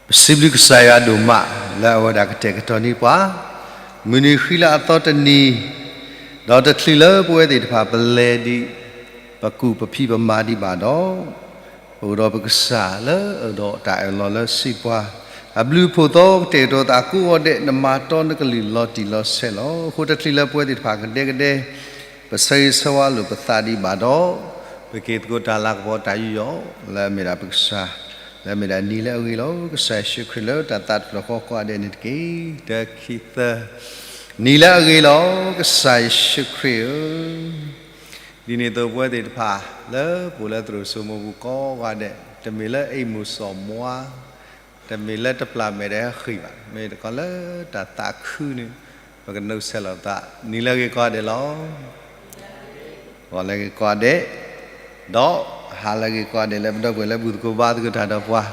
ပစံးဘျုးကစၢ်ယွၤဒိၣ်မး လၢအဝဲဒၣ်ကတဲာ်ကတီၤန့ၢ်ပှၤ မုၢ်နံၤဃံလၤအသီတနံၤ, ဒီးတချုးလၢပဝဲသ့ၣ်တဖၣ်ပလဲၤဒံး ပကူၣ်ပဖံးပမၤဒံးဘၣ်ဒီး ပအိၣ်ဒီးပကစၢ်လၢအအိၣ်ဒီးတၢ်အၢၣ်လီၤလၢစံးပှၤ အဘျုးအဖှိၣ်သီကတဲာ်ကတီၤသးကိးဂီၤဒဲး နမၤတီနကလုၢ်လီၤတံၢ်လီၤဆဲးလီၤ. အဃိတချုးလၢပဝဲသ့ၣ်တဖၣ်ကဒဲကဒဲ ပဆၢဂ့ၤဆၢဝါလိာ်ပသးဒံးဘၣ်ဒီး ပက့ၤသကိးတၢ်လၤကပီၤတၢ်ယူးယီၣ် လၢအမ့ၢ်ဒၣ်ပကစၢ် လၢအမ့ၢ်ဒၣ်နံၤလၢအဂ့ၤလီၤ. ကစၢ်ယ့ၣ်ၡူးခရံာ်လၢတၢ်သးတဖျၢၣ်ဃီကိးဂၤဒဲးန့ၣ်တက့ၢ်. တၢ ခံ သၢ, နံၤလၢအဂ့ၤလီၤ. ကစၢ်ယ့ၣ်ၡူးခရံာ်ဧၢ, ဒ်န့ၣ်အသိးပဝဲသ့ၣ်တဖၣ် လၢပအိၣ်လၢသရိာ်စိမိၤပူၤကိးဂၤဒဲး တမ့ၢ်လၢအ့ၣ်မူၣ်စီၤမွါ တမ့ၢ်လၢတပျၢ်မဲာ်တဟဲဃံးဘၣ်, မ့ၢ်တခီလၢတၢ်သးခုန့ၣ် ပကနုဆဲးလီၤပသး နံၤလၢအဂ့ၤကိးဂၤဒဲးလီၤ. ဂီၤလၢအဂ့ၤကိးဂၤဒဲး, ဒီးဟါလၢအဂ့ၤကိးဂၤဒဲး လၢပဒီပုၢ်ဝဲၢ်လၢဘူၣ်သကိးဘါသကိးတၢ်ဒီးပှၤ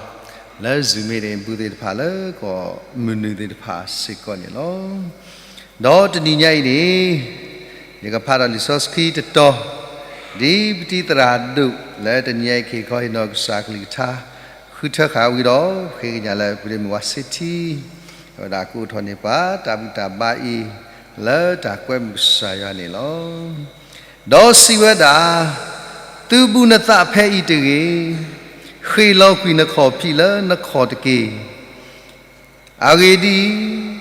လၢ Zoom meeting ပူၤသ့ၣ်တဖၣ်လၢကီၢ်မုၢ်နုာ်သ့ၣ်တဖၣ်စ့ၢ်ကီးန့ၣ်လီၤ. ဒီးတနံၤညါအံၤန့ၣ် ယကဖးဒီးလံာ်စီဆှံတတီၤ ဒ်ပတံၤသရၣ်ဒိၣ်လၢတနံၤညါအံၤ ကဟ့ၣ်ခီဟ့ၣ်နီၤကစၢ်အကလုၢ်ကထါ ဃုထၢဃာ်ဝံၤဒီး ပဃ့ကညးလၢပဒိၣ်မုၢ်ဝါစ့ထံ အဝဲဒၣ်ကအိးထီၣ်န့ၢ်ပှၤ တၢ်ဘူၣ်တၢ်ဘါအံၤ လၢတၢ်ကွဲမုာ်ကစၢ်ယွၤန့ၣ်လီၤ. ဒီးစံးဝဲဒၣ်, သုဘူးနသးဖဲအံၤတဂ့ၤ, ဃ့ၢ်လီၤကွံာ်နခီၣ်ဖံးလၢနခီၣ်တက့ၢ်. အဂ့ၢ်ဒ်အံၤ,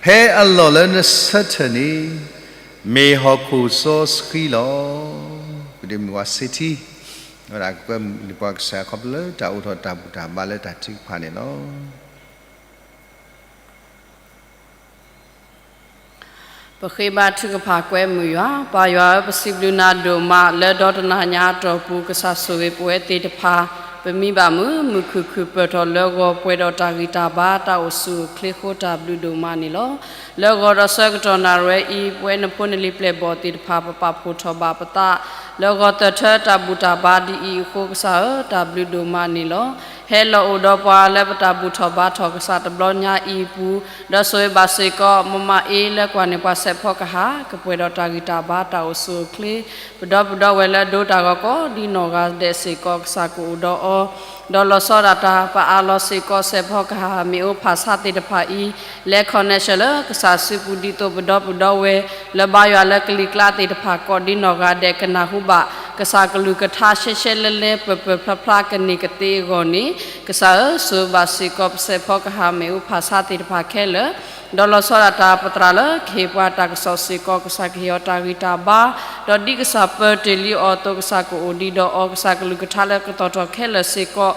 ဖဲအလီၢ်လၢနဆၢထၢၣ်န့ၣ် မ့ၢ်ဟီၣ်ခိၣ်စီဆှံလီၤ. ပဒိၣ်မုၢ်ဝါစ့ထံ အဝဲဒၣ်ကကွဲမုာ်န့ၢ်ပှၤကစၢ်ခီဖျိလၢတၢ်အိးထီၣ်တၢ်ဘူၣ်တၢ်ဘါလၢတၢ်ထုကဖၣ်န့ၣ်လီၤ. ပဃ့ဘါထုကဖၣ်ကွဲမုာ်ယွၤ, ပၢ်ယွၤဧၢ, ပစံးဘျုးနၤဒိၣ်မး လၢဒီတနၤညါအတီၢ်ပူၤ ကစၢ်ဆိၣ်ဂ့ၤပဝဲသ့ၣ်တဖၣ်, ပမံဘၣ်မုာ် မုာ်ခုၣ်ခုၣ်ပၢၢ်ထီၣ်လၢဂီၤပှဲၤဒီးတၢ်ဂံၢ်တၢ်ဘါ တၢ်အိၣ်ဆူၣ်အိၣ်ချ့အဃိ တၢ်ဘျုးဒိၣ်မးန့ၣ်လီၤ. လၢဂီၤဒီးဆၢကတီၢ်နၣ်ရံၣ်အံၤ ပဝဲနဖိနလံၤပျဲၢ်ဘီၣ်သ့ၣ်တဖၣ် ပပာ်ဖှိၣ်ထီၣ်ဘၣ်ပသး လၢဂီၤသၢထၢတၢ်ဘူၣ်တၢ်ဘါဒ်အံၤအဃိ ကစၢ်ဧၢ, တၢ်ဘျုးဒိၣ်မးန့ၣ်လီၤ. ဟဲလီၤအိၣ်ဒီးပှၤလၢပတၢ်ဘူၣ်ထီၣ်ဘါထီၣ်ကစၢ်တဘျီညါအံၤအပူၤ, ဒီးဆိၣ်ဂ့ၤဘၣ်စ့ၢ်ကီး မမအ့လၢကွၢ်န့ၢ်ပှၤစဲးဖီကဟၣ် ကပှဲၤဒီးတၢ်ဂံၢ်တၢ်ဘါတၢ်အိၣ်ဆူၣ်အိၣ်ချ့, ပဒီပုၢ်ဝဲၢ်လၢအဒိတၢ်ဂီၤကိးဒ်နီၢ်ဂၤဒဲးစ့ၢ်ကီး ကစၢ်ကအိၣ်ဒီးအီၤ, ဒီးလီၤဆီဒၣ်တၢ်ပအးလီၤစ့ၢ်ကီးစဲးဖီကဟၣ် မ့ၣ်အူဖၣ်ဆါသ့ၣ်တဖၣ်အံၤ လဲၤ connection လၢကစၢ်စုပူၤ ဒ်သိးပဒီပုၢ်ဝဲၢ်လၢဘါယွၤလၢကလံၤကျါသ့ၣ်တဖၣ်ကိးဒ်နီၢ်ဂၤဒဲး ကနၢ်ဟူဘၣ် ကစၢ်ကလုၢ်ကထါရှဲရှဲလဲလဲ ပၢၤပၢၤဖျါဖျါ ကန့ၢ်ကသ့အဂီၢ်န့ၣ် ကစၢ်ဧၢ, ဆိၣ်ဂ့ၤဘၣ်စ့ၢ်ကီးပစဲးဖီကဟၣ် မ့ၣ်အူဖၣ်ဆါသ့ၣ်တဖၣ်ခဲလၢာ်, ဒီးလီၤဆီဒၣ်တၢ်ပသရၣ်လၢကဟ့ၣ်ပှၤတၢ်ကစီၣ်စ့ၢ်ကီး ကစၢ်ကဟ့ၣ်အီၤတၢ်ဂံၢ်တၢ်ဘါ, ဒီးဒ်ကစၢ်ပၢတ့ၢ်လံအီၤအသိး ကစၢ်ကအိၣ်ဒံးဒီးအီၤ ကစၢ်ကလုၢ်ကထါလၢကသီၣ်ထီၣ်ခဲလၢာ်စ့ၢ်ကီး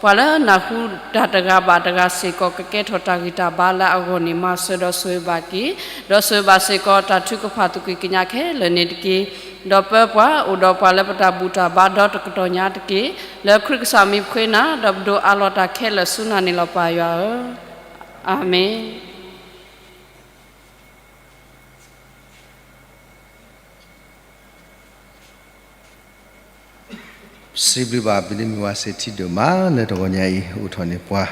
ပှၤလၢနၢ်ဟူတၢ်တဂၤဘၣ်တဂၤစ့ၢ်ကီး ကကဲထီၣ်တၢ်ဂံၢ်တၢ်ဘါလၢအဂီၢ်န့ၣ် မၤစၢၤဒီးဆိၣ်ဂ့ၤဘၣ်က့ၤ, ဒီးဆိၣ်ဂ့ၤဘၣ်စ့ၢ်ကီး တၢ်ထုကဖၣ်သကွံၢ်ကညးခဲလၢာ်န့ၣ်တက့ၢ်. ဒီးပၢပှၤအိၣ်ဒီးပှၤလၢပတၢ်ဘူၣ်တၢ်ဘါဒီတကတီၢ်ညါတက့ၢ်. လၢခရံာ်ကစၢ်မံၤပဃ့နၤ ဒီးပဒိးအးလီၤတၢ်ခဲလၢာ်ဆူနၤန့ၣ်လီၤ ပၢ်ယွၤဧၢ, အၤမ့ၣ်. စံးဘျုးဘၣ်ပဒိၣ်မုၢ်ဝါစ့ထံဒိၣ်မး လၢတဂီၤညါအံၤ အိးထီၣ်န့ၢ်ပှၤ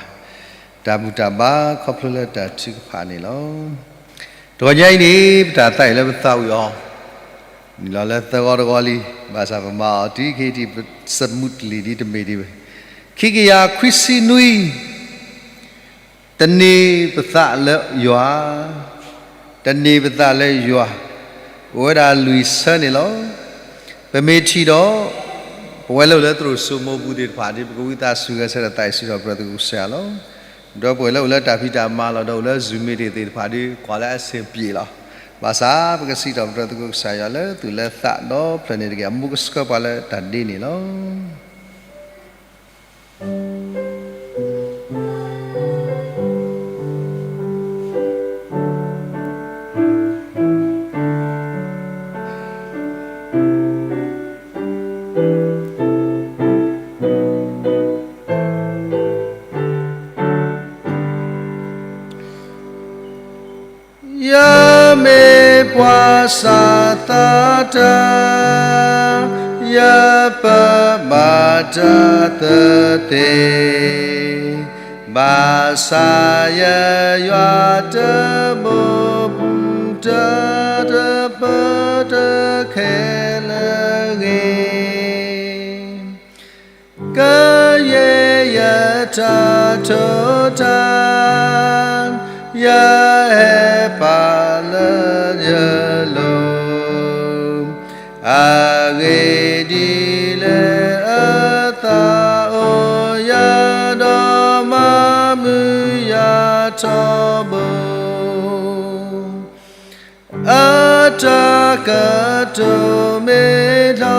တၢ်ဘူၣ်တၢ်ဘါခီဖျိလၢတၢ်ထုကဖၣ်န့ၣ်လီၤ. တဂီၤညါအံၤန့ၣ် ပတၢ်သးအံၤလၢပသးဝံၣ်အီၤ နုာ်လီၤလၢသၢဂီၤတဂီၤလံ, ဘၣ်ဆၣ်ပမၤအီၤတုၤခဲအံၤ ပစမူးတလံၤဒ်တမ့ၢ်ဒံးဘၣ်. ခံကယၤခွံဆံနွံ တန့ၢ်ပသးလၢယွၤ, တန့ၢ်ပသးလၢယွၤ, အိၣ်ဝဲဒၣ်လွံၢ်ဆၢန့ၣ်လီၤ. ပမ့ၢ်ထံၣ်ဒီး ပဝဲလၢအိၣ်လၢသရိာ်စိမိၤပူၤသ့ၣ်တဖၣ် ဒ်ပကဝံသးစူၤဂဲၤဆၢထၢၣ်သးအံၤ စံးထီၣ်ပတြၢၤသကိးကစၢ်ယွၤလီၤ. ဒီးပဝဲလၢအိၣ်လၢတၢ်ဖံးတၢ်မၤလီၤ ဒီးအိၣ်လၢ Zoom meeting သ့ၣ်တဖၣ်ဒီး ကွၢ်လၢအဆင်ပြေလီၤ. ဘၣ်ဆၣ်ပကစံးထီၣ်ပတြၢၤသကိးကစၢ်ယွၤလၢသူၣ်လၢသးဒီဖျၢၣ်န့ၣ်တက့ၢ်. အမူကဆှၢပှၤလၢတၢ်ဒ့န့ၣ်လီၤ. ယမ့ၢ်ပှၤစးသးတၢ်, ယပၢဘၣ်တၢ်သသ့, ဘၣ်ဆၣ်ယယွၤတမုာ်တၢ်တပၢတၢ်ခဲလၢာ်ဂ့ၤ, ကယဲၢ်ယတၢ် ထိၣ်ထၢ, ယဟဲပာ်လၢယလိၤ, အဂ့ၢ်ဒ်လဲၣ်အသးအိၣ်ယၤ, ဒီးမၤမုာ်ယၤထီဘိ. အတၢ်ကတိၤမ့ၢ်ထီ,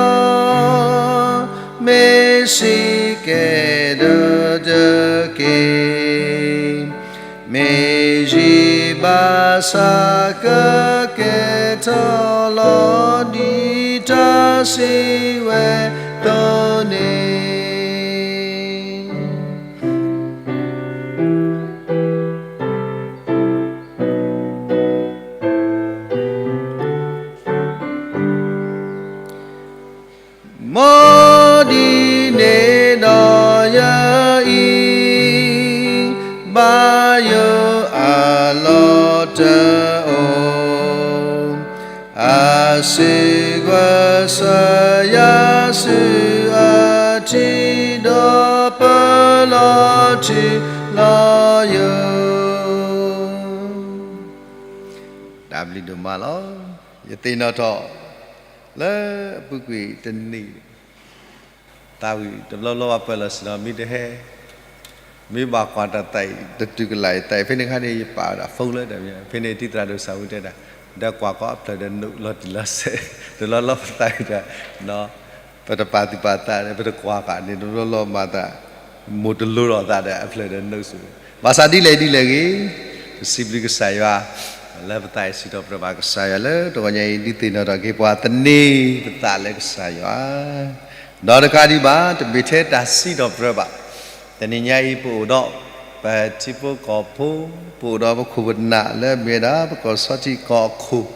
မ့ၢ်စံးကဲဒီးတက့ၢ်, မ့ၢ်ယံၤဘၣ်ဆၣ်ကကဲထီၣ်လီၤ, ဒ်တၢ်စံးဝဲအသိးန့ၣ်. မ်ဒ်န့ၣ်ဒီးယအံၤ, ဘၣ်ယိၣ်အလီၢ်တအိၣ်, အစုကွၢ်ဆၢယၤဆူအထံ, ဒီးပၢၤလီၤထူလီၤယိာ်. တၢ်ဘျုးဒိၣ်မးလီၤ. ယသ့ၣ်နီၣ်ထီၣ် လၢအပူၤကွံာ်တနံၤ သးဝံၣ်တဘျီဘျီဘၣ်ပၢၢ်လီၤစ့ၢ်ကီး မ့ၢ်တဟဲ, မ့ၢ်ဘၣ်ကွၢ်တၢ်သးအံၤ တတုၤကလာ်အံၤသးအံၤ ဖဲန့ၣ်အခါန့ၣ် ယပာ်ဝဲဒၣ် phone လၢတၢ်မံၤ ဖဲန့ၣ် တံၤသရၣ်ဒိၣ်စၢ်ဝံတဲဒၣ် ဒီးကွၢ်ကီအဖျၢၣ်ဒီးနုာ်လီၤတံၢ်လီၤဆဲး တလီၢ်လီၢ်ပသးဝံၣ်တၢ် ပတပာ်သူၣ်ပာ်သးဒီး ပတကွၢ်ဃာ်န့ၣ် တဘျီလီၢ်မၤသး မိၢ်တလိၤထီၣ်သးဒီးအဖျၢၣ်ဒီးနုာ်ဆူၣ် ဘၣ်ဆၣ်ဒ်လဲၣ်ဒ်လဲၣ်ဂ့ၤ ပစံးဘျုးကစၢ်ယွၤ လၢပသးအံၤစံးထီၣ်ပတြၢၤဘၣ်ကစၢ်ယွၤလၢတဂီၤညါအံၤ ဒုးသ့ၣ်နီၣ်ထီၣ်က့ၤပှၤသန့ၤပသးလၢကစၢ်ယွၤ ဒီးတကးဒံးဘၣ် တမ့ၢ်ထဲတၢ်စံးထီၣ်ပတြၢၤဘၣ် တနံၤညါအံၤ ပအိၣ်ဒီး ပထံဖိကီၢ်ဖိ ပအိၣ်ဒီးပခိၣ်ပနၢ်လၢအမ့ၢ်ဝဲဒၣ် ပကီၢ်ဆီထံးကီၢ်အခိၣ်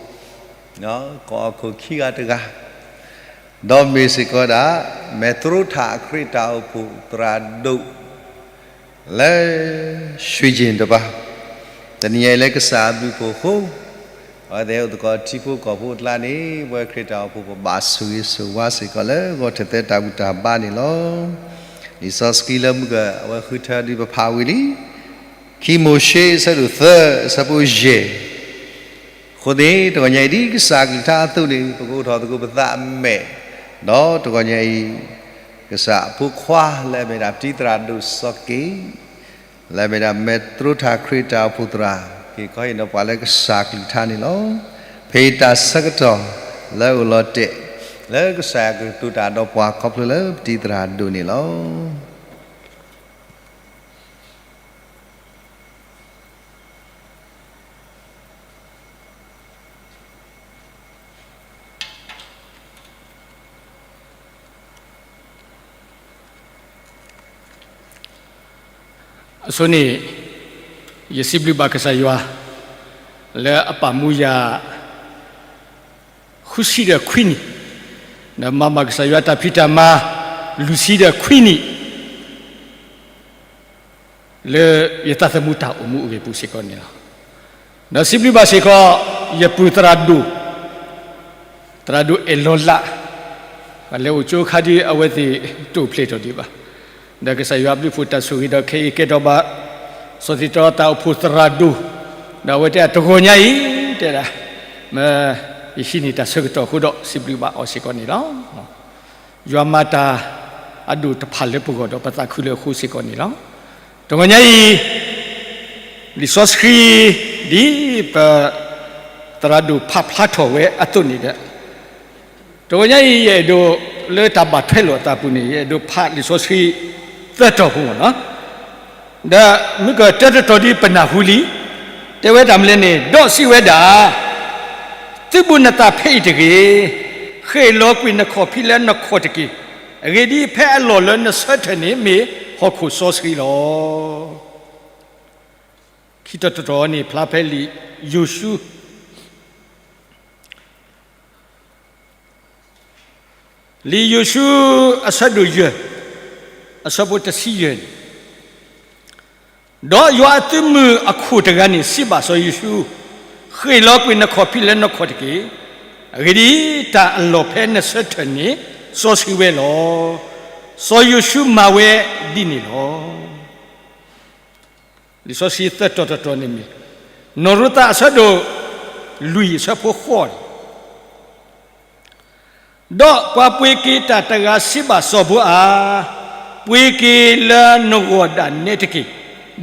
ကီၢ်အခိၣ်ခံဂၤတဂၤ ဒီးမ့ၢ်စ့ၢ်ကီးဝဲဒၣ် မဲာ်သရူးထးအခရံာ်တၢ်အိၣ်ဖှိၣ်သရၣ်ဒိၣ် လၢ ရွှေကျင် တပၤ တနံၤညါအံၤလၢကစၢ်အဘျုးအဖှိၣ်အဃိ အဝဲသ့ၣ်အိၣ်သကိးထံဖိကီၢ်ဖိအကျါန့ၣ် ပဝဲခရံာ်တၢ်အိၣ်ဖှိၣ်ပဘၣ်ဆိၣ်ဂ့ၤဆိၣ်ဝါစ့ၢ်ကီးလၢဂီၤထၢၣ်သဲတၢ်ဘူၣ်တၢ်ဘါန့ၣ်လီၤ. လံာ်စီဆှံလၢမုၢ်က အဝဲဃုထၢဒုးပဖးဝံၤလံ ခံမိၤၡ့ အဆၢဒိၣ်သၢ အဆၢဖိယဲၢ် အဃိန့ၣ် တဂီၤညါအံၤဒ်ကစၢ်အကလုၢ်ကထါအသိးန့ၣ် ပကအိးထီၣ်သကိးပသးအမဲာ်, ဒီးတဂီၤညါအံၤ ကစၢ်အဖိခွါလၢအမ့ၢ်ဒၣ်တံၤသရၣ်ဒိၣ်စီၤက့ၤ လၢအမ့ၢ်ဒၣ်မဲာ်သရူးထးခရံာ်တၢ်အိၣ်ဖှိၣ်သရၣ် က့ၤခီဟ့ၣ်နီၤပှၤလၢကစၢ်ကလုၢ်ကထါန့ၣ်လီၤ. ဖဲအံၤတၢ်ဆၢကတီၢ်လၢအအိၣ်လီၤတဲာ် လၢကစၢ်ယွၤကတိၤတၢ်ဒီးပှၤခီဖျိလၢပတံၤသရၣ်ဒိၣ်န့ၣ်လီၤ. အဆိန့ၣ် ယစံးဘျုးဘၣ်ကစၢ်ယွၤ လၢအပာ်မူယၤ ဃုဆံဒီးခွံနံၣ်, ဒီးမၤဘၣ်ကစၢ်ယွၤတၢ်ဖံးတၢ်မၤ လွံၢ်ဆံဒီးခွံနံၣ် လၢယသးသမူတၢ်အိၣ်မူအဂ့ၢ်ပူၤစ့ၢ်ကီးန့ၣ်လီၤ. ဒီးစံးဘျုးဘၣ်စ့ၢ်ကီး ယပုၢ်သရၣ်ဒိၣ်, သရၣ်ဒိၣ်အဲၣ်လီၤလး, ပှၤလၢအိၣ်ကၠိခါဒ်အဝဲသ့ၣ်တအိၣ်ဖျဲၣ်ထီၣ်ဒံးဘၣ်, ဒီးကစၢ်ယွၤအဘျုးအဖှိၣ်တၢ်ဆိၣ်ဂ့ၤဒီးခဲအံၤကဲထီၣ်ဘၣ် စီၤသ့ၣ်တီတၢ်အိၣ်ဖှိၣ်သရၣ်ဒိၣ်, ဒီးအဝဲတဲတဂီၤညါအံၤ, တဲဒၣ်, မ့ၢ်ယဟံးန့ၢ်တၢ်ဆၢကတီၢ်အဃိဒီး စံးဘျုးဘၣ်အီၤစ့ၢ်ကီးန့ၣ်လီၤ. ယွၤမၤတၢ်အဒိၣ်တဖၣ်လၢပဂီၢ်ဒီးပသးခုလၢအဃိစ့ၢ်ကီးန့ၣ်လီၤ. တဂီၤညါအံၤ လံာ်စီဆှံ ဒ်ပ သရၣ်ဒိၣ်ဖးဖျါထီၣ်ဝဲအသိးန့ၣ်ဒီး တဂီၤညါအံၤ ယအဲၣ်ဒိးလၢတၢ်ဘၣ်ထွဲလိာ်အသးပူၤန့ၣ် ယအဲၣ်ဒိးဖးလံာ်စီဆှံသၢတီၤဖိမ့ၢ်နီၤ ဒီးမုၢ်ကတၢတတီၤဒ်ပနၢ်ဟူလံ, တဲဝဲတၢ်မနုၤလဲၣ်န့ၣ် ဒီးစံးဝဲဒၣ်, သုးဘူးနသးဖဲအံၤတဂ့ၤ, ဃ့ၢ်လီၤကွံာ်နခီၣ်ဖံးလၢနခီၣ်တက့ၢ်. အဂ့ၢ်ဒ်အံၤ, ဖဲအလီၢ်လၢနဆၢထၢၣ်န့ၣ် မ့ၢ်ဟီၣ်ခိၣ်စီဆှံလီၤ. ခံတီၤတတီၤန့ၣ် ဖျါဖဲလံာ်ယိၤၡူ လံာ်ယိၤၡူ အဆၢဒိၣ်ယဲၢ်, အဆၢဖိတဆံယဲၢ်န့ၣ်, ဒီးယွၤအသုးမုၢ်အခိၣ်တဂၤန့ၣ် စံးဘၣ်စီၤယိၤၡူ, ဃ့ၢ်လီၤကွံာ်နခီၣ်ဖံးလၢနခီၣ်တက့ၢ်. အဂ့ၢ်ဒ်အံၤ, တၢ်အလီၢ်ဖဲနဆၢထၢၣ်န့ၣ် စီဆှံဝဲလီၤ. စီၤယိၤၡူမၤဝဲဒ်န့ၣ်လီၤ. လံာ်စီဆှံသၢတီၤတတီၤန့ၣ်မ့ၢ် နီၢ်ရူၤသးအဆၢဒိၣ်လွံၢ်အဆၢဖိဃိးန့ၣ်, ဒီးပှၤပှ့ၤက့ၤတၢ်တဂၤစံးဘၣ်စီၤဘိအၤ, ပှ့ၤက့ၤလၢနဂီၢ်ဒၣ်နဲတက့ၢ်,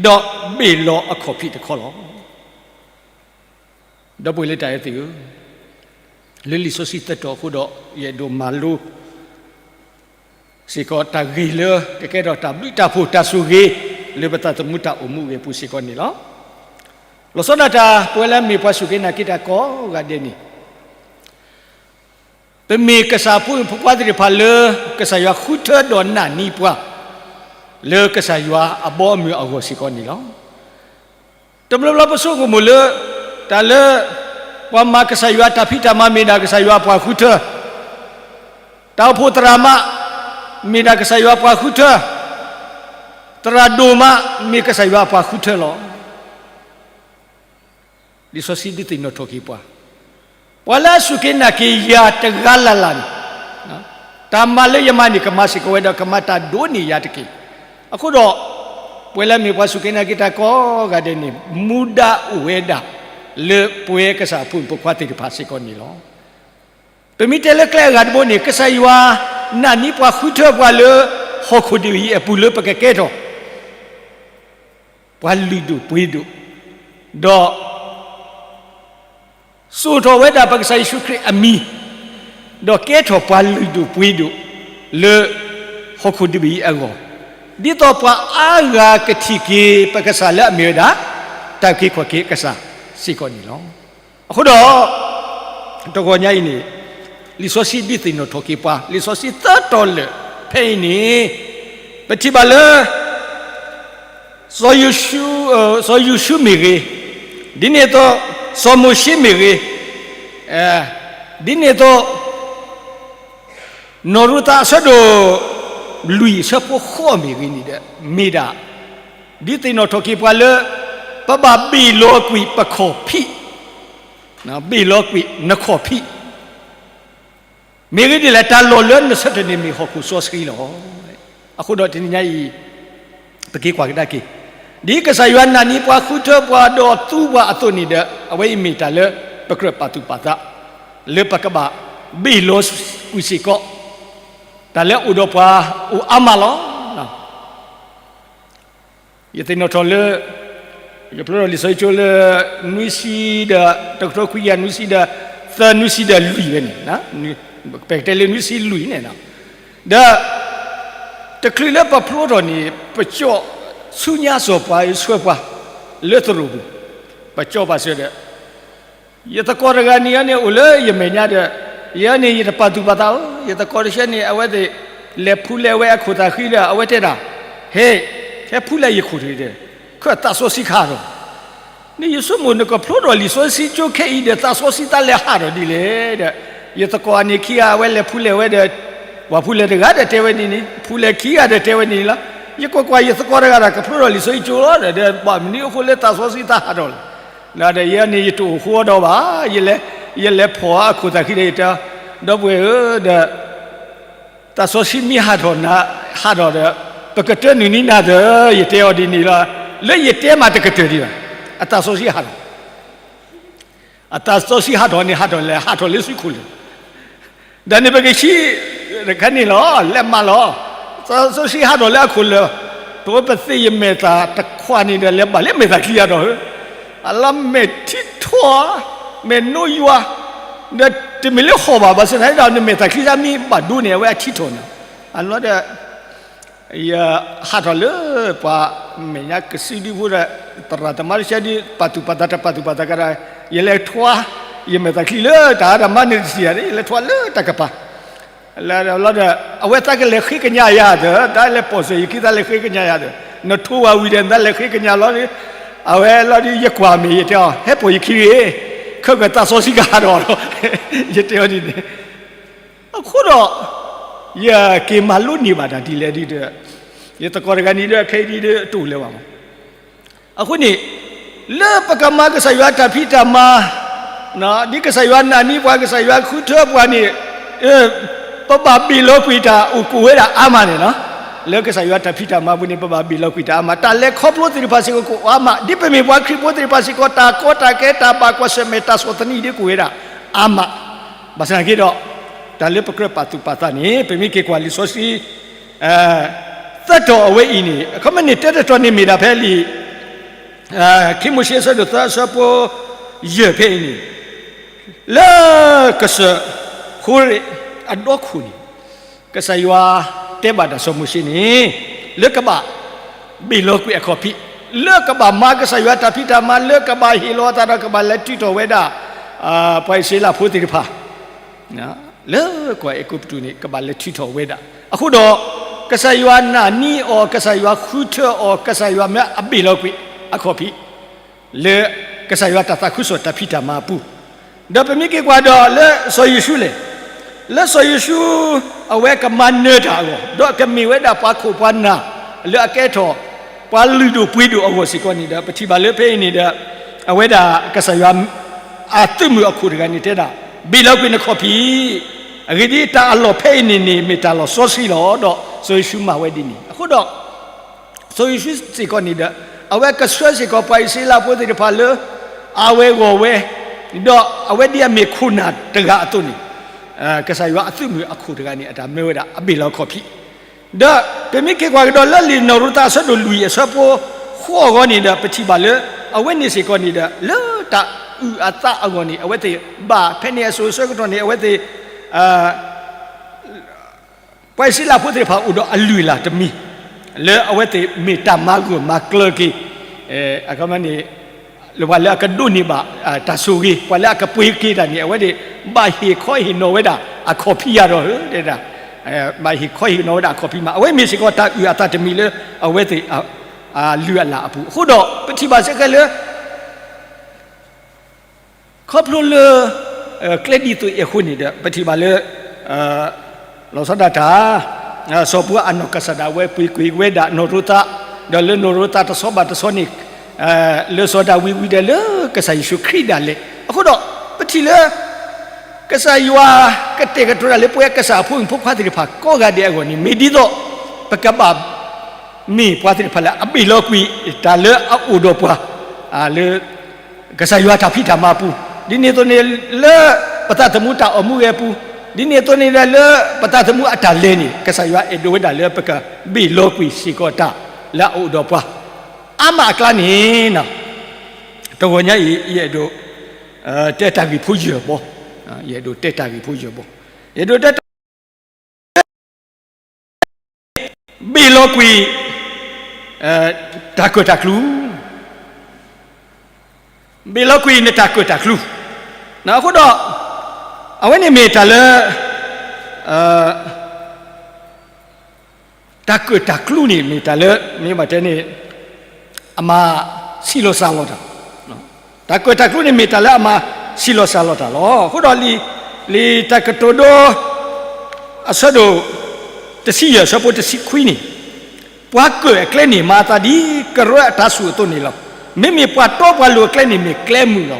ဒီးဘ့ၣ်လီၤအခီၣ်ဖံးတခီလီၤ. ဒီပုၢ်ဝဲၢ်လၢတၢ်အဲၣ်သ့ၣ်ဧၢ, လၢလံာ်စီဆှံသၢတီၤအဃိဒီး ယအဲၣ်ဒိးမၤလိ စ့ၢ်ကီးတၢ်ဂ့ၢ်လၢ ကကဲထီၣ်တၢ်ဘျုးတၢ်ဖှိၣ်တၢ်ဆိၣ်ဂ့ၤ လၢပသးသမူတၢ်အိၣ်မူအဂ့ၢ်အပူၤစ့ၢ်ကီးန့ၣ်လီၤ. လီၤဆီဒၣ်တၢ် ပဝဲလၢအမ့ၢ်ပှၤစူၢ်က့ၤနာ်က့ၤတၢ်ကိးဂၤဒဲးန့ၣ်, ပမ့ၢ်ကစၢ်ဖိမုၣ်ဖိခွါသ့ၣ်တဖၣ်လၢ ကစၢ်ယွၤဃုထၢဒီးနာ်န့ၢ်ပှၤ လၢကစၢ်ယွၤအဘီအမုၢ်အဂီၢ်စ့ၢ်ကီးန့ၣ်လီၤ. တဘျီဘျီပဆိကမိၣ်လၢ တၢ်လၢ ပှၤမၤကစၢ်ယွၤတၢ်ဖံးတၢ်မၤမ့ၢ်ဒၣ်ကစၢ်ယွၤအပှၤဃုထၢ, တၢ်အိၣ်ဖှိၣ်သရၣ်မး မ့ၢ်ဒၣ်ကစၢ်ယွၤအပှၤဃုထၢ, သရၣ်ဒိၣ်မး မ့ၢ်ကစၢ်ယွၤအပှၤဃုထၢလီၤ. လံာ်စီဆှံဒုးသ့ၣ်နီၣ်ထီၣ်က့ၤပှၤ, ပှၤလၢအစူၢ်က့ၤနာ်က့ၤယၤတဂၤလၢ်လၢ်န့ၣ်, တၢ်မၤလၢယမၤန့ၣ် ကမၤစ့ၢ်ကီးဝဲဒီး ကမၤတၢ်ဒိးန့ၢ်ယၤတက့ၢ်. အဃိဒီး ပဝဲလၢအမ့ၢ်ပှၤစူၢ်က့ၤနာ်က့ၤတၢ်ကိးဂၤဒဲးန့ၣ် မူဒါအိၣ်ဝဲဒၣ် လၢပဝဲကစၢ်ဖိမုၣ်ဖိခွါသ့ၣ်တဖၣ်စ့ၢ်ကီးန့ၣ်လီၤ. ပမ့ၢ်တဲလၢကျဲအဂၤတဘိန့ၣ် ကစၢ်ယွၤနာ်န့ၢ်ပှၤဃုထၢပှၤလၢ ဟီၣ်ခိၣ်ဒ်အံၤအပူၤလၢပကကဲထီၣ် ပှၤလုၢ်ဒိၣ်ပှ့ၤဒိၣ်, ဒီး စိာ်ထီၣ်ဝဲဒၣ်ပကစၢ်ယ့ၣ်ၡူးခရံာ်အမံၤ, ဒီးကဲထီၣ်ပှၤလုၢ်ဒိၣ်ပှ့ၤဒိၣ် လၢ ဟီၣ်ခိၣ်ဒ်အံၤအဂီၢ်, ဒ်သိးပှၤအါဂၤကထံၣ်က့ၤပကစၢ်လၢအမ့ၢ်ဝဲဒၣ် တၢ်အုၣ်က့ၤခီၣ်က့ၤအကစၢ်စ့ၢ်ကီးန့ၣ်လီၤ. အဃိဒီး တဂီၤညါအံၤန့ၣ် လံာ်စီဆှံဒုးသ့ၣ်နီၣ်ထီၣ်က့ၤပှၤ လံာ်စီဆှံသၢတီၤလၢာ်ဖဲအံၤန့ၣ် ပထံၣ်ဘၣ်လၢ စီၤယိၤၡူ စီၤယိၤၡူမ့ၢ်ဂ့ၤ, ဒ်န့ၣ်အသိး စီၤမိၤၡ့မ့ၢ်ဂ့ၤ, ဒ်န့ၣ်အသိး နီၢ်ရူၤသးအဆၢဒိၣ်လွံၢ်အဆၢဖိဃိးမ့ၢ်ဂ့ၤန့ၣ်ဒီး မ့ၢ်ဒၣ် ဒုးသ့ၣ်နီၣ်ထီၣ်က့ၤပှၤလၢ ပဘၣ်ဘ့ၣ်လီၤကွံာ်ပခီၣ်ဖံး, ဘ့ၣ်လီၤကွံာ်နခီၣ်ဖံး မ့ၢ်ဂ့ၤဒ်လဲၣ် တၢ်လီၢ်လၢနဆၢထၢၣ်န့ၣ်မ့ၢ်ဟီၣ်ခိၣ်စီဆှံလီၤ. အဃိဒီးတနံၤညါအံၤ ပက့ၤကွၢ်ကဒါက့ၤ ဒ်ကစၢ်ယွၤနာ်န့ၢ်ပှၤဃုထၢပှၤဒီးသူပှၤအသိးန့ၣ်ဒီး အဝဲအံၤမ့ၢ်တၢ်လၢပကြၢးပာ်သူၣ်ပာ်သး လၢပကဘၣ်ဘ့ၣ်လီၤကွံာ်စ့ၢ်ကီး တၢ်လၢအအိၣ်ဒီးပှၤအိၣ်အါမးလီၤ. ယသ့ၣ်နီၣ်ထီၣ်လၢ ယဖျိထီၣ်လံာ်စီဆှံကၠိလၢ နွံဆံဒီး တကထိခွံကယၤနွံဆံဒီး သၢနွံဆံဒီးလွံၢ်ဝဲန့ၣ်, ပကတဲလၢနွံဆံလွံၢ်န့ၣ်, ဒီး တချုးလၢပဖျိထီၣ်န့ၣ် ပကၠီဆူညါစီၤပှၤဆှၢပှၤ လၢသရိာ်ပူၤ, ပကၠီပာ်စၢၤဒီး ယသကိးတဂၤန့ၣ်န့ၣ် အိၣ်လၢယမဲာ်ညါဒီး ယန့ၣ် ယတပာ်သူၣ်ပာ်သးဧၢ, ယသကိးတဆၢန့ၣ် အဝဲသ့ၣ် လဲၤဖူလဲၤဝဲအခိၣ်သးဃံဒီး အဝဲတဲဒၣ်, ဟဲ, ဟဲဖူလဲၤယခိၣ်တဂ့ၤဒီး ခဲသးစီဆှံကဟးထီၣ်, န့ၣ်ယဆိကမိၣ် နကဖျိထီၣ်လံာ်စီဆှံကၠိခဲအံၤဒီး သးစီဆှံသးလဲၤဟးထီၣ်ဒ်လဲၣ်ဒီး ယသကိးအန့ၣ်ခံဂၤ အဝဲလဲၤဖူလဲၤဝဲဒီး ပှၤဖူလဲၤတဂၤဒီးတဲဝဲန့ၣ်န့ၣ် ဖူလဲၤခံဂၤဒီးတဲဝဲန့ၣ်န့ၣ်လီၤ. ယကွၢ်ကွၢ် ယသကိးတဂၤဒီး ကဖျိထီၣ်လံာ်စီဆှံကၠိလီၤဒီး ဒီးဘၣ်မနုၤအဃိလၢသးစီဆှံသးဟးထီၣ်လဲၣ်. ဒီးယဲန့ၣ် ယတအိၣ်ဃိအီၤဒီးဘၣ်, ယလဲၤဖီၣ်အခိၣ်သးဃံဒီး ယတဲ, ဒီပုၢ်ဝဲၢ်ဧၢ, ဒီး သးစီဆှံမ့ၢ်ဟးထီၣ်နၤ, ဟးထီၣ်ဒီး ပကတၢၢ်နုာ်န့ၢ်နၤဒီး ယတဲအီၤဒ်န့ၣ်လီၤ. လၢယတဲမးတကတၢၢ်ဒံးဘၣ်, အသးစီဆှံဟးထီၣ် အသးစီဆှံဟးထီၣ်န့ၣ် ဟးထီၣ်လၢစုခိၣ်လၢာ်, ဒီးန့ၣ်ပကဆံး တခါန့ၣ်လီၤ, လဲၤမးလီၤ. သးစီဆှံဟးထီၣ်လၢအခိၣ်လၢာ်, ပဝဲပသ့ၣ်ယမဲာ်သၣ်တခွးန့ၣ်ဒီး လဲၤဘၣ်လၢမဲာ်သၣ်ချံအါထီၣ်ဧၢ, အလီၤမဲာ်ထံထီၣ်, မဲာ်နိယွၤ, ဒီးတမ့ၢ်လၢဟီၣ်ဘၣ်, ဘၣ်ဆၣ်သနာ်က့ဒီး နမဲာ်သၣ်ချံသးမ့ၢ်ဘၣ်ဒိန့ၣ် အဝဲအထံထီၣ်န့ၣ်, အလီၤဒီး ယဟးထီၣ်လၢပှၤမဲာ်ညါကစုဒုဖိဒီး သရၣ်သမါတဆၢဒု ပာ်သူၣ်ပာ်သးတပာ်သူၣ်ပာ်သးကဒီး, ယလဲၤထွါ ယမဲာ်သၣ်ချံလၢတၢ်အါတၢ်မးန့ၣ်တထံၣ်ဧါ, ယလဲၤထွါလၢတၢ်ကပၤ, လီၤဒီး အဝဲသးကလဲၤဃ့ကညးယၤဒီး တၢ်လဲၤပိာ်စၢၤယခံသးလဲၤဃ့ကညးယၤဒီး နထိဝဲဝံၤဒီး နသးလဲၤဃ့ကညးလီၤဒီး အဝဲလီၤဒီး ယကွၢ်မ့ၢ် ယတဲအီၤ ဟဲပိာ်ယခံဂ့ၤ, ခဲကသးစီဆှံကဟးထီၣ်လီၤ, ယတဲအီၤဒ်န့ၣ် အဃိဒီး ယက့ၤမၤလိန့ၢ်ဘၣ်တၢ်ဒ်လဲၣ်ဒ်ဒီး ယသကိးတဂၤန့ၣ်ဒီး ခဲအံၤဒ်ဒီးတအိၣ်လၢၤဘၣ်မး, အဃိန့ၣ် လၢပကမၤကစၢ်ယွၤတၢ်ဖံးတၢ်မၤ ဒ်ကစၢ်ယွၤနာ်န့ၢ်ပှၤ ကစၢ်ယွၤဃုထၢပှၤန့ၣ် ပဘၣ်ဘ့ၣ်လီၤကွံာ်တၢ်အိၣ်ကအိၣ်ဝဲဒၣ်အါမးန့ၣ်လီၤ. လၢကစၢ်ယွၤတၢ်ဖံးတၢ်မၤပူၤန့ၣ် ပဘၣ်ဘ့ၣ်လီၤကွံာ်တၢ်အါမး, တၢ်လဲၤခီဖျိသ့ၣ်တဖၣ်စ့ၢ်ကီးကအိၣ်အါမး, ဒ်ပမ့ၢ်ပှၤခရံာ်ဖိသ့ၣ်တဖၣ်စ့ၢ်ကီး တၢ်ကီတၢ်ခဲ တၢ်ဘၣ်ကွၢ်ဆၢၣ်မဲာ် တၢ်ဆီၣ်သနံးဒ်ကအိၣ်ဝဲဒၣ်အါမး, ဘၣ်ဆၣ်သနာ်က့ဒီး တၢ်လၢပကြၢးပာ်သူၣ်ပာ်သးန့ၣ် ပမ့ၢ်က့ၤကွၢ်လံာ်စီဆှံ သၢတီၤအဝဲအံၤန့ၣ် အခီပညီန့ၣ် တၢတတီၤန့ၣ်မ့ၢ်ဒၣ်ဖဲလံာ် ခံမိၤၡ့အဆၢဒိၣ်သၢအဆၢဖိယဲၢ်ဖဲအံၤန့ၣ်, လၢကစၢၢ်ဟိရ့ၣ်အဒီခိၣ်န့ၣ် ကစၢ်ယွၤတဲဘၣ်တၢ်စီၤမိၤၡ့န့ၣ် လၢကဘၣ်ဘ့ၣ်လီၤကွံာ်အခီၣ်ဖံး, လၢကဘၣ်မၤကစၢ်ယွၤတၢ်ဖံးတၢ်မၤ, လၢကဘၣ်ဟ့ၣ်လီၤအသးဒီးကဘၣ်လဲၤထုးထီၣ်ဝဲဒၣ် ပှၤအံၣ်စရ့လးဖိသ့ၣ်တဖၣ် လၢကီၢ်အဲၤကူပတူးန့ၣ် ကဘၣ်လဲၤထုးထီၣ်ဝဲဒၣ်. အဃိဒီး ကစၢ်ယွၤနာ်န့ၢ်အီၤ, ကစၢ်ယွၤဃုထၢအီၤ, ကစၢ်ယွၤမၢအဘ့ၣ်လီၤကွံာ်အခီၣ်ဖံး လၢကစၢ်ယွၤတၢ်သးခုကစီၣ်တၢ်ဖံးတၢ်မၤအပူၤ, ဒီးပမ့ၢ်က့ၤကွၢ်ဒီးလၢစီၤယိၤၡူလဲၣ်, လၢစီၤယိၤၡူ အဝဲကမၤနၢၤတၢ်အဂီၢ်, ဒီးကမ့ၢ်ဝဲဒၣ်ပှၤခိၣ်ပှၤနၢ် လၢအကဲထီၣ် ပှၤလုၢ်ဒိၣ်ပှ့ၤဒိၣ်အဂီၢ်စ့ၢ်ကီးန့ၣ်ဒီး ပထံၣ်ဘၣ်လၢဖဲအံၤန့ၣ်ဒီး အဝဲဒၣ်ကစၢ်ယွၤ အသုးမုၢ်အခိၣ်တဂၤန့ၣ်တဲဒၣ်, ဘ့ၣ်လီၤကွံာ်နခီၣ်ဖံး, အဂ့ၢ်ဒ်အံၤ, တၢ်အလီၢ်ဖဲအံၤန့ၣ်န့ၣ် မ့ၢ်တၢ်လီၢ်စီဆှံလီၤ. ဒီးစီၤယိၤၡူမၤဝဲဒ်န့ၣ်. အဃိဒီး စီၤယိၤၡူစ့ၢ်ကီးန့ၣ်ဒီး အဝဲကဆှၢစ့ၢ်ကီးပှၤအံၣ်စရ့လးဖိသ့ၣ်တဖၣ်လၢ အဝဲဂီၢ်ဝဲ, ဒီးအဝဲဒ်အမ့ၢ်ခိၣ်နၢ်တဂၤအသိးန့ၣ်, ကစၢ်ယွၤအသုးမုၢ်အခိၣ်တဂၤန့ၣ် အတၢ်မၢဝဲဒၣ်အဘ့ၣ်လီၤခီၣ်ဖံး, ဒီးပမ့ၢ်က့ၤကွၢ်ကဒီးလၢလံာ်နီၣ်ရိသးအဆၢဒိၣ်လွံၢ်အဆၢဖိဃိးအဂီၢ်န့ၣ်ဒီး ပထံၣ်ဘၣ်လၢ အဝဲန့ၣ်စ့ၢ်ကီးန့ၣ်ဒီး လၢတၢ်အုၣ်အသးအဂီၢ်န့ၣ် အဝဲသ့ၣ်ဘၣ်ဖဲန့ၣ်အစိၤအဆၢကတီၢ်န့ၣ် အဝဲသ့ၣ် ပှၤအံၣ်စရ့လးဖိသ့ၣ်တဖၣ်အိၣ်ဒီးအလုၢ်အလၢ်တမံၤ လၢအဝဲသ့ၣ်မ့ၢ်တၢ်မၤဂၢၢ်မၤကျၢၤက့ၤ, အခီပညီန့ၣ် လၢပှၤလၢအကဒိးန့ၢ်ဘၣ်တၢ်ဆိၣ်ဂ့ၤ, ပှၤလၢအကပှ့ၤက့ၤတၢ်န့ၣ် အဝဲသ့ၣ်ဘၣ်ဟ့ၣ်ခီဟ့ၣ်နီၤဝဲဒၣ်အခီၣ်ဖံးယၤဒီး တဲဒၣ်, ဘၣ်ဟ့ၣ်ခီဟ့ၣ်နီၤဝဲဒၣ်အခီၣ်ဖံးမး, အဝဲမ့ၢ်စ့ၢ်ကီးတၢ်အုၣ်အသးတမံၤလၢအဝဲသ့ၣ်အလုၢ်အလၢ်အပူၤ. အဃိဒီး ပထံၣ်ဘၣ်စ့ၢ်ကီးလၢ ခီဖျိလၢ ကျဲဒ်သိးအံၤအဃိန့ၣ်ဒီး ပထံၣ်ဘၣ်လၢ လီၤဆီဒၣ်တၢ် စီၤပၤအနီၢ်ကစၢ်ဒၣ်ဝဲပှ့ၤကွံာ်ဝဲဒၣ်နီၢ်ရိသး, ဒီးလၢနီၢ်ရိသးတဆီဘၣ်တဆီန့ၣ် လၢစီၤဒၤဝံးဝံၤဒီးလၢကစၢ်ယ့ၣ်ၡူးခရံာ်ဒၣ်လဲာ်. အဃိဒီး ပထံၣ်လၢ ကစၢ်ယွၤကတဲာ်ကတီၤဒၣ်လၢပဝဲကစၢ်အဖိမုၣ်ဖိခွါသ့ၣ်တဖၣ်ကိးဂၤဒဲးအဂီၢ်န့ၣ် မ့ၢ်ဒ်သိး ပကဘၣ် မ့ၢ်ပှၤသ့ၣ်တဖၣ်လၢအဘ့ၣ်လီၤကွံာ်တၢ်လၢအအိၣ်ဒီးပှၤ လၢ ကစၢ်ယွၤတၢ်ဖံးတၢ်မၤအပူၤ, ဒ်န့ၣ်အသိးန့ၣ် လၢပသးသမူတၢ်အိၣ်မူအပူၤ, ဒ်န့ၣ်အသိးန့ၣ်လၢပသးသမူအတၢ်လဲၤန့ၣ် ကစၢ်ယွၤအဲၣ်ဒိးဝဲဒၣ်လၢပကဘ့ၣ်လီၤကွံာ်စ့ၢ်ကီးတၢ်လၢအအိၣ်ဒီးပှၤ အါမးအကျါန့ၣ် တဂီၤညါအံၤ ယအဲၣ်ဒိး တဲတၢ်ဂ့ၢ်ဖိယဲၢ်ဘီ, ယအဲၣ်ဒိးတဲတၢ်ဂ့ၢ်ဖိယဲၢ်ဘီ, ယအဲၣ်ဒိးတဲတၢ် ဘ့ၣ်လီၤကွံာ် တၢ်ကၢၣ်တၢ်ကျူ, ဘ့ၣ်လီၤကွံာ်နတၢ်ကၢၣ်တၢ်ကျူ, အဃိဒီး အဝဲန့ၣ်မ့ၢ်တၢ်လၢ တၢ်ကၢၣ်တၢ်ကျူန့ၣ် မ့ၢ်တၢ်လၢ မ့ၢ်ဘၣ်တဲန့ၣ် အမၤဆံးလီၤစှၤလီၤတၢ်, တၢ်ကၢၣ်တၢ်ကျူန့ၣ် မ့ၢ်တၢ်လၢအမၤဆံးလီၤစှၤလီၤတၢ်လီၤ. အဃိဒီးလံာ် လံာ်တၢ်ကတိၤဒိ အဆၢဒိၣ် တဆံယဲၢ် အဆၢဖိတဆံခွံန့ၣ်, ပှၤကၢၣ်အကျဲန့ၣ် မၤသးဒ်ကရၢအတၤဆူၣ်အသိးန့ၣ်လီၤ. မ့မ့ၢ်ပှၤတီပှၤလိၤအကျဲန့ၣ် မ့ၢ်ကျဲမုာ်လီၤ.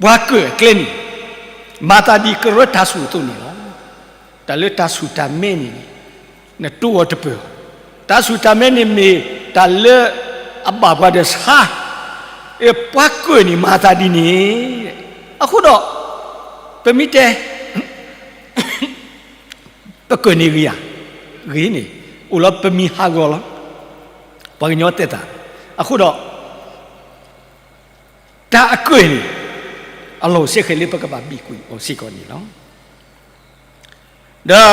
ပှၤကၢၣ်အကျဲန့ၣ် မၤသးဒ်ကရၢတၤဆူၣ်အသိးန့ၣ်လီၤ. တၢ်လၢတၤဆူၣ်တၢ်မဲန့ၣ် နတိအီၤတပၢၢ်, တၤဆူၣ်တၢ်မဲန့ၣ်မ့ၢ်တၢ်လၢ အဘၣ်ပှၤဒီးဆါ, ပှၤကၢၣ်န့ၣ်မၤသးဒ်န့ၣ်, အဃိဒီး ပမ့ၢ်တဲ ပကၢၣ်န့ၣ်ဂ့ၤဧါ, ဂ့ၤန့ၣ် အိၣ်လီၤပမံၤဟးဂီၤလီၤ, ပှၤကညီတဲသး, အဃိဒီး တၢ်အကၢၣ်န့ၣ် အလီၢ်စ့ၢ်ကီးလၢပကဘၣ်ဘ့ၣ်ကွံာ်အီၤစ့ၢ်ကီးန့ၣ်လီၤ.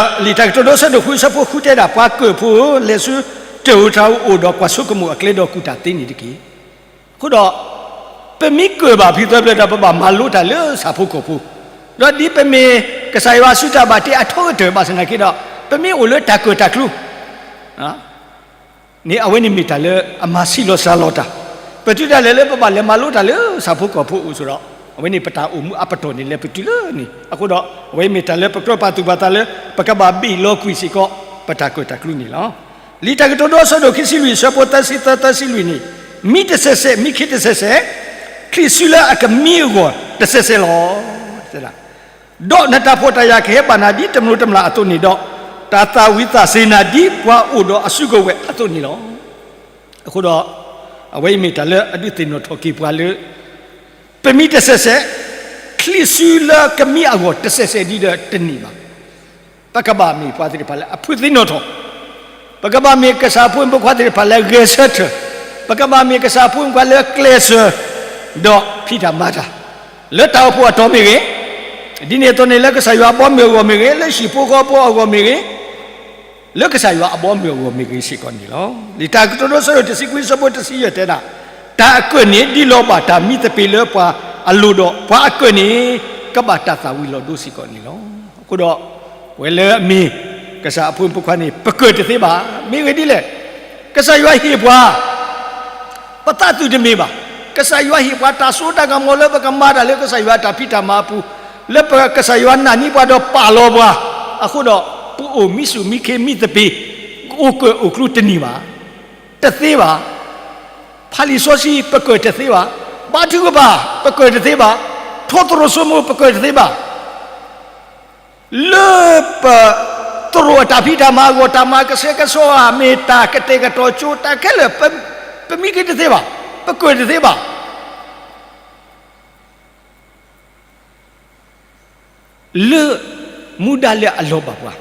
ဒီးလံာ်တၢ်ကတိၤဒိ အဆၢဒိၣ်ဃု အဆၢဖိဃုတဲဒၣ်, ပှၤကၢၣ်ဖိဧၢ, လဲၤဆူတၢ်အိၣ်တၢ်အီၣ်ဒီးကွၢ်ဆိကမိၣ်အကျဲဒီး ကူၣ်တၢ်သ့န့ၣ်တက့ၢ်. အဃိဒီး ပမ့ၢ်ကၢၣ်ဘၣ်ဖုသၢဖျၢၣ်ဒီး ပဘၣ်မၤလိတၢ်လၢဆၣ်ဖိကီၢ်ဖိ, ဒီးဒ်ပမ့ၢ်ကစၢ်ယွၤစုတၢ်ဘၣ်တ့အထီကတၢၢ်ဘၣ်ဆၣ်သနာ်က့ဒီး ပမ့ၢ်အိၣ်လၢတၢ်ကၢၣ်တၢ်ကျူ န့ၣ် အဝဲန့ၣ်မ့ၢ်တၢ်လၢအမၤဆံးလီၤစှၤလီၤတၢ်, ပတုၤဒၣ်လဲာ်လၢပဘၣ်လဲၤမၤလိတၢ်လၢဆၣ်ဖိကီၢ်ဖိအအိၣ်ဆိဒီး အဝဲန့ၣ်ပတၢ်အိၣ်မူအပတီၢ်န့ၣ် လဲၤပတုၤလၢန့ၣ်. အဃိဒီး အဝဲမ့ၢ်တၢ်လၢပကြၢးပာ်သူၣ်ပာ်သးလၢ ပကဘၣ်ဘ့ၣ်လီၤကွံာ်စ့ၢ်ကီး ပတၢ်ကၢၣ်တၢ်ကျူန့ၣ်လီၤ. လံာ်တၢ်ကတိၤဒိ အဆၢဒိၣ်ခံဆံလွံၢ် အဆၢဖိသၢဆံသၢ သၢဆံလွံၢ်န့ၣ်, မံတစဲးစဲး, မံခ့တစဲးစဲး, ချံးစုလၢအကမံအဂီၢ်တစဲးစဲးလီၤ. ဒီးနတၢ်ဖှီၣ်တၢ်ယာ်ကဟဲဘၣ်နၤဒ်တမျိးတမျာ်အသိးန့ၣ်ဒီး, တၢ်သၣ်ဝံၤသးစ့ၤနၤဒ်ပှၤအိၣ်ဒီးအစုကဝဲၤအသိးန့ၣ်လီၤ. အဃိဒီး အဝဲအံၤမ့ၢ်တၢ်လၢအဒုးသ့ၣ်နီၣ်ထီၣ်က့ၤပှၤလၢ ပမံတစဲးစဲး ချံးစုလၢကမံအဂီၢ်တစဲးစဲးဒ်ဒီးတန့ၢ်ဘၣ်. ပကဘၣ်မ့ၢ်ပှၤသ့ၣ်တဖၣ်လၢအဖုသ့ၣ်နီၣ်ထီၣ်, ပကဘၣ်မ့ၢ်ကစၢ်ဖိမုၣ်ဖိခွါသ့ၣ်တဖၣ်လၢဂဲၤဆၢထၢၣ်, ပကဘၣ်မ့ၢ်ကစၢ်ဖိမုၣ်ဖိခွါလၢကျဲးစၢး ဒီးဖံးတၢ်မၤတၢ် လၢတၢ်အိၣ်ဖှိၣ်အတီၢ်မ့ၢ်ဂ့ၤ, ဒ်န့ၣ်အသိးန့ၣ် လၢကစၢ်ယွၤအဘီအမုၢ်အဂီၢ်မ့ၢ်ဂ့ၤ, လၢဟံၣ်ဖိဃီဖိအဂီၢ်မ့ၢ်ဂ့ၤ, လၢကစၢ်ယွၤအဘီအမုၢ်အဂီၢ်မ့ၢ်ဂ့ၤစ့ၢ်ကီးန့ၣ်လီၤ. လံာ်တၢ်ကတိၤဒိ အဆၢဒိၣ်တဆံခွံ အဆၢဖိတဆံယဲၢ်တဲဒၣ်, တၢ်အကၢၣ်န့ၣ်ဒ်လီၤဘၣ်တၢ်မံသပ့ၤလၢပှၤအလိၤဒီး ပှၤအကၢၣ်န့ၣ် ကဘၣ်တၢ်သၣ်ဝံၤလီၤဒိစ့ၢ်ကီးန့ၣ်လီၤ. အဃိဒီး ပဝဲလၢအမ့ၢ် ကစၢ်အဖိမုၣ်ဖိခွါန့ၣ် ပကၢၣ်တသ့ဘၣ်. မ့ၢ်ဂ့ၢ်ဒ်လဲၣ်, ကစၢ်ယွၤဟ့ၣ်ပှၤ ပသးသုးတမ့ၢ်ဘၣ်. ကစၢ်ယွၤဟ့ၣ်ပှၤတၢ်စိတၢ်ကမီၤလၢပကမၤတၢ်လၢကစၢ်ယွၤအတၢ်ဖံးတၢ်မၤအပူၤ, လၢပကစၢ်ယွၤနာ်န့ၢ်ပှၤဒီးပာ်လီၤပှၤ, အဃိဒီး ပအိၣ်မံဆူၣ်မံခ့မံသပ့ၤ, အိၣ်ကၢၣ်အိၣ်ကျူတန့ၢ်ဘၣ်, တသ့ဘၣ်. ဖးလံာ်စီဆှံ ပကၢၣ်တသ့ဘၣ်. ဘါထုကဖၣ် ပကၢၣ်တသ့ဘၣ်. ထိၣ်သတြီၤစိမိၤ ပကၢၣ်တသ့ဘၣ်. လၢပသရိာ်အတၢ်ဖံးတၢ်မၤအဂီၢ် တၢ်မၤကဆှဲကဆှီဧါ, မ့ၢ်တၢ်ကတဲာ်ကတီၤကၠိ တၢ်ခဲလၢာ် ပမံက့ၤတသ့ဘၣ်, ပကၢၣ်တသ့ဘၣ်. လၢမူဒါလၢအလီၤဘၣ်ပှၤ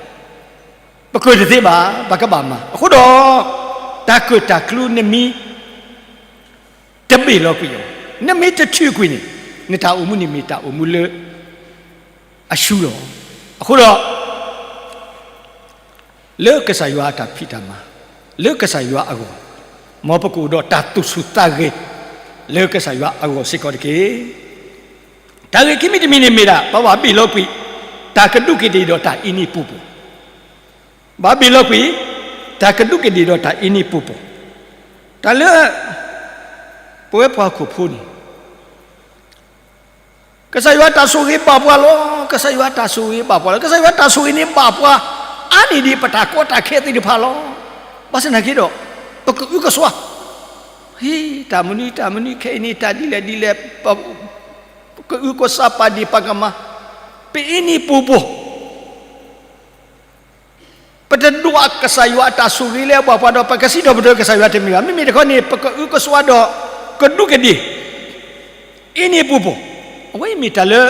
ပကၢၣ်တသ့ဘၣ်, ပကဘၣ်မၤ. အဃိဒီး တၢ်ကၢၣ်တၢ်ကျူနမ့ၢ် တဘ့ၣ်လီၤကွံာ်အီၤ, နမ့ၢ်တထုးကွံာ်န့ၣ် နတၢ်အိၣ်မူန့ၣ်မ့ၢ်တၢ်အိၣ်မူလၢအဆူလီၤ. အဃိဒီး လၢကစၢ်ယွၤအတၢ်ဖံးတၢ်မၤ, လၢကစၢ်ယွၤအဂီၢ်, မ်ပကအိၣ်ဒီးတၢ်သူၣ်ဆူၣ်သးဂဲၤ လၢကစၢ်ယွၤအဂီၢ်စ့ၢ်ကီးတက့ၢ်. တၢ်ဂ့ၢ်ခံမံၤတမံၤန့ၣ်မ့ၢ်ဒၣ် ပဘၣ်ဘ့ၣ်လီၤကွံာ် တၢ်ကဒူးကဒ့ၣ်ဒီးတၢ်အ့န့ၢ်ပူၤပူၤ, ဘၣ်ဘ့ၣ်လီၤကွံာ် တၢ်ကဒူးကဒ့ၣ်ဒီးတၢ်အ့န့ၢ်ပူၤပူၤ, တၢ်လၢ ပဝဲပှၤဟီၣ်ခိၣ်ဖိန့ၣ် ကစၢ်ယွၤတၢ်ဆိၣ်ဂ့ၤဘၣ်ပှၤလီၤ. ကစၢ်ယွၤတၢ်ဆိၣ်ဂ့ၤဘၣ်ပှၤလီၤ. ကစၢ်ယွၤတၢ်ဆိၣ်ဂ့ၤန့ၣ်ဘၣ်ပှၤ အါန့ၢ်ဒံးပတၢ်ကီတၢ်ခဲသ့ၣ်တဖၣ်လီၤ. ဘၣ်ဆၣ်သနာ်က့ဒီး ပကအုကစွါ, ဟ့ၣ် တၢ်မနုၤတၢ်မနုၤ ခဲအံၤန့ၣ် တၢ်ဒ်လဲၣ်ဒ်လဲၣ်, ပကအုကစွါ ပာ်ဒ့ၣ်ပာ်ကမၣ်, ပအ့န့ၢ်ပူၤပူၤ ပတဒိးကစၢ်ယွၤအတၢ်ဆိၣ်ဂ့ၤလၢအဘၣ်ပှၤဒီး ပကစံးထီၣ်ပတြၢၤကစၢ်ယွၤတမ့ၢ်ဘၣ်. မ့မ့ၢ်တခီန့ၣ် ပကအုကစွါဒီး ကဒူးကဒ့ၣ် အ့န့ၢ်ပူၤပူၤ, အဝဲအံၤမ့ၢ်တၢ်လၢ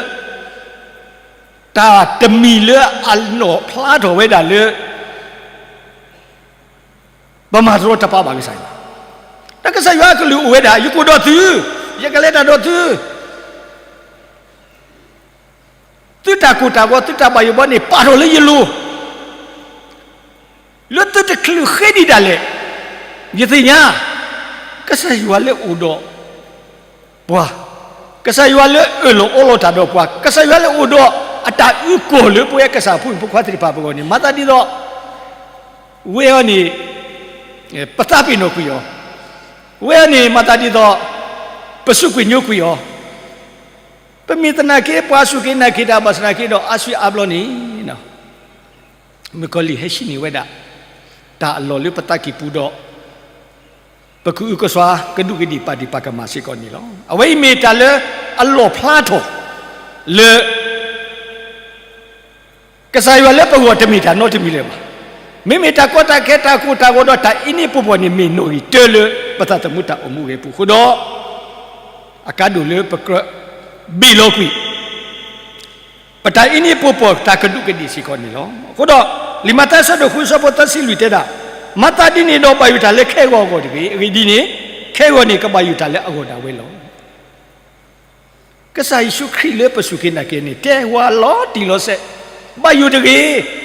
တၢ်တမံၤလၢအလီၣ်ဖျါထီၣ်ဝဲဒၣ်လၢ ပမၤတရီတပါဘၣ်ကစၢ်ယွၤ, ဒီးကစၢ်ယွၤအကလုၢ်အိၣ်ဝဲဒၣ် ယကအိၣ်ဒီးသု, ယကလဲၤတၢ်ဒီးသု သုတၢ်ကိၢ်တၢ်ဂီၤ သုတၢ်ဘၣ်ယိၣ်ဘီန့ၣ် ပာ်ထီၣ်လၢယလိၤ, လၢသုတချုးဃ့ဒံးဒၣ်လဲာ်, ယသ့ၣ်ညါ ကစၢ်ယွၤလၢအိၣ်ဒီးပှၤ, ကစၢ်ယွၤလၢအၢၣ်လီၤအီလီၤတၢ်ဒီးပှၤ, ကစၢ်ယွၤလၢအိၣ်ဒီးအတၢ်အုၣ်ကီၤလၢပဝဲကစၢ်ဖိမုၣ်ဖိခွါသ့ၣ်တဖၣ်ပဂီၢ်န့ၣ် မၤသးဒ်သိး ဝဲအံၤန့ၣ် ပသးပ့ၤနီၣ်ကွံာ်အီၤ, ဝဲအံၤန့ၣ် မၤသးဒ်သိး ပစူးကွံာ်ညိကွံာ်အီၤ, ပမ့ၢ်သနာ်က့ ပှၤစူၢ်က့ၤနာ်က့ၤတၢ်ဘၣ်ဆၣ်သနာ်က့ဒီး အါစုအါဘျီန့ၣ် မုၣ်ကီၤလံၢ်ဟဲဟံးန့ၢ်ဝဲဒၣ် တၢ်အလီၢ်လၢပသးကံၢ်ပူၤဒီး ပကအုကစွါ ကဒူးကဒ့ၣ် ပာ်ဒ့ၣ်ပာ်ကမၣ်စ့ၢ်ကီးန့ၣ်လီၤ. အဝဲအံၤမ့ၢ်တၢ်လၢအလီၣ်ဖျါထီၣ် လၢ ကစၢ်ယွၤလၢပဂီၢ်တမ့ၢ်တၢ်နီတမံၤလၢၤဘၣ်. မ့မ့ၢ်တၢ်ကီတၢ်ခဲ တၢ်ကိၢ်တၢ်ဂီၤဒီးတၢ်အ့န့ၢ်ပူၤပူၤန့ၣ် မ့ၢ်နီၣ်ဂံၢ်တၢလၢပသးသမူတၢ်အိၣ်မူအဂ့ၢ်အပူၤအဃိဒီး အကါဒိၣ်လၢပကြၢးဘ့ၣ်လီၤကွံာ် ပတၢ်အ့န့ၢ်ပူၤပူၤ တၢ်ကဒူးကဒ့ၣ်စ့ၢ်ကီးန့ၣ်လီၤ. အဃိဒီး လံာ်မးသဲ အဆၢဒိၣ်ဃု အဆၢဖိသၢဆံလွံၢ်တဲဒၣ်, မၤသးဒ်န့ၣ်ဒီး ဘၣ်ယိၣ်တၢ်လၢခဲဂီၤအဂီၢ်တဂ့ၤ. အဂ့ၢ်ဒ်န့ၣ် ခဲဂီၤန့ၣ် ကဘၣ်ယိၣ်တၢ်လၢအဂီၢ်ဒၣ်ဝဲလီၤ. ကစၢ်ယ့ၣ်ၡူးခရံာ်လၢပစူၢ်က့ၤနာ်က့ၤန့ၣ် တဲဝဲလီၤတံၢ်လီၤဆဲး, ဘၣ်ယိၣ်တဂ့ၤ.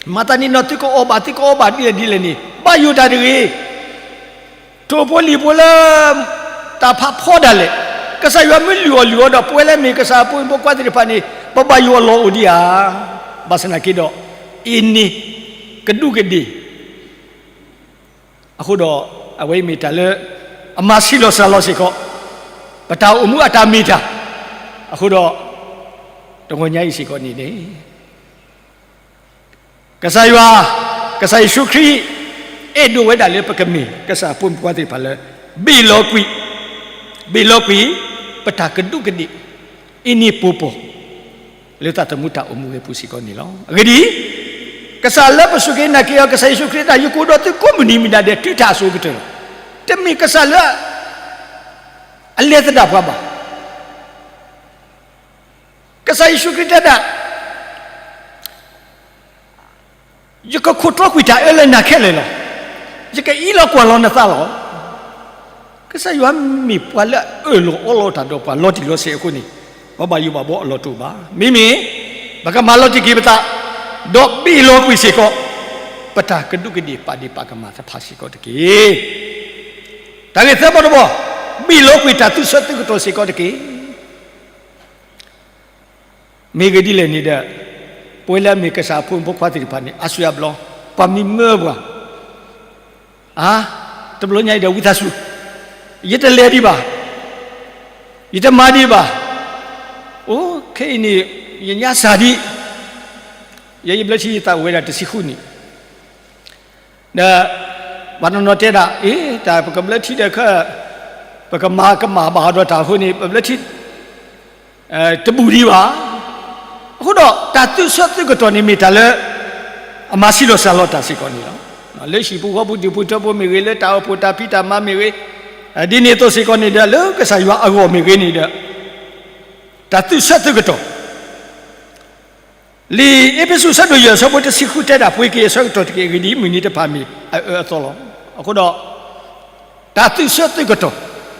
မၤသးဒ်န့ၣ်ဒီး သုကအီၣ်ဘၣ် သုကအီဘၣ်ဒ်လဲၣ်ဒ်လဲၣ်န့ၣ် ဘၣ်ယိၣ်တၢ်တဂ့ၤ. ထိၣ်ဖိလံၣ်ဖိလၢ တၢ်ဖးဖီဒၣ်လဲာ်, ကစၢ်ယွၤမ့ၢ်လုၢ်အီၣ်လုၢ်အီဒီး ပဝဲလၢမ့ၢ်ကစၢ်အဖိမုၣ်ဖိခွါသ့ၣ်တဖၣ်န့ၣ် ပဘၣ်ယိၣ်အလီၢ်အိၣ်ဒံးဧါ. ဘၣ်ဆၣ်သနာ်က့ဒီး အ့န့ၢ် ကဒူးကဒ့ၣ် အဃိဒီး အဝဲအံၤမ့ၢ်တၢ်လၢ အမၤဆံးလီၤစှၤလီၤစ့ၢ်ကီး ပတၢ်အိၣ်မူအတၢ်မ့ၢ်တၢ်, အဃိဒီး တဂီၤညါအံၤစ့ၢ်ကီးန့ၣ်န့ၣ် ကစၢ်ယွၤ, ကစၢ်ယ့ၣ်ၡူးခရံာ် အဲၣ်ဒိးဝဲဒၣ်လၢပကမ့ၢ် ကစၢ်အဖိမုၣ်ဖိခွါသ့ၣ်တဖၣ်လၢ ဘ့ၣ်လီၤကွံာ်, ဘ့ၣ်လီၤကွံာ် ပတၢ်ကဒူးကဒ့ၣ် အ့န့ၢ်ပူၤပူၤ လၢသးသမူတၢ်အိၣ်မူအဂ့ၢ်အပူၤစ့ၢ်ကီးန့ၣ်လီၤ. အဂ့ၢ်ဒ်အံၤ, ကစၢ်လၢပစူၢ်က့ၤနာ်က့ၤအီၤ ကစၢ်ယ့ၣ်ၡူးခရံာ်တၢ် ယကအိၣ်ဒီးသုကိးမုၢ်နံၤမုၢ်နၤဒဲး တုၤတၢ်အစိၤကတၢၢ်လီၤ. တမ့ၢ်ကစၢ်လၢ အလဲၤသဒၣ်ပှၤဘၣ်. ကစၢ်ယ့ၣ်ၡူးခရံာ်တဲဒၣ် ယကခိၣ်တီကွံာ်တၢ်အၢလၢနၤခဲလၢာ်လီၤ. ယကအံးလီၤကွၢ်လီၤနသးလီၤ. ကစၢ်ယွၤမ့ၢ်ပှၤလၢအအၢၣ်လီၤအီလီၤတၢ်ဒီးပှၤလီၤတံၢ်လီၤဆဲးအဃိန့ၣ်, ပှၤဘၣ်ယိၣ်ဘၣ်ဘှီအလီၢ်တအိၣ်ဘၣ်. မ့မ့ၢ် ပကမၤလီၤတံၢ်က့ၤပသး, ဒီးဘ့ၣ်လီၤကွံာ်စ့ၢ်ကီး ပတၢ်ကဒူးကဒ့ၣ်ပာ်ဒ့ၣ်ပာ်ကမၣ်သ့ၣ်တဖၣ်စ့ၢ်ကီးတက့ၢ်. တၢ်ဂ့ၢ်သၢဘီတဘီ, ဘ့ၣ်လီၤကွံာ်တၢ်သုးဆၢသုးကတီၢ်စ့ၢ်ကီးတက့ၢ်. မ့ၢ်ဂ့ၢ်ဒ်လဲၣ်န့ၣ်ဒီး, ပဝဲလၢအမ့ၢ်ကစၢ်အဖိမုၣ်ဖိခွါသ့ၣ်တဖၣ်န့ၣ် အါစုအါဘျီ, ပှၤမံမၢပှၤ, အါ, တဘျီညါအံၤဒီးဝံသးစူၤ, ယတလဲၤဒံးဘၣ်, ယတမၤဒံးဘၣ်, အိၣ်ခဲအံၤန့ၣ် ယညါစၢ်ဒံး, ယဲယဘျၢထံယသးအိၣ်ဝဲဒၣ်တဆံဃုနံၣ် ဒီး ပှၤတနီၤတဲဒၣ် အ့ တၢ်ပကဘျၢထံဒီးခဲ, ပကမၤကမၣ်ဘၣ်အီၤဒီးတၢ်အဃိန့ၣ် ပဘျၢထံ တဘူၣ်ဒံးဘၣ်. အဃိဒီးတၢ်သုးဆၢသုးကတီၢ်န့ၣ်မ့ၢ်တၢ်လၢ အမၤဆံးလီၤစှၤလီၤတၢ်စ့ၢ်ကီးန့ၣ်လီၤ. လၢဟံၣ်ပူၤဃီပူၤ ဒူၣ်ပူၤထၢပူၤမ့ၢ်ဂ့ၤ, လၢတၢ်အိၣ်ဖှိၣ်တၢ်ဖံးတၢ်မၤမ့ၢ်ဂ့ၤ, ဒ်န့ၣ်အသိးစ့ၢ်ကီးန့ၣ်ဒီး လၢကစၢ်ယွၤအဂီၢ်မ့ၢ်ဂ့ၤန့ၣ်ဒီး တၢ်သုးဆၢသုးကတီၢ် လံာ်အ့းဖ့းစူးအဆၢဒိၣ်ယဲၢ်အဆၢဖိတဆံဃုတဲဒၣ် ပှ့ၤက့ၤအဆၢကတီၢ်တက့ၢ်. အဂ့ၢ်ဒ်အံၤ, မုၢ်နံၤတဖၣ်မ့ၢ်အအၢအသီလီၤ. အဃိဒီး တၢ်သုးဆၢသုးကတီၢ်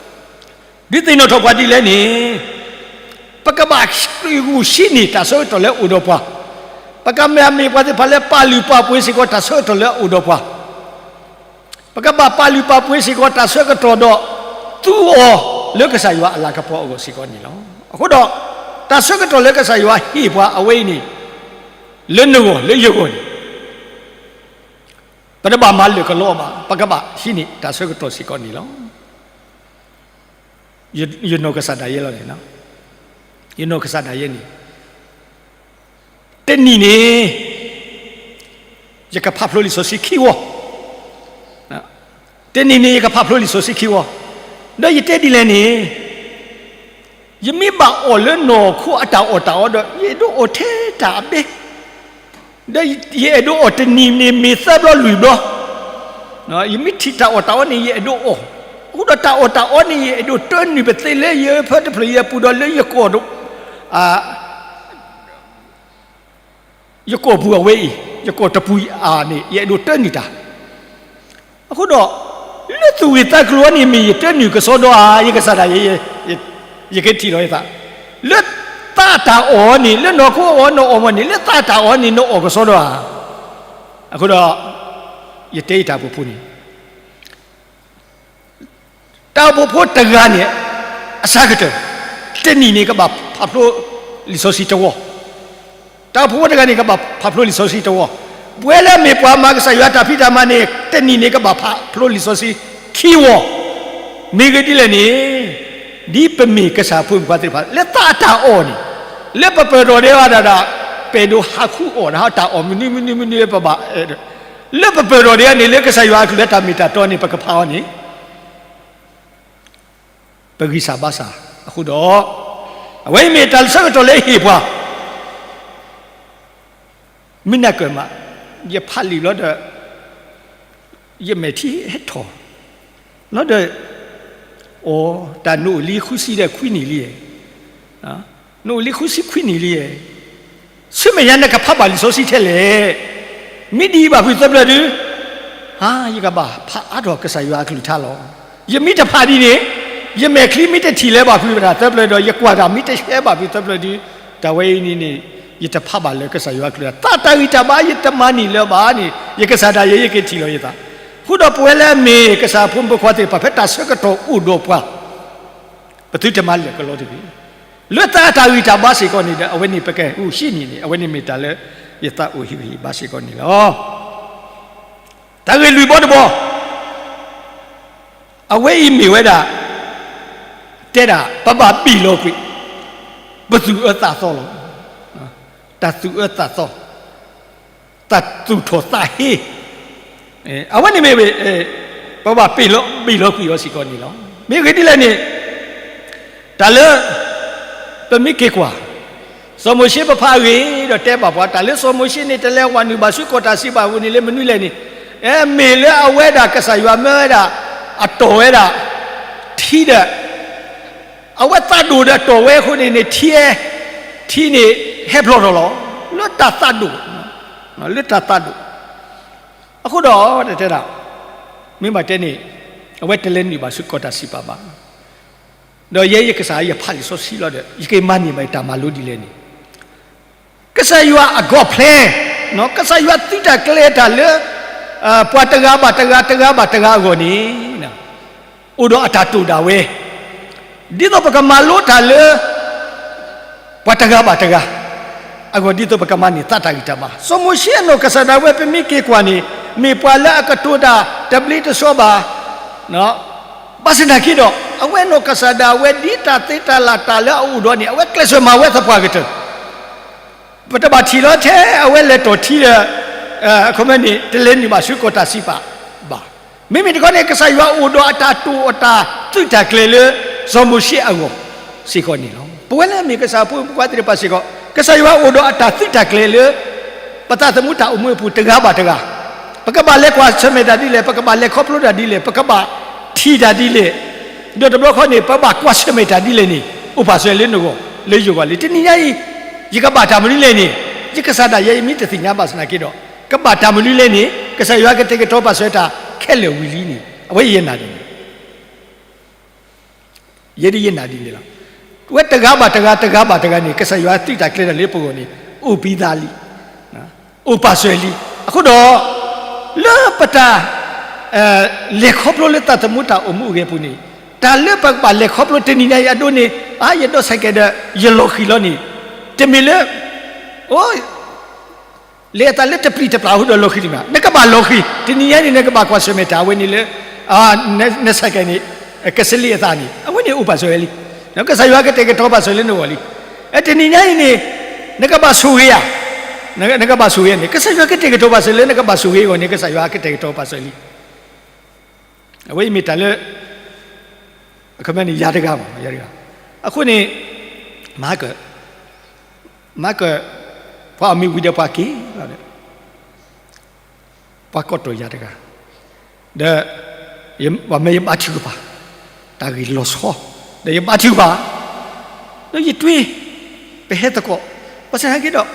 ဒုးသ့ၣ်နီၣ်ထီၣ်ပှၤဒ်လဲၣ်န့ၣ်, ပကဘၣ်ဃုာ်ဟံးန့ၢ်တၢ်ဆၢကတီၢ်လၢအအိၣ်ဒီးပှၤ, ပကဘၣ်မ့ၢ်ပှၤသ့ၣ်တဖၣ်လၢပာ်လုၢ်ပာ်ပှ့ၤစ့ၢ်ကီးတၢ်ဆၢကတီၢ်လၢအအိၣ်ဒီးပှၤ ပကဘၣ်ပာ်လုၢ်ပာ်ပှ့ၤစ့ၢ်ကီးတၢ်ဆၢကတီၢ်ဒီး သူအီၤလၢကစၢ်ယွၤအလၤကပီၤအဂီၢ်စ့ၢ်ကီးန့ၣ်လီၤ. အဃိဒီး တၢ်ဆၢကတီၢ်လၢကစၢ်ယွၤဟ့ၣ်ပှၤအဝဲအံၤန့ၣ်, လၢနဂီၢ်လၢယဂီၢ်န့ၣ်, ပတဘၣ်မၤလၢာ်ကလီဘၣ်, ပကဘၣ်ဟံးန့ၢ်တၢ်ဆၢကတီၢ်စ့ၢ်ကီးန့ၣ်လီၤ. ယနီၢ်ကစၢ်ဒၣ်ယဲလီၤန့ၣ်, ယနီၢ်ကစၢ်ဒၣ်ယဲန့ၣ် တနံၤန့ၣ် ယကဖးဖျိလံာ်စီဆှံခံဝီ, တနံၤန့ၣ် ယကဖးဖျိလံာ်စီဆှံခံဝီ, ဒီးယတဲဒ်လဲၣ်န့ၣ်, ယမ့ၢ်ဘၣ်အီၣ်လၢနီၢ်ခိအတၢ်အီၣ်တၢ်အီဒီး ယအဲၣ်ဒိးအီၣ်ထဲတၢ်အဘဲ, ဒီးယအဲၣ်ဒိးအီၣ်တနံၤန့ၣ်မ့ၢ်သၢဘျီလွံၢ်ဘျီ, ယမ့ၢ်ထံၣ်တၢ်အီၣ်တၢ်အီန့ၣ် ယအဲၣ်ဒိးအီၣ်, အဃိဒီးတၢ်အီၣ်တၢ်အီန့ၣ် ယအဲၣ်ဒိးတၢနုာ်ပသ့လၢယဖၢတဖျၢၣ်ယပူၤဒီးလၢယ ယကိာ်ပူၤအဝဲအံၤ, ယကိာ်တပူၤအါန့ၣ် ယအဲၣ်ဒိးတၢနုာ်တၢ်, အဃိဒီး လၢသူၣ်ဂ့ၢ်သးကျိၤအံၤန့ၣ် မ့ၢ်ယတၢနုာ်ကစီဒီဧါ, ယကစၢ်ဒၣ်ယဲ, ယကထံၣ်လီၤယသး, လၢသးတၢ်အီၣ်န့ၣ် လၢနီၢ်ခိအီၣ်နအီၣ်မ့ၢ်န့ၣ် လၢသးတၢ်အီၣ်န့ၣ် နအီၣ်ကစီဒီဧါ, အဃိဒီး ယတဲယတၢ်အိၣ်ဖှိၣ်ဖိန့ၣ် တၢ်အိၣ်ဖှိၣ်ဖိတဂၤန့ၣ် အဆၢကတၢၢ် တနံၤန့ၣ် ကဘၣ်ဖးဖျိလံာ်စီဆှံတဝီ, တၢ်အိၣ်ဖှိၣ်ဖိတဂၤန့ၣ် ကဘၣ်ဖးဖျိလံာ်စီဆှံတဝီ, ပဝဲလၢအမ့ၢ်ပှၤမၤကစၢ်ယွၤတၢ်ဖံးတၢ်မၤန့ၣ် တနံၤန့ၣ် ကဘၣ်ဖးဖျိလံာ်စီဆှံခံဝီ, မ့ၢ်ဂ့ၢ်ဒ်လဲၣ်န့ၣ်, ဒ်ပမ့ၢ်ကစၢ်ဖိမုၣ်ဖိခွါသ့ၣ်တဖၣ် လၢသးအတၢ်အီၣ်န့ၣ်, လၢပပၢၢ်ထီၣ်ဒဲးဘၣ်ဒၣ်ဒီး ပအဲၣ်ဒိးဟးဃုအီၣ်တၢ်တၢ်အီၣ်မနုၤမနုၤပဘၣ်, လၢပပၢၢ်ထီၣ်ဒဲးန့ၣ် လၢကစၢ်ယွၤအကလုၢ်လၢတၢ်မ့ၢ်တၢ်တီန့ၣ် ပကဖးအီၤန့ၣ် ပဂံၢ်စၢ်ဘါစၢ်အဃိဒီး, အဝဲအံၤမ့ၢ်တၢ်ဆၢကတီၢ်လၢဟ့ၣ်ပှၤ, မုၢ်နၤကၢၢ်မး, ယဖးလံာ်လီၤဒီး ယမဲာ်ထံဟဲထီၣ်, လီၤဒီး, အိၣ်တၢ်နအိၣ်လံဃုဆံဒီးခွံနံၣ်လံ, နအိၣ်လံဃုဆံခွံနံၣ်လံ, ဆူမဲာ်ညါနကဖးဘၣ်လံာ်စီဆှံထဲလဲၣ်, မ့ၢ်ဒ်အံၤဘၣ်ဖုးသၢပျၢၤဒု, ဟါ ယကဘၣ်ဖးအါထီၣ်ကစၢ်ယွၤအကလုၢ်ကထါလီၤ. ယမ့ၢ်တဖးဒ်န့ၣ်, ယမဲာ်ချံမ့ၢ်တထံၣ်လၢၤဘၣ်ဖုးဝဲဒၣ်သၢပျၢၤဒီး ယကွၢ်တၢ်မ့ၢ်တဟဲဘၣ်ဖုးသၢပျၢၤဒု, တၢ်ဝဲအံၤန့ၣ်န့ၣ်, ယတဖးဘၣ်လၢကစၢ်ယွၤအကလုၢ်, သးတၢ်ဂံၢ်တၢ်ဘါယတမၤန့ၢ်လၢၤဘၣ်န့ၣ် ယကစၢ်ဒၣ်ယဲယကထံၣ်လီၤယသး, အဃိဒီးပဝဲလၢအမ့ၢ်ကစၢ်ဖိမုၣ်ဖိခွါသ့ၣ်တဖၣ် ဖဲတၢ်ဆၢကတီၢ်အိၣ်ဒီးပှၤ ပသုတမၤလၢာ်ကလီတဂ့ၤ. လၢသးအတၢ်ဂံၢ်တၢ်ဘါစ့ၢ်ကီးန့ၣ်ဒီး အဝဲန့ၣ်ပကဟံးန့ၢ်န့ၣ် အဝဲန့ၣ်မ့ၢ်တၢ်လၢယသးအိၣ်ဟ့ၣ်ဂံၢ်ဟ့ၣ်ဘါစ့ၢ်ကီးန့ၣ်လီၤ. တၢ်ဂ့ၢ်လွံၢ်ဘီတဘီ, အဝဲအံၤမ့ၢ်ဝဲဒၣ်, တဲဒၣ် ပဘၣ်ဘ့ၣ်လီၤကွံာ်, ပသူၣ်အၢသးသီလီၤ. တၢ်သူၣ်အၢသးသီ တၢ်သူၣ်ထီၣ်သးဟ့, အဝဲန့ၣ်မ့ၢ်, ပဘၣ်ဘ့ၣ်လီၤကွံာ်အီၤစ့ၢ်ကီးန့ၣ်လီၤ. မ့ၢ်ဂ့ၢ်ဒ်လဲၣ်န့ၣ်, တၢ်လၢ, ပမ့ၢ်က့ၤကွၢ်, စီၤမိၤၡ့ပဖးအဂ့ၢ်ဒီးတဲဘၣ်ပှၤ တၢ်လၢစီၤမိၤၡ့န့ၣ် တလဲၤဝးနုာ်ဘၣ်ဆူကီၢ်တၢ်စံးပာ်အပူၤန့ၣ်လၢမနုၤလဲၣ်န့ၣ်, မ့ၢ်လၢအဝဲဒၣ်ကစၢ်ယွၤမၢဝဲဒၣ် အတီၢ်ဝဲဒၣ် ထံဒီး အဝဲသးဒိၣ်ဒီးတီၢ်ဝဲအဃိန့ၣ်န့ၣ် ထံ, ထံန့ၣ် ဟဲဖျိးထီၣ်လီၤ. လၢတၢ်သးဒိၣ်, လၢတၢ်သးဒိၣ်. အဃိဒီး တဲဒၣ်, မ့ၢ်ဘၣ်တဲန့ၣ် အဝဲတလဲၤနုာ်ဘၣ်ဆူကီၢ်တၢ်စံးပာ်ဘၣ်. ဒီးယဲယကစၢ်ယဖးလံာ်စီဆှံလီၤဒီး ယကမၤန့ၢ်ဘၣ်ယတၢ်မၤလိဒ်လဲၣ်န့ၣ်, ကစၢ်ယွၤအဂီၢ်ဖျဲ, ကစၢ်ယွၤသုးတၢ်ကျဲၤတၢ်လၢ ပှၤတဂၤဘၣ်တဂၤ တဂၤဘၣ်တဂၤအဂီၢ်န့ၣ် အိၣ်ဒီးအတၢ်တိာ်ဒၣ်ဝဲ, ဒ်သိးပကမၤလိတၢ်လၢ ပှၤတဂၤဘၣ်တဂၤ အဂီၢ်ဒ်သိးပကမၤန့ၢ်သးတၢ်ဂံၢ်တၢ်ဘါ. စီၤမိၤၡ့အနီၢ်ကစၢ်ဒၣ်ဝဲ ပမ့ၢ်က့ၤကွၢ်န့ၣ် မ့ၢ်ပှၤလၢအကတိၤတၢ်တဘျ့တဆှီဘၣ်. ဘၣ်ဆၣ်သနာ်က့ဒီး အဝဲနီၢ်ကစၢ်ဒၣ်ဝဲဒ်တၢ်သ့တၢ်လၢ်တၢ်လၢအအိၣ်ဒီးန့ၣ် အဝဲကျဲးစၢးမၤဝဲသပှၢ်ကတၢၢ် ပတဘၣ်ထံၣ်လီၤထဲအဝဲလဲၤတီၢ်ထံဒီး အခီပညီန့ၣ် တလဲၤနုာ်ဘၣ်ဆူကီၢ်တၢ်စံးပာ်ဘၣ်. မ့မ့ၢ်တခီန့ၣ် ကစၢ်ယွၤအိၣ်ဒီးအတၢ်တိာ်အတၢ်သုးတၢ်ကျဲၤလၢ စီၤမိၤၡ့အဂီၢ်စ့ၢ်ကီးန့ၣ်လီၤ. ပဝဲလၢအမ့ၢ်ကစၢ်အဖိမုၣ်ဖိခွါသ့ၣ်တဖၣ်စ့ၢ်ကီး ကစၢ်ယွၤအိၣ်ဒီးအတၢ်သုးတၢ်ကျဲၤလၢ ပသးသမူတၢ်အိၣ်မူအပူၤတဂၤဘၣ်တဂၤ, ပကဘၣ်လဲၤကွၢ်ဆၢၣ်မဲာ်တၢ်ဒ်လဲၣ်, ပကဘၣ်လဲၤခီဖျိတၢ်ဒ်လဲၣ်, ပကဘၣ်ထံၣ်တၢ်ဒ်လဲၣ်, ဒီးတဘျီခီန့ၣ် ပဘၣ်ကွၢ်ဆၢၣ်မဲာ်တၢ်ဒ်လဲၣ်န့ၣ် အိၣ်ပာ်စၢၤလၢနဂီၢ် လၢယဂီၢ်လံ. တနံၤညါအံၤ ယကဘၣ်တၢ်မနုၤလဲၣ်န့ၣ် ယကစၢ်ဒၣ်ယဲယမ့ၢ်တသ့ၣ်ညါဘၣ်ဆၣ်သနာ်က့ဒီး ကဘၣ်တၢ်မနုၤလဲၣ်န့ၣ် ကစၢ်ယွၤကတဲာ်ကတီၤပာ်စၢၤတၢ်ခဲလၢာ်ဝံၤလံန့ၣ် အဝဲယဲနၤဒ်န့ၣ် ယဲဒ်ယဲနၤဒ်န့ၣ်လီၤ. ဝဲတဂၤဘၣ်တဂၤ တဂၤဘၣ်တဂၤန့ၣ် ကစၢ်ယွၤသုးတၢ်ကျဲၤတၢ်လၢပဂီၢ်န့ၣ် အိၣ်ပသးလံ, အိၣ်ပာ်စၢၤလံ. အဃိဒီး လၢပတၢ် လဲၤခီဖျိလၢသးသမူတၢ်အိၣ်မူအဂ့ၢ်အပူၤန့ၣ် တၢ်လၢပကဘၣ်လဲၤခီဖျိတနံၤညါအံၤအဒိန့ၣ် အါ ယဒိးစဲးကဲးဒီး ယလီၤဃံၤလီၤန့ၣ် တမ့ၢ်လၢ အိ လဲၤအသးလၢတပျံၤတပျၢ်အဃိဒီးလီၤဃံၤတမ့ၢ်, နကဘၣ်လီၤဃံၤ, တနံၤညါန့ၣ် နကဘၣ်ကွၢ်ဆၢၣ်မဲာ်တၢ်ဝဲန့ၣ်လၢ နစဲးကဲးန့ၣ် ကစလ့အသးန့ၣ် အဝဲန့ၣ်အိၣ်ပာ်စၢၤဝဲလံ. ကစၢ်ယွၤကတဲာ်ကတီၤပာ်စၢၤလၢနဂီၢ်လံ. တနံၤညါအံၤန့ၣ် နကဘၣ်ဆိၣ်ဂ့ၤဧါ, နကဘၣ်ဆိၣ်ဂ့ၤန့ၣ် ကစၢ်ယွၤကတဲာ်ကတီၤပာ်စၢၤလၢနကဘၣ်ဆိၣ်ဂ့ၤအဂီၢ်န့ၣ် ကစၢ်ယွၤကတဲာ်ကတီၤပာ်စၢၤလံ. အဝဲအံၤမ့ၢ်တၢ်လၢ အခီပညီန့ၣ် ယၤတဂၤမး ယၤတဂၤ, အဃိန့ၣ် မၤက မၤက ပှၤအီၣ်မ့ၤဝံၤဒီးပှၤက့ၤလီၤဒီး ပှၤကိးတီၢ်ယၤတဂၤ, ဒီး ပှၤမၢယဘါထုကဖၣ်, တၢ်ဂ့ၢ်လီၤဆီ, ဒီးယဘါထုကဖၣ်, ဒီးယတွ့ ပဟဲသကိး, ဘၣ်ဆၣ်သနာ်က့ဒီး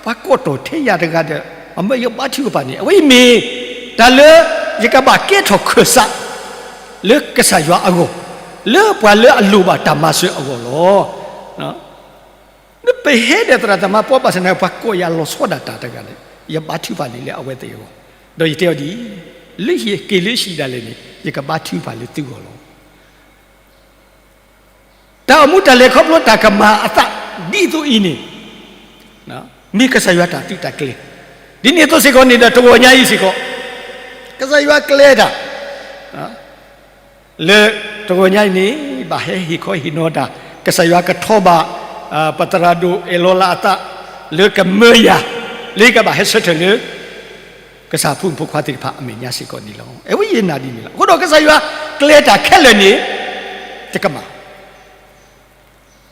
ပှၤကိးတီၢ်ထဲယၤတဂၤဒီး ပှၤမၢယဘါထုကဖၣ်န့ၣ် အဝဲအံၤမ့ၢ် တၢ်လၢ ယကဘၣ်ကဲထီၣ်ခၢၣ်စး လၢကစၢ်ယွၤအဂီၢ်, လၢပှၤလၢအလိၣ်ဘၣ်တၢ်မၤစၢၤအဂီၢ်လီၤ. ပဟဲဒီးသရၣ်သမါပှၤ ဘၣ်ဆၣ်သနာ်က့ ပှၤကိးယၤလီၤဆီဒၣ်တၢ်တဂၤန့ၣ် ယဘါထုကဖၣ်လံလၢအဝဲသ့ၣ်အဂီၢ်, ဒီးယတဲအီၤဒ်အံၤ, လၢယက့ၤလၢဟံၣ်ဒၣ်လဲာ်န့ၣ် ယကဘါထုကဖၣ်လၢသုဂီၢ်လီၤ. တၢ်အိၣ်မူတၢ်လဲၤခီဖျိတၢ်ကမၤအသးဒ်သိးအံၤန့ၣ် မ့ၢ်ကစၢ်ယွၤတၢ်သုးတၢ်ကျဲၤ, ဒ်န့ၣ်အသိးစ့ၢ်ကီးန့ၣ်ဒီးတဂီၤညါအံၤစ့ၢ်ကီး ကစၢ်ယွၤကျဲၤတၢ် လၢတဂီၤညါအံၤန့ၣ် ဘၣ်ဟဲဟ့ၣ်ခီဟ့ၣ်နီၤတၢ်, ကစၢ်ယွၤကထီဘၣ် ပသရၣ်ဒိၣ်အဲၣ်လီၤလၢအသး လၢကမၢယၤ လၢယကဘၣ်ဟဲဆၢထၢၣ်လၢ ကစၢ်ဖိမုၣ်ဖိခွါသ့ၣ်တဖၣ်အမဲာ်ညါစ့ၢ်ကီးန့ၣ်လီၤ. အဝဲယဲနၤဒ်န့ၣ်လီၤ. အဃိဒီးကစၢ်ယွၤကျဲၤတၢ်ခဲလၢာ်န့ၣ် တကမၣ်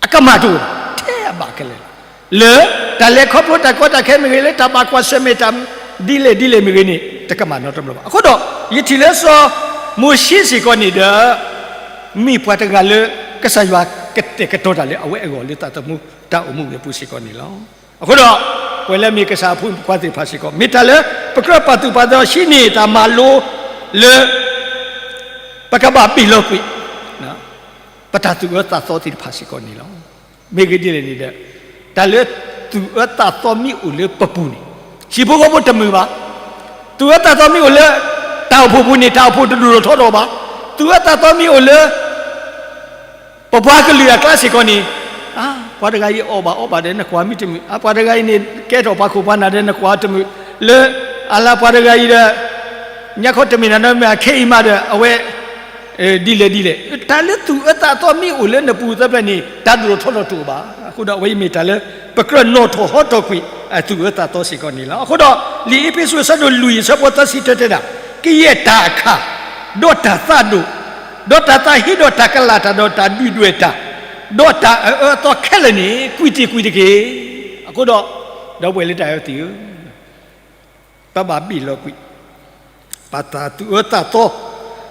အကမၣ်တအိၣ်ဘၣ် ထဲအဘၣ်ခဲလၢာ်လီၤ. လၢတၢ်လဲၤခီဖျိတၢ်ကီတၢ်ခဲမ့ၢ်ဂ့ၤ, လၢတၢ်ဘၣ်ကွၢ်ဆၢၣ်မဲာ်တၢ် ဒ်လဲၣ်ဒ်လဲၣ်မ့ၢ်ဂ့ၤန့ၣ် တကမၣ်နီတဘျီဘၣ်. အဃိဒီး ယထံၣ်လၢစီၤမိၤၡ့စ့ၢ်ကီးန့ၣ်ဒီး မ့ၢ်ပှၤတဂၤလၢ ကစၢ်ယွၤကတဲာ်ကတီၤတၢ်လၢအဝဲအဂီၢ် လၢသးသမူတၢ်အိၣ်မူအပူၤစ့ၢ်ကီးန့ၣ်လီၤ. အဃိဒီး ပဝဲလၢအမ့ၢ်ကစၢ်အဖိမုၣ်ဖိခွါသ့ၣ်တဖၣ်စ့ၢ်ကီး မ့ၢ်တၢ်လၢပကြၢးပာ်သူၣ်ပာ်သးဆှံန့ၢ်တၢ်မၤလိလၢ ပကဘၣ်ဘ့ၣ်လီၤကွံာ် ပတၢ်သူၣ်အၢသးသီသ့ၣ်တဖၣ်စ့ၢ်ကီးန့ၣ်လီၤ. မ့ၢ်ဂ့ၢ်ဒ်လဲၣ်န့ၣ်ဒီး တၢ်လၢသူၣ်အၢသးသီမ့ၢ်အိၣ်လၢပပူၤန့ၣ် ဟံၣ်ဖိဃီဖိတမုာ်ဘၣ်. သူၣ်အၢသးသီမ့ၢ်အိၣ်လၢ တၢ်အိၣ်ဖှိၣ်ပူၤန့ၣ် တၢ်အိၣ်ဖှိၣ်တဒိၣ်ထီၣ်ထီထီၣ်ဘၣ်. သူၣ်အၢသးသီမ့ၢ်အိၣ်လၢ ပပှၤကလုာ်အကျါစ့ၢ်ကီးန့ၣ် အါ ပှၤတဂၤအံၤအီၣ်ဘၣ်အီဘၣ်ဒီး နကွၢ်မ့ၢ်တမုာ်, အါ ပှၤတဂၤအံၤန့ၣ် ကဲထီၣ်ပှၤခိၣ်ပှၤနၢ်ဒီး နကွၢ်တမုာ်, လၢ အလါပှၤတဂၤအံၤဒီး ညါခီတမ့ၢ်နၤဒီးမ့ၢ်အခဲအံၤမးဒီး အဝဲ ဒ်လဲၣ်ဒ်လဲၣ်. တၢ်လၢသူၣ်အၢသးသီမ့ၢ်အိၣ်လၢနပူၤသၢဖျၢၣ်န့ၣ် တၢ်ဒိၣ်ထီၣ်ထီထီၣ်တအိၣ်ဘၣ်. အဃိဒီးအဝဲအံၤမ့ၢ်တၢ်လၢ ပကြၢးနီၣ်ထီၣ်ဟီထီၣ်ကွံာ် သူၣ်အၢသးသီစ့ၢ်ကီးန့ၣ်လီၤ. အဃိဒီး လံာ်အ့းဖ့းစူးအဆၢဒိၣ်လွံၢ်အဆၢဖိသၢဆံတၢတဲဒၣ်, ကယဲၢ်တၢ်အခၣ်, ဒီးတၢ်သးဒိၣ်, ဒီးတၢ်သးဟ့ဒီးတၢ်ကလၢ်တၢ်ဒီးတၢ်ဒုၣ်ဒွဲၣ်တၢ်, ဒီးတၢ်အအၢအသီခဲလၢာ်န့ၣ် ကွံာ်တ့ၢ်ကွံာ်တက့ၢ်. အဃိဒီး, ဒီပုၢ်ဝဲၢ်လၢတၢ်အဲၣ်သ့ၣ်ဧၢ, ပဘၣ်ဘ့ၣ်လီၤကွံာ် ပသးသူၣ်အၢသးသီ,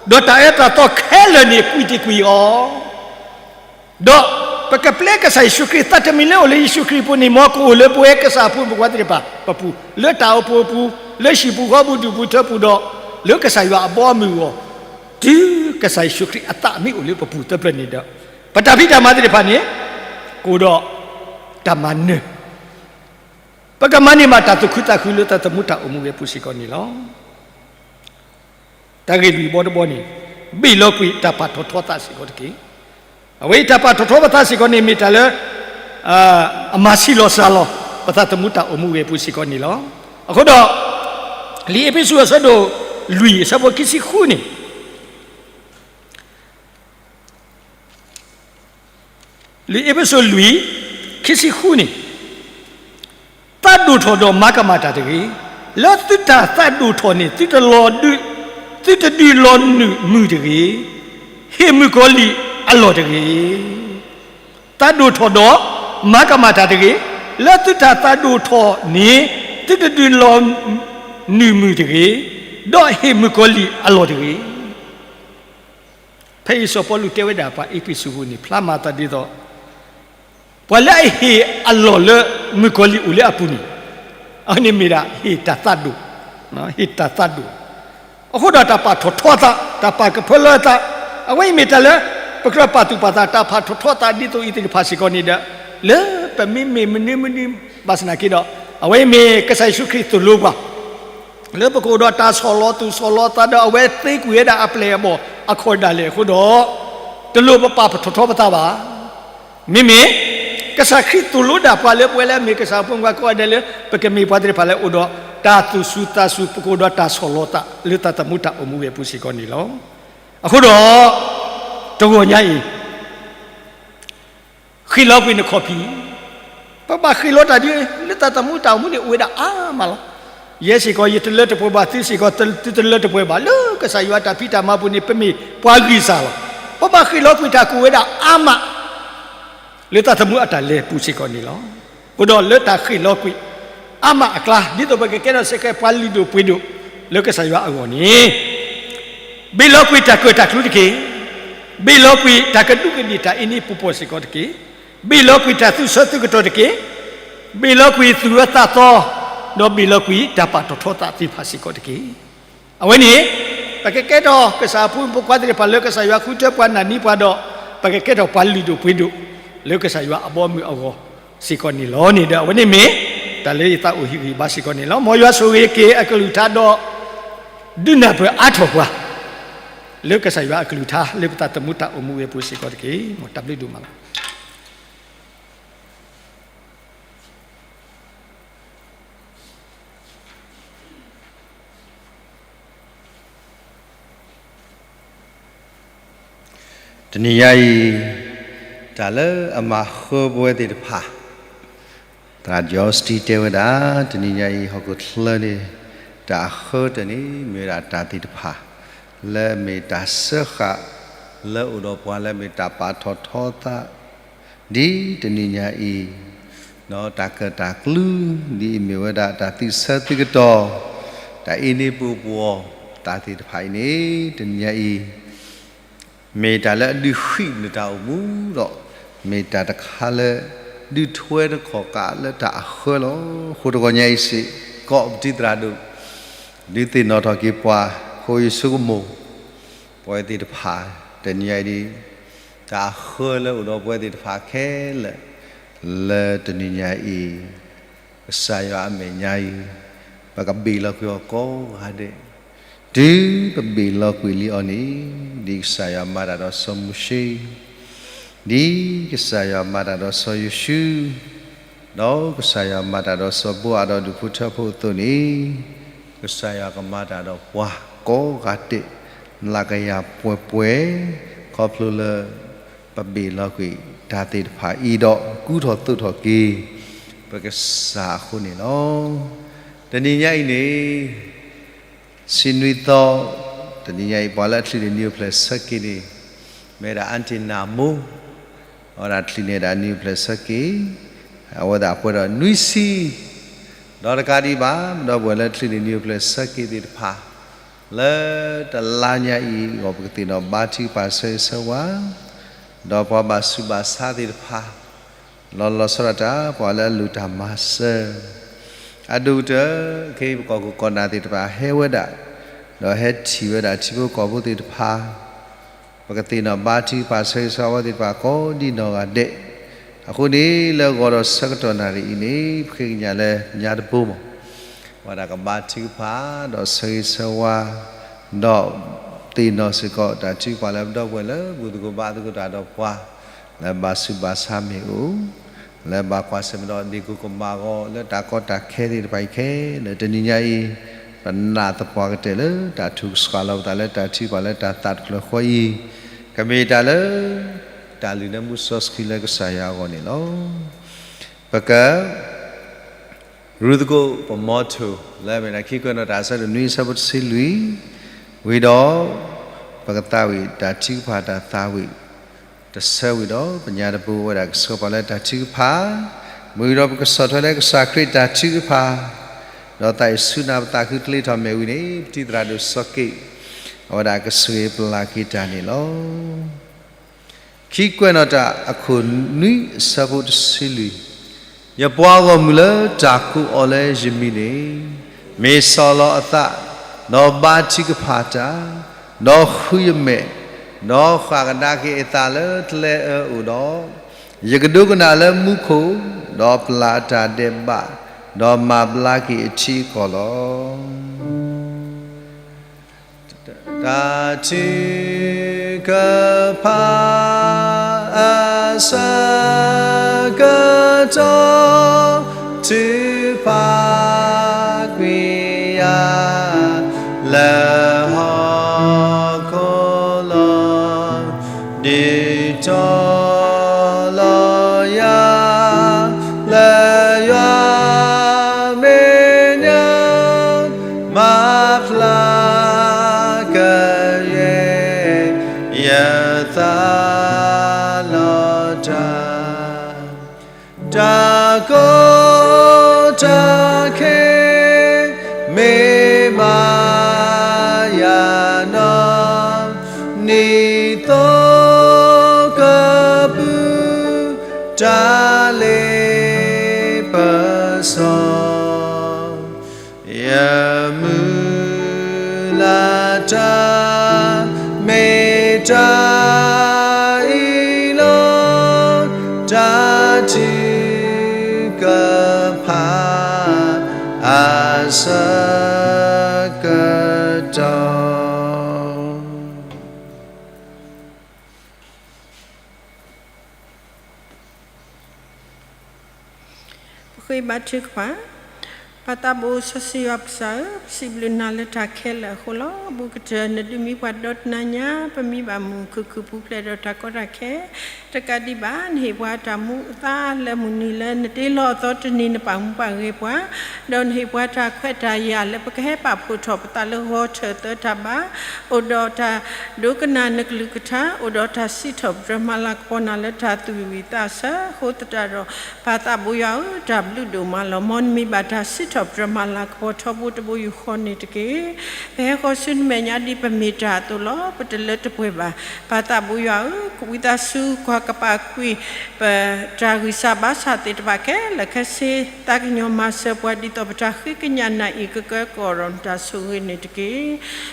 ဒီးတၢ်အၢသးသီခဲလၢာ်န့ၣ် ကွံာ်တ့ၢ်ကွံာ်အီၤ, ဒီးပကပျဲကစၢ်ယ့ၣ်ၡူးခရံာ် သးတမံၤလၢအိၣ်လၢယ့ၣ်ၡူးခရံာ်အပူၤန့ၣ် မ်ကအိၣ်လၢပဝဲကစၢ်အဖိမုၣ်ဖိခွါသ့ၣ်တဖၣ်အပူၤ, လၢတၢ်အိၣ်ဖှိၣ်အပူၤ, လၢဟံၣ်ပူၤဃီပူၤ ဒူၣ်ပူၤထၢပူၤဒီး လၢကစၢ်ယွၤအဘီအမုၢ်အဂီၢ်, တုၤကစၢ်ယ့ၣ်ၡူးခရံာ်အသးမ့ၢ်အိၣ်လၢပပူၤသၢဖျၢၣ်န့ၣ်ဒီး, ပတၢ်ဖံးတၢ်မၤသ့ၣ်တဖၣ်န့ၣ် ကအိၣ်ဒီးတၢ်မၤနၢၤ, ပကမၤန့ၢ်ဘၣ်တၢ်သူၣ်ခုသးခုလၢသးသမူတၢ်အိၣ်မူဝဲအပူၤစ့ၢ်ကီးန့ၣ်လီၤ. တၢ်ဂ့ၢ်လွံၢ်ဘီတဘီန့ၣ်, ဘ့ၣ်လီၤကွံာ်တၢ်ပာ်ထီၣ်ထီသးစ့ၢ်ကီးတက့ၢ်. အဝဲအံၤတၢ်ပာ်ထီၣ်ထီပသးစ့ၢ်ကီးန့ၣ် မ့ၢ်တၢ်လၢ အမၤဆံးလီၤစှၤလီၤ ပသးသမူတၢ်အိၣ်မူဝဲအပူၤစ့ၢ်ကီးန့ၣ်လီၤ. အဃိဒီး, လံာ်အ့းဖ့းစူးအဆၢဒိၣ်လွံၢ်အဆၢဖိခံဆံဃုန့ၣ် လံာ်အ့းဖ့းစူးလွံၢ်, ခံဆံဃုန့ၣ်, သးဒိၣ်ထီၣ်ဒီးမၤကမၣ်တၢ်တဂ့ၤ. လၢသုတၢ်သးဒိၣ်ထီၣ်န့ၣ် သုတလီၤဒုး, သုတဒုးလီၤနုာ်မုၢ်တဂ့ၤ. ဟ့ၣ်မုၣ်ကီၤလံၢ်အလီၢ်တဂ့ၤ. သးဒိၣ်ထီၣ်ဒီးမၤကမၣ်တၢ်တဂ့ၤ. လၢသုတၢ်သးဒိၣ်ထီၣ်န့ၣ် သုတဒုးလီၤနုာ်မုၢ်တဂ့ၤ, ဒီးဟ့ၣ်မုၣ်ကီၤလံၢ်အလီၢ်တဂ့ၤ. ဖဲအံၤစီၤပီလူးတဲဝဲဒၣ်ပှၤအ့းဖ့းစူးဖိန့ၣ် ဖျါမၤသးဒ်သိး ပှၤလၢအဟ့ၣ်အလီၢ်လၢမုၣ်ကီၤလံၢ်အိၣ်လၢအပူၤန့ၣ်, အန့ၣ်မ့ၢ်ဒၣ်ဟ့ၣ်တၢ်သးဒိၣ်, ဟ့ၣ်တၢ်သးဒိၣ်, အဃိဒီးတၢ်ပာ်ထီၣ်ထီသး, တၢ်ပာ်ကဖၢလၢသး, အဝဲအံၤမ့ၢ်တၢ်လၢ ပကြၢးပာ်သူၣ်ပာ်သး တၢ်ပာ်ထီၣ်ထီသးဒ်သိးအံၤသ့ၣ်တဖၣ်စ့ၢ်ကီးန့ၣ်ဒီး, လၢပမ့မ့ၢ်မနုၤမနုၤဘၣ်ဆၣ်သနာ်က့ဒီး, အဝဲအံၤမ့ၢ်ကစၢ်ယ့ၣ်ၡူးခရံာ်သိၣ်လိပှၤ လၢပကအိၣ်ဒီးတၢ်ဆီၣ်လီၤသူၣ်ဆီၣ်လီၤသးဒီး အဝဲသ့ကွံာ်ဝဲဒၣ်အပျဲၢ်အဘီၣ်အခီၣ်ဒၣ်လဲာ်အဃိဒီး, တလိၣ်ပပာ်ထီၣ်ထီပသးဘၣ်. မ့မ့ၢ် ကစၢ်ခရံာ်သိၣ်လိဒၣ်ပှၤလၢပဝဲလၢအမ့ၢ်ကစၢ်အဖိမုၣ်ဖိခွါကိးဂၤဒဲးလၢ ပကမ့ၢ်ပှၤသ့ၣ်တဖၣ်လၢအိၣ်ဒီးတၢ်သူၣ်စူၤသးစူၤ ပကအိၣ်ဒီးတၢ်ဆီၣ်လီၤသးလၢသးသမူတၢ်အိၣ်မူဝဲအပူၤစ့ၢ်ကီးန့ၣ်လီၤ. အဃိဒီး တဂီၤညါအံၤ ဃ့ၢ်လီၤကွံာ်နခီၣ်ဖံး, ပဘၣ်ဃ့ၢ်လီၤတၢ်ဒ် လၢသးသမူတၢ်အိၣ်မူန့ၣ်အိၣ်ဝဲဒၣ်အါမးလီၤ. ယဲစ့ၢ်ကီး ယတလၢတပှဲၤဘၣ်, သုစ့ၢ်ကီး သုတလၢတပှဲၤဘၣ်, လၢကစၢ်ယွၤအတၢ်ဖံးတၢ်မၤပူၤန့ၣ် ပမ့ၢ်ပှၤဂံၢ်စၢ်လီၤ. ပဘၣ်ဃ့ၢ်လီၤကွံာ်တၢ်ကအိၣ်ဝဲဒၣ်အါမး လၢသးသမူအတၢ်လဲၤပူၤစ့ၢ်ကီးန့ၣ်လီၤ. အဃိဒီးလၢတၢ်ဃ့ၢ်လီၤကွံာ်အါမးအကျါ ဒ်သိးပကကဲထီၣ်စ့ၢ်ကီးပှၤလုၢ်ဒိၣ်ပှ့ၤဒိၣ်လၢကစၢ်ယွၤအဂီၢ်န့ၣ် ဘ့ၣ်လီၤကွံာ်တၢ်ကၢၣ်တၢ်ကျူတက့ၢ်. ဘ့ၣ်လီၤကွံာ်တၢ်ကဒူးကဒ့ၣ်တၢ်အ့န့ပူၤပှီၢ်စ့ၢ်ကီးတက့ၢ်. ဘ့ၣ်လီၤကွံာ်တၢ်သူၣ်ဆၢသုးကတီၢ်တက့ၢ်. ဘ့ၣ်လီၤကွံာ်သူၣ်အၢသးသီ, ဒီးဘ့ၣ်လီၤကွံာ်တၢ်ပာ်ထီၣ်ထီသးသ့ၣ်တဖၣ်စ့ၢ်ကီးတက့ၢ်. အဝဲန့ၣ် ပကကဲထီၣ်ကစၢ်အဖိမုၣ်ဖိခွါသ့ၣ်တဖၣ်လၢကစၢ်ယွၤဃုထၢပှၤနာ်န့ၢ်ပှၤဒီး ပကကဲထီၣ်ပှၤလုၢ်ဒိၣ်ပှ့ၤဒိၣ် လၢကစၢ်ယွၤအဘီအမုၢ်အဂီၢ်စ့ၢ်ကီးန့ၣ်လီၤန့ၣ်ဒီး အဝဲန့ၣ်မ့ၢ် တၢ်လၢယသးအိၣ်ဟ့ၣ်ဂံၢ်ဘါစ့ၢ်ကီးန့ၣ်လီၤ. မ်ယွၤဆိၣ်ဂ့ၤက့ၤအကလုၢ်ကထါဒီး ဒုးနၢ်ပၢၢ်အါထီၣ်ပှၤ လၢကစၢ်ယွၤအကလုၢ်ကထါ လၢပသးသမူတၢ်အိၣ်မူဝဲအပူၤစ့ၢ်ကီးတက့ၢ်. မ်တၢ်ဘျုးဒိၣ်မးလီၤ. တနံၤညါအံၤ တၢ်လၢအမၤဃၢပဝဲသ့ၣ်တဖၣ် သရၣ် John Steen တဲဝဲဒၣ် တနံၤညါအံၤ ဟီၣ်ခိၣ်ချၢန့ၣ် တၢ်အဃၢတၢ်န့ၣ် မ့ၢ်ဝဲဒၣ်တၢ်သ့ၣ်တဖၣ် လၢအမ့ၢ်တၢ်စၢဃာ် လၢအိၣ်ဒီးပှၤလၢအမ့ၢ်တၢ်ပာ်ထီၣ်ထီသး ဒ်တနံၤညါအံၤ တၢ်ကၢၣ်တၢ်ကျူ ဒ်အမ့ၢ်ဝဲဒၣ်တၢ်သူၣ်ဆၢသုးကတီၢ် တၢ်အ့န့ပူၤပှီၢ် တၢ်သ့ၣ်တဖၣ်အံၤန့ၣ် တနံၤညါအံၤ မ့ၢ်တၢ်လၢအဒုးဃံးနတၢ်အိၣ်မူဒီး မ့ၢ်တၢ်တခါလၢ ဒုးထွဲတခီၣ်ကးလၢတၢ်အဃၢလီၤ. အဃိတဂီၤညါအံၤစ့ၢ်ကီး ပတံၤသရၣ်ဒိၣ် ဒုးသ့ၣ်နီၣ်ထီၣ်က့ၤပှၤ ဃိယဆိကမိၣ် ပဝဲသ့ၣ်တဖၣ် တနံၤညါအံၤဒ် တၢ်အဃၢလၢအိၣ်ဒီးပဝဲသ့ၣ်တဖၣ်ခဲလၢာ် လၢတနံၤညါအံၤ ကစၢ်ယွၤအမဲာ်ညါအံၤ ပကဘ့ၣ်လီၤကွံာ်အီၤကိးဂၤဒဲး တုၤပဘ့ၣ်လီၤကွံာ်လံအီၤန့ၣ် ဒ်ကစၢ်ယွၤမၤတၢ်ဒီးစီၤမိၤၡ့, ဒ်ကစၢ်ယွၤမၤတၢ်ဒီးစီၤယိၤၡူ, ဒီးကစၢ်ယွၤမၤတၢ်ဒီးစီၤဘိအၤဒီးဒူၣ်ဖိထၢဖိအသိးန့ၣ် ကစၢ်ယွၤကမၤတၢ်ဒီးပှၤကိးဂၤဒဲး လၢကယၤပှဲၤပှဲၤ ခီဖျိလၢ ပဘ့ၣ်လီၤကွံာ်တၢ်သ့ၣ်တဖၣ်အံၤဒီး ကူထီၣ်သိးထီၣ်က့ၤ ပကစၢ်အဃိန့ၣ်လီၤ. တနံၤညါအံၤန့ၣ် ဆံနွံသီ, တနံၤညါအံၤ ပှၤလၢအချံးန့ၢ်နံၣ်အိၣ်ဖျဲၣ်ဆၢက့ၤန့ၣ် မ့ၢ်ဝဲဒၣ် Aunty Namo, အဝဲဒၣ်ချံးန့ၢ်ဒၣ်နံၣ်အိၣ်ဖျဲၣ်ဆၢက့ၤ, အဝဲဒၣ်ပှဲၤဒီးနွံဆံ, ဒီးတကးဒံးဘၣ် ပဒီပုၢ်ဝဲၢ်လၢ ချံးန့ၢ်နံၣ်အိၣ်ဖျဲၣ်ဆၢက့ၤသ့ၣ်တဖၣ် လၢတလါညါအံၤအဂီၢ် ပကသ့ၣ်နီၣ်ဘါထုကဖၣ်ဆၢဂ့ၤဆၢဝါ ဒီးပှၤဘၣ်ဆူးဘၣ်ဆါသ့ၣ်တဖၣ် လီၤလီၤဆီဒၣ်တၢ် ပှၤလၢအလိၣ်တၢ်မၤစၢၤ အဒိၣ်ကတၢၢ် ခဲအံၤပကီၢ်ခိၣ်ကီၢ်နၢ်သ့ၣ်တဖၣ်ဟဲဝဲဒၣ်, ဒီးဟဲထံၣ်ဝဲဒၣ်ထံဖိကီၢ်ဖိသ့ၣ်တဖၣ် ပကသ့ၣ်နီၣ်ဘါထုကဖၣ်ဆၢဂ့ၤဆၢဝါသ့ၣ်တဖၣ်ကိးဒံနီၢ်ဂၤဒဲး, အဃိန့ၣ် လၢဂီၤဒီးဆၢကတီၢ်နၣ်ရံၣ်အံၤန့ၣ် ပဃ့ကညးလၢညါတဘိမး ပဝဲဒၣ်ကဘါထုကဖၣ် ဒီးဆၢဂ့ၤဆၢဝါ ဒီးသ့ၣ်နီၣ်စ့ၢ်ကီး တၢ်ထုကဖၣ်လၢပဒီပုၢ်ဝဲၢ်လၢ ဘူၣ်သကိးဘါသကိးတၢ်ဒီးပှၤ လၢဘၣ်ဆူးဘၣ်ဆါမ့ၢ်အိၣ်, လၢဘၣ်ကွၢ်ဆၢၣ်မဲာ်ဒီး ဒ့ၣ်ကိၢ်ကမၣ်အဂီၢ် လၢတၢ်ကီတၢ်ခဲသ့ၣ်တဖၣ်အံၤခဲလၢာ် တနံၤညါအံၤ ပနာ်သပှၢ်ကတၢၢ်လၢ တၢ်ထုကဆှၣ်လီၤပသးလၢတၢ်ထုကဖၣ်လၢတၢ်သးတဖျၢၣ်ဃီအံၤ ကမ့ၢ်တၢ်လၢ တၢ်လုၢ်လၢမူစီဆှံလၢကစၢ်ယွၤအဂီၢ်န့ၣ်လီၤ. ပက ရူသကိးပမီထိၣ် လၢအမ့ၢ်ဒၣ်ခံကွဲးနီၣ်တၢ်အဆၢဒိၣ်နွံအဆၢဖိတဆံလွံၢ်, ဝံၤဒီး ပကသးဝံၣ်တၢ်ထုကဖၣ်တၢ်သးဝံၣ်တဆၢဝံၤဒီး ပညါတဘိဝဲဒၣ်ကဆှၢပှၤလၢတၢ်ထုကဖၣ်, မ့ၢ်ဝံၤဒီးပကဆီၣ်ထွဲလၢကစၢ်ခရံာ်တၢ်ထုကဖၣ်, ဒီးသးအံၤဆူနၢ်ပသးခုတလ့ထီၣ်မဲာ်ဝံၤန့ၣ် ပတံၤသရၣ်ဒိၣ်စီၤက့း အဝဲဒၣ်ကဆိၣ်ဂ့ၤပျၢ်က့ၤတၢ်န့ၣ်လီၤ. ခံကွဲးနီၣ်တၢ်အခိၣ်နွံအဆၢဖိတဆံလွံၢ်, ယပှၤဂီၢ်မုၢ်လၢတၢ်ကိးအီၤလၢယမံၤန့ၣ်, မ့ၢ်ဆီၣ်လီၤအသး, ဒီးဘါထုကဖၣ်တၢ်, ဒီးဃုယမဲာ်, ဒီးဃၣ်ကဒါက့ၤအသးလၢကျဲအၢအိၣ်ဒီး, ယကဒိကနၣ်လၢမူခိၣ်, ဒီးပျၢ်အတၢ်ဒဲးဘး, ဒီးမၤဘျါက့ၤအထံအကီၢ်လီၤ. တၢ်ထုကဖၣ်အဆၢကတီၢ် ထုကဖၣ်ကွံာ်ယၤ လၢဟီၣ်ခိၣ်လီၤ. ဒုးတီလီၤယၤ လၢယွၤမဲာ်ညါ မၤဖျါကယဲၢ် ယသးလီၤတၢ် တၢ်ကီတၢ်ခဲ မ့ၢ်မၤယၤနီၢ် နံၣ်သိကပုၢ် တၢ်လ့ပစီ ယမုၢ်လၢ်တၢ် မ့ၢ်တၢ်အံၤလီၤ. တၢ်ထုကဖၣ်အဆၢကတီၢ် ပဃ့ဘါထုကဖၣ်. ပၢ်သးဘိစီဆှံယွၤပကစၢ်ဧၢ, ပစံးဘျုးနၤလၢတၢ်ခဲလၢာ်အဃိလီၤ. ဘူးကတၢၢ် နဒုးမံပှၤဒီတနၤညါ, ပမံဘၣ်မုာ်ခုၣ်ခုၣ်ပူၤဖျဲးဒီးတၢ်ကီတၢ်ခဲ, တကးဒံးဘၣ် နဟ့ၣ်ပှၤတၢ်မူအသါလၢမုၢ်နံၤလၢနတ့လီၤအသီတနံၤ နပာ်မူပာ်ဂဲၤပှၤ, ဒီးနဟ့ၣ်ပှၤတၢ်ခွဲးတၢ်ယာ်လၢပကဟဲပာ်ဖှိၣ်ထီၣ်ပသးလၢဂီၤထၢၣ်သၢတၢ်ဘါ, အိၣ်ဒီးတၢ်ဒိကနၣ်နကလုၢ်ကထါ, အိၣ်ဒီးတၢ်စံးထီၣ်ပတြၢၤမၤလၤကပီၤနၤလၢတၢ်သူၣ်ဝံၣ်သးဆၢအဃိသတးဒီး ပၢ်သးဘိယွၤဧၢ, တၢ်ဘျုးဒိၣ်မးလီၤ. မ်နမံဘၣ်တၢ်စံးထီၣ်ပတြၢၤမၤလၤကပီၤထီဘိတဘိယူၢ်ဃီန့ၣ်တက့ၢ်. ပဟဲဃီၤဆူနမဲာ်ညါဒ်ပမ့ၢ်တၢ်အသိးလီၤ. ပတလၢတပှဲၤဘၣ်. ပၢ်သးဘိယွၤဧၢ, ဝံသးစူၤကွၢ်ကပာ်ကွံာ် ပတၢ်ဂံၢ်စၢ်ဘါစၢ်သ့ၣ်တဖၣ်ခဲလၢာ်ခဲဆ့, သးကညီၤမၤစၢၤပှၤ ဒ်သိးပတၢ်ဃ့ကညးနၤအံၤ ကကဲကီးဒီးနတၢ်ဆိၣ်ဂ့ၤန့ၣ်တက့ၢ်.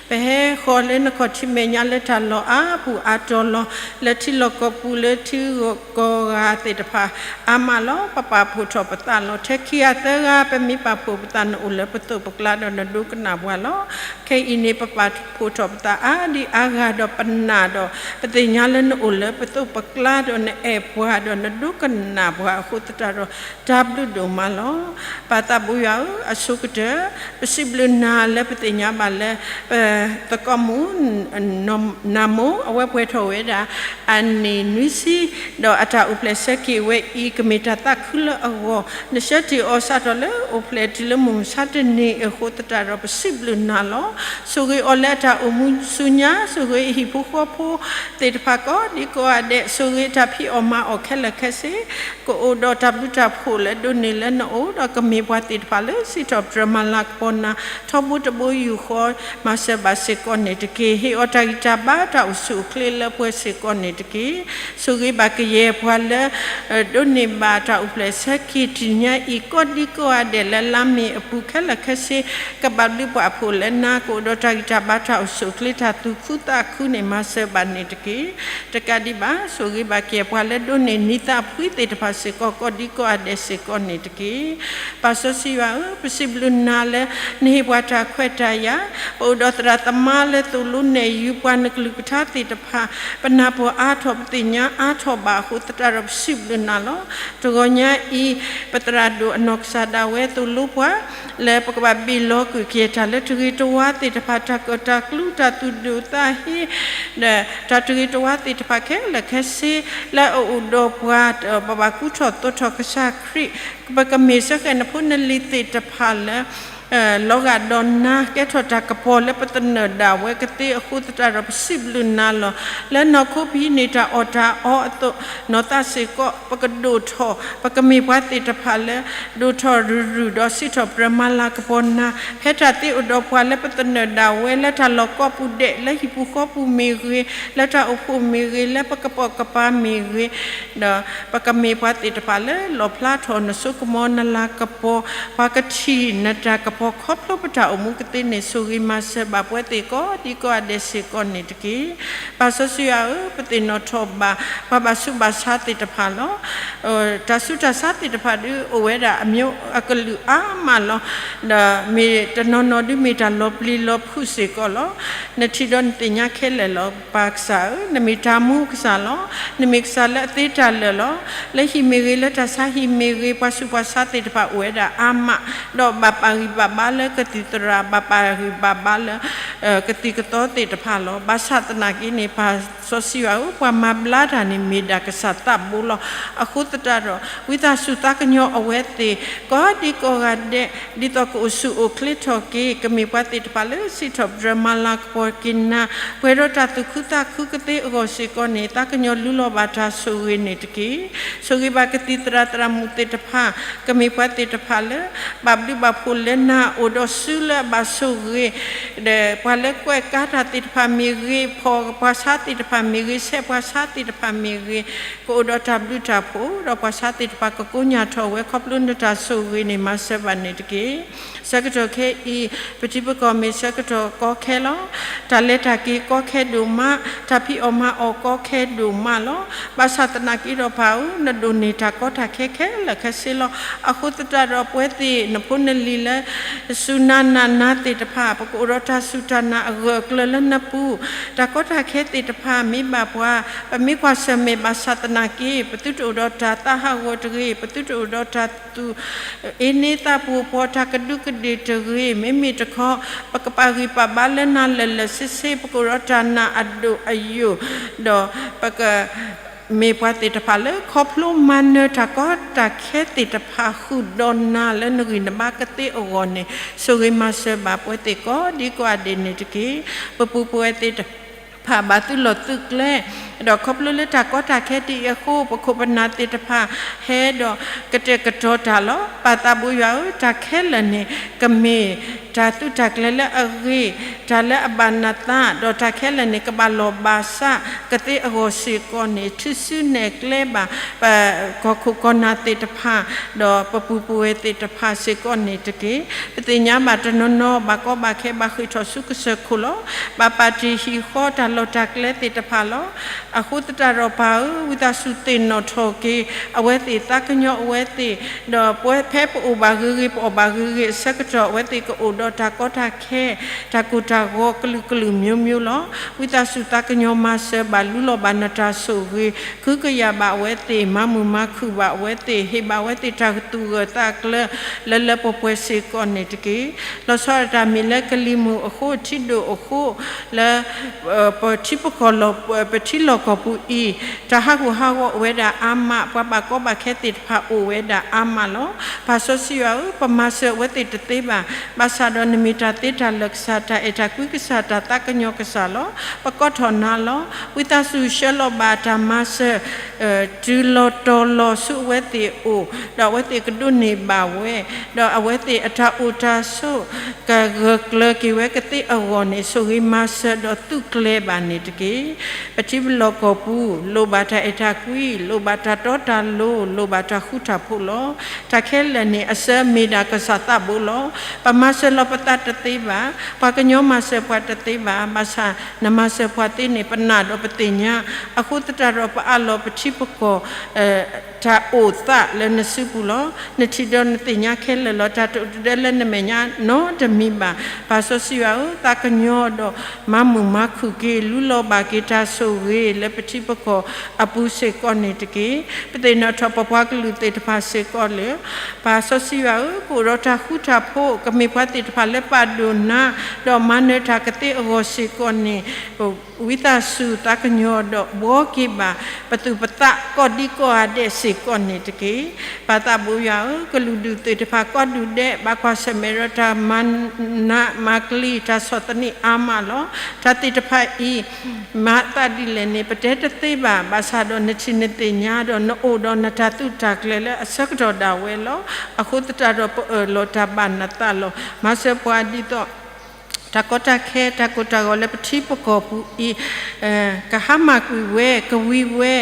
ပဟဲဃီၤလၢနခီၣ်ထံးမဲာ်ညါလၢတၢ်လီၢ်အါပူၤအါတီၤလီၤ. လၢထံလီၢ်ကီၢ်ပူၤ လၢထံဂီၢ်ကီၢ်ဂၤသ့ၣ်တဖၣ် အါမးလီၤ. ပပာ်ဖှိၣ်ထီၣ်ပသးလီၤ. ထဲခံဂၤသၢဂၤ ပမ့ၢ်ပာ်ဖှိၣ်ပသး နအိၣ်လၢပသိးပကျါဒီးနဒိကနၣ်ပှၤလီၤ. ခဲအံၤန့ၣ် ပပာ်ဖှိၣ်ထီၣ်ပသးအါဒံအါဂၤဒီးပနာ်ဒီး ပသ့ၣ်ညါလၢနအိၣ်လၢပသိးပကျါဒီးနအဲၣ်ပှၤဒီးနဒိကနၣ်ပှၤအဃိသတးဒီး တၢ်ဘျုးဒိၣ်မးလီၤ. ပၢ်သးဘိယွၤဧၢ, အဆိကတၢၢ် ပစံးဘျုးနၤလၢပသ့ၣ်ညါဘၣ်လၢ ပသကိးမုၣ် နၢ်မိၢ် အဝဲပှဲၤထီၣ်ဝဲဒၣ် အနံၣ်နွံဆံ ဒီးအတၢ်အိၣ်ဖျဲၣ်ဆၢက့ၤဝဲအံၤ ကမ့ၢ်တၢ်သးခုလၢအဂီၢ် နဆၢတ့ၢ်အီၤစးထီၣ်လၢအိၣ်ဖျဲၣ် လၢမုၢ်မဆါတနံၤအံၤအဃိသတးဒီး ပစံးဘျုးနၤလီၤ. ဆိၣ်ဂ့ၤအီၤလၢအတၢ်အိၣ်မူဆူညါ, ဆိၣ်ဂ့ၤအဟံၣ်ဖိဃီဖိသ့ၣ်တဖၣ်ကိးဒံကိးဂၤဒဲး, ဆိၣ်ဂ့ၤတၢ်ဖံးအီၣ်မၤအီၣ်ခဲလၢာ်ခဲဆ့, ကအိၣ်ဒီးတၢ်ဘျုးတၢ်ဖှိၣ်လၢဒိးန့ၢ်လၢနအိၣ်, ဒီးကမ့ၢ်ပှၤသ့ၣ်တဖၣ်လၢစံးထီၣ်ပတြၢၤမၤလၤကပီၤနၤ ထီဘိတဘိယူၢ်ဃီ မၤစၢၤဘၣ်စ့ၢ်ကီးန့ၣ်တက့ၢ်. ဟ့ၣ်အီၤတၢ်ဂံၢ်တၢ်ဘါတၢ်အိၣ်ဆူၣ်အိၣ်ချ့လၢပှဲၤစ့ၢ်ကီးန့ၣ်တက့ၢ်. ဆိၣ်ဂ့ၤဘၣ်ကယဲၢ်ပှၤလၢ ဒိးန့ၢ်ဘၣ်တၢ်အိၣ်ဖျဲၣ်ဆၢက့ၤတနံၤညါအံၤ ကိးဒံကိးဂၤဒဲးလၢလါမ့ၤအပူၤခဲလၢာ်ခဲဆ့ ကဘၣ်ဘျုးဘၣ်ဖှိၣ်လၢနၤ ကအိၣ်ဒီးတၢ်ဂံၢ်တၢ်ဘါတၢ်အိၣ်ဆူၣ်အိၣ်ချ့တၢ်သူၣ်ခုသးခုန့ၣ် မၤစၢၤဘၣ်န့ၣ်တက့ၢ်. တကးဒံးဘၣ် ဆိၣ်ဂ့ၤဘၣ်ကယဲၢ်ပှၤလၢဒိးန့ၢ်နံၤသးဖှံသ့ၣ်တဖၣ်စ့ၢ်ကီး ကိးဒံကိးဂၤဒဲးစ့ၢ်ကီးန့ၣ်တက့ၢ်. ပၢ်စီဆှံယွၤဧၢ, ပစံးဘျုးနၤလၢ နဟ့ၣ်ပှၤတၢ်ခွဲးတၢ်ယာ်, ပအိၣ်ဒီးသရၣ်သမါလၢသိၣ်လိနဲၣ်ယုၤပှၤ နကလုၢ်ကထါသ့ၣ်တဖၣ် ပနၢ်ပၢၢ်အါထီၣ် ပသ့ၣ်ညါအါထီၣ်ဘၣ်အဃိသတးဒီး ပစံးဘျုးနၤလီၤ. တဂီၤညါအံၤ ပသရၣ်ဒိၣ်အနီၢ်ကစၢ်ဒၣ်ဝဲသိၣ်လိပှၤ လၢပကဘၣ်ဘ့ၣ်လီၤကွံာ်ကယဲၢ်တၢ်လၢတဂ့ၤတဝါသ့ၣ်တဖၣ် တၢ်ကၢၣ်တၢ်ကျူ တၢ်သူၣ်ဒိၣ်သးဟ့ ဒီးတၢ်တဂ့ၤတဝါသ့ၣ်တဖၣ်ခဲလၢာ်ခဲဆ့ လၢအအိၣ်ဒီးပှၤ ပဘၣ်ကူထီၣ်သိးထီၣ်ကစၢ်ခရံာ်, ပကမ့ၢ်စ့ၢ်ကီးနဖိနလံၤသ့ၣ်တဖၣ်လၢ လီၤဂာ်ဒီးနၤ ကဲထီၣ်တၢ်ကပီၤလၢပသနၢၣ်ဒၣ်ဝဲကသ့အဃိသတးဒီး ပစံးဘျုးနၤလီၤ. လၢနီၢ်ခိပဟံးန့ၢ်တၢ်အီၣ်တၢ်အီအသိး နီၢ်သးစ့ၢ်ကီး ပကဒိၣ်ထီၣ် ပကမ့ၢ်ပှၤသ့ၣ်တဖၣ်လၢ ဒိၣ်ထီၣ်ရုၢ်ရုၢ်ဒီးစံးထီၣ်ပတြၢၤမၤလၤကပီၤနၤ ဖဲတၢ်သ့အိၣ်ဒီးပှၤလၢပသနၢၣ်ဒၣ်ဝဲ လၢတၢ်လီၢ်ကိးပူၤဒဲး လၢဟံၣ်ပူၤဃီပူၤမ့ၢ်ဂ့ၤ, လၢတၢ်အိၣ်ဖှိၣ်မ့ၢ်ဂ့ၤ, လၢပကပိာ်ကပၤမ့ၢ်ဂ့ၤ, ဒီးပကမ့ၢ်ပှၤသ့ၣ်တဖၣ်လၢလီၣ်ဖျါထီၣ်နစိကမီၤနလၤကပီၤ, ပှၤကထံၣ်နတၢ်ကပီၤခီဖျိပတၢ်အိၣ်မူကသ့န့ၣ် ဆိၣ်ဂ့ၤမၤစၢၤဘၣ်ပဝဲသ့ၣ်ကိးဒံကိးဂၤဒဲးစ့ၢ်ကီးန့ၣ်တက့ၢ်. ပၢ်စီဆှံယွၤဧၢ, ပသ့ၣ်နီၣ်ထီၣ်ဘၣ် ပှၤဘၣ်ဆူးဘၣ်ဆါသ့ၣ်တဖၣ်လီၤ. တၢ်ဆူးတၢ်ဆါသ့ၣ်တဖၣ်ဒုး အိၣ်ဝဲဒၣ်အမျိုးအကလုာ်အါမးလီၤ. ဒီးမ့ၢ်တနီၤနီၤဒုးမ့ၢ်တၢ်လီၤပျံၤလီၤဖုးစ့ၢ်ကီးလီၤ. နထံၣ်ဒီးနသ့ၣ်ညါခဲလၢာ်လီၤ. ပၢ်ကစၢ်ဧၢ, နမ့ၢ်တၢ်မူကစၢ်လီၤ. နမ့ၢ်ကစၢ်လၢအသ့တၢ်လၢာ်လီၤ. လၢဟံၣ်မ့ၢ်ဂ့ၤ, လၢတၢ်ဆါဟံၣ်မ့ၢ်ဂ့ၤ, ပှၤဆူးပှၤဆါသ့ၣ်တဖၣ်အိၣ်ဝဲဒၣ်အါမး, ဒီးဘၣ်ပာ်ဂံၢ်ပာ်ဘါလၢကသံၣ်သရၣ်, ဘၣ်ပာ်ဂံၢ်ပာ်ဘါလၢ ကသံၣ်ကသီသ့ၣ်တဖၣ်လီၤ. ဘၣ်ဆၣ်သနာ်က့န့ၣ် ပၢ်စီဆှံယွၤဧၢ, ပှၤမၤဘျါတၢ်န့ၣ် မ့ၢ်ဒၣ်ကစၢ်သးဘိလီၤ. အဃိသတးဒီး ဝံသးစူၤသးကညီၤအဝဲသ့ၣ် ကိးဒံကိးဂၤဒဲး ဒ်သိးကအိၣ်ဆူၣ်အိၣ်ချ့ထီၣ်က့ၤ, ကမ့ၢ်ပှၤသ့ၣ်တဖၣ်လၢစံးထီၣ်ပတြၢၤမၤလၤကပီၤက့ၤနၤ, ပှဲၤဒီးတၢ်သူၣ်ခုသးခုကသ့အဂီၢ်စ့ၢ်ကီးန့ၣ် သးကညီၤလူလီၤဘၣ်တၢ်ဆိၣ်ဂ့ၤန့ၣ်တက့ၢ်. ဆိၣ်ဂ့ၤဘၣ်ကသံၣ်သရၣ်သရၣ်မုၣ်သ့ၣ်တဖၣ်, ကမ့ၢ်ပှၤသ့ၣ်တဖၣ်လၢ ဘၣ်ဘျုးဘၣ်ဖှိၣ်လၢနၤ အိၣ်ဒီးစုလၢအဘၣ်ဆိၣ်ဂ့ၤ ဒီးပှၤလၢကွဲးကါတၢ်သ့ၣ်တဖၣ်မ့ၢ်ဂ့ၤ, ဖီၣ်ပှၤဆါသ့ၣ်တဖၣ်မ့ၢ်ဂ့ၤ, ဆဲးပှၤဆါသ့ၣ်တဖၣ်မ့ၢ်ဂ့ၤ, ကအိၣ်ဒီးတၢ်ဘျုးတၢ်ဖှိၣ်, ဒီးပှၤဆါသ့ၣ်တဖၣ်ကကိညၢ်ထီၣ်ဝဲ ခီဖျိနတၢ်ဆိၣ်ဂ့ၤန့ၣ် မၤစၢၤဘၣ်န့ၣ်တက့ၢ်. ဆၢကတီၢ်ခဲအံၤ ပထံပကီၢ်မ့ၢ်ဆၢကတီၢ်ကီခဲလီၤ. တၢ်လဲၤတၢ်က့ၤကီခဲဒိၣ်မး, တၢ်ဖံးအီၣ်မၤအီၣ်ကီခဲဒိၣ်မးလီၤ. ဘၣ်ဆၣ်သနာ်က့ဒီးပၢ်ဧၢ, နဒိးန့ၢ်တၢ်ကီတၢ်ခဲခဲလၢာ်ခဲဆ့လီၤ. အဃိသတးဒီးပဝဲသ့ၣ်နဖိနလံၤလၢ စူၢ်နၤနာ်နၤသ့ၣ်တဖၣ် ပကအိၣ်ဒီးတၢ်စူၢ်တၢ်နာ်အဂၢၢ်အကျၢၤလၢနပူၤ, တၢ်ကီတၢ်ခဲသ့ၣ်တဖၣ်မ့ၢ်ဘၣ်ပှၤ, ပမ့ၢ်ကွၢ်ဆၢၣ်မဲာ်ဘၣ်ဆၣ်သနာ်က့ ပသုတအိၣ်ဒီးတၢ်သးဟးဂီၤတဂ့ၤ, ပသုတအိၣ်ဒီးတၢ်သူၣ်အ့န့သးပူၤပှီၤ တၢ်ကဒူးကဒ့ၣ်တဂ့ၤ, မ့မ့ၢ်တခီ ပကပာ်ဂံၢ်ပာ်ဘါလၢနၤလၢာ်လၢာ်ဆ့ဆ့, ပကအိၣ်ဒီးတၢ်နာ်အဒိၣ်အယိာ်, ဒီးပက မ့ၢ်ပှၤသ့ၣ်တဖၣ်လၢ ခီဖျိမၤနၢၤတၢ်ကီတၢ်ခဲသ့ၣ်တဖၣ်ဃုာ်ဒီးနၤလၢနဂံၢ်နဘါကသ့အဂီၢ်န့ၣ် ဆိၣ်ဂ့ၤမၤစၢၤဘၣ်ပဝဲသ့ၣ်ကိးဒံကိးဂၤဒဲးန့ၣ်တက့ၢ်. ပပူၤပဝဲၢ်သ့ၣ်တဖၣ်ဘၣ်သုလီၢ်သုကျဲ, ဒီးခီဖျိလၢတၢ်ကီတၢ်ခဲဒ်အံၤအဃိ ပခိၣ်ပနၢ်သ့ၣ်တဖၣ်ဟဲဒီးကတဲာ်ကတီၤတၢ်လီၤ. ပၢ်သးဘိယွၤဧၢ, တၢ်ခဲလၢာ်န့ၣ် ကမ့ၢ် တၢ်သုးတၢ်ကျဲၤလၢအဂ့ၤ, တၢ်လၢအဘၣ်နသး, ဒီးတၢ်ခဲလၢာ်န့ၣ် ကဘၣ်လီၢ်ဘၣ်စးကသ့အဂီၢ်စ့ၢ်ကီးန့ၣ် ထုးစုနဲၣ်ကျဲဘၣ် ပကီၢ်ခိၣ်ကီၢ်နၢ်သ့ၣ်တဖၣ်, ဒီးပပူၤပဝဲၢ်သ့ၣ်တဖၣ်စ့ၢ်ကီးန့ၣ်တက့ၢ်. ပသ့ၣ်ညါဘၣ်တနီၤနီၤ ဘၣ်ကီဘၣ်ခဲ ဘၣ်ဃ့ၢ်ထီၣ်ဆူကစၢၢ်ခိၣ်လီၤ. ဘၣ်ပာ်တ့ၢ်ဟံၣ်ဃီတၢ်လီၢ်တၢ်ကျဲသ့ၣ်တဖၣ်လီၤ. အဃိသတးဒီးပၢ်ဧၢ, ဝံသးစူၤသ့ၣ်နီၣ်ထီၣ်က့ၤအဝဲသ့ၣ်, သးကညီၤအဝဲသ့ၣ်, ဒီးပဝဲဖဲပအိၣ်ဘၣ်ဂ့ၤဂ့ၤ ပအီၣ်ဘၣ်ဂ့ၤဂ့ၤအဆၢကတီၢ် အဝဲသ့ၣ်ကအိၣ်ဒီးတၢ်ကီတၢ်ခဲ, တၢ်ကိၢ်တၢ်ဂီၤကလုာ်ကလုာ်မျိုးမျိုးလီၤ. ဝံသးစူၤသးကညီၤမၤစၢၤဘၣ် လူလီၤဘၣ်နတၢ်ဆိၣ်ဂ့ၤ, ကဟုကယာ်ဘၣ်အဝဲသ့ၣ်, မၤမုာ်မၤခုၣ်ဘၣ်အဝဲသ့ၣ်, ဟ့ၣ်ဘၣ်အဝဲသ့ၣ်တၢ်သူၣ်ဂၢၢ်သးကျၢၤ လၢလၢပှဲၤပှဲၤစ့ၢ်ကီးန့ၣ်တက့ၢ်. လီၤဆီဒၣ်တၢ်မ့ၢ်လၢကလံၤမုၢ်အဃိ, ထံဒိၣ်အဃိ, လၢ ပထံပကီၢ်လီၤ, ပထံလီၤ ကီၢ်ပူၤအံၤ တၢ်ဟးဂူာ်ဟးဂီၤအိၣ်ဝဲဒၣ်အါမး, ပှၤဘၣ်ကီဘၣ်ခဲသ့ၣ်တဖၣ်အိၣ်ဝဲဒၣ်အါမးလီၤ. ပၢ်စီဆှံယွၤဧၢ, ပမၤစၢၤအဝဲသ့ၣ်တသ့ဘၣ်, ဘၣ်ဆၣ်ဒီးနမ့ၢ်တၢ်သ့တၢ်လၢာ်ကစၢ်, တၢ်အဲၣ်တၢ်ကွံကစၢ်, တၢ်သးကညီၤကစၢ်လီၤ. ပကိးထီၣ်နၤလီၤ. ဝံသးစူၤဆှၢလီၤဘၣ်တၢ်မၤစၢၤ တုၤလီၤတီၤလီၤဆူအဝဲသ့ၣ်အအိၣ်, ဒီးအဝဲသ့ၣ်ကဒိးန့ၢ်ဘၣ်ဝဲ, ဒီးအဝဲသ့ၣ်အတၢ်အိၣ်တၢ်ဆိး ကဂၢၢ်ကျၢၤက့ၤဝဲကသ့အဂီၢ်န့ၣ် ဆိၣ်ဂ့ၤမၤစၢၤဒီးသူးကျဲၤဘၣ်န့ၣ်တက့ၢ်. ပထံပလီၢ်ကီၢ်ပူၤ လိၣ်ဘၣ်တၢ်အဲၣ်တၢ်ကွံ, လိၣ်ဘၣ်တၢ်တီတၢ်လိၤ, လိၣ်ဘၣ်တၢ်ဃူတၢ်ဖိးလီၤ. တၢ်ခဲလၢာ်န့ၣ် အစၢမ့ၢ်ဒၣ်ကစၢ်သးဘိလီၤ. ပမၤစၢၤလီၤပသးတသ့ဘၣ်, ပှၤကညီမၤစၢၤပှၤတသ့ဘၣ်, ဘၣ်ဆၣ်နမၤစၢၤပှၤသ့န့ၣ် ပနာ်ဒီးပသ့ၣ်ညါ, အဃိသတးဒီးပအးလီၤပထံပကီၢ် တၢ်အိၣ်သးလၢနစုပူၤလီၤ. နထံၣ်ဒီးနသ့ၣ်ညါခဲလၢာ်လီၤ. တၢ်တအိၣ်တဒၢလၢနမဲာ်ညါနီတမံၤဘၣ်. ပၢ်စီဆှံယွၤဧၢ, သးကညီၤဒီးမၤမုာ်မၤခုၣ်က့ၤ, လူလီၤဘၣ်က့ၤတၢ်ဆိၣ်ဂ့ၤလၢပထံပကီၢ်အပူၤစ့ၢ်ကီးန့ၣ်တက့ၢ်. ပသ့ၣ်နီၣ်ထီၣ်ပပှၤကလုာ်သ့ၣ်တဖၣ်စ့ၢ်ကီးလၢ ပၢ်စီဆှံယွၤဧၢ, ကအိၣ်ဒီးတၢ်ဃူတၢ်ဖိး, ကမ့ၢ်ပှၤသ့ၣ်တဖၣ်လၢပာ်ဒိၣ်နၤ, ဒီးမၤနၢၤတၢ်ကသ့အဂီၢ်စ့ၢ်ကီးန့ၣ် ဝံသးစူၤသးကညီၤဒီးဘှီက့ၤဘၣ် ပသူၣ်ပသးကိးဒံကိးဂၤဒဲးစ့ၢ်ကီးန့ၣ်တက့ၢ်. ပၢ်သးဘိယွၤဧၢ, ကလုာ်ဒူၣ်သ့ၣ်တဖၣ်ကိးဒူၣ်ဒဲး ဘၣ်ကွၢ်ဆၢၣ်မဲာ်ဒီးတၢ်မၤနးမၤကျံး တၢ်ဆီၣ်သနံးအါမးလီၤ. တၢ်သ့ၣ်တဖၣ်အံၤ မၤသးဒ်လဲၣ်န့ၣ် ပတဲတသ့ဘၣ်. ဘၣ်ဆၣ်ဒီးနထံၣ်နသ့ၣ်ညါဒီး နအိၣ်ဒီးနတၢ်သုးတၢ်ကျဲၤလၢအဆၢကတီၢ်ဒၣ်ဝဲလီၤ. အဃိသတးဒီးပအၢၣ်လီၤတၢ်ဘၣ်နသးလီၤ. မၤစၢၤပှၤဒ်သိး တၢ်ကီတၢ်ခဲ တၢ်ကိၢ်တၢ်ဂီၤလၢပထံပကီၢ်ပူၤအံၤ ကဟါမၢ်ကွံာ်ဝဲ ကဝံၤဝဲ,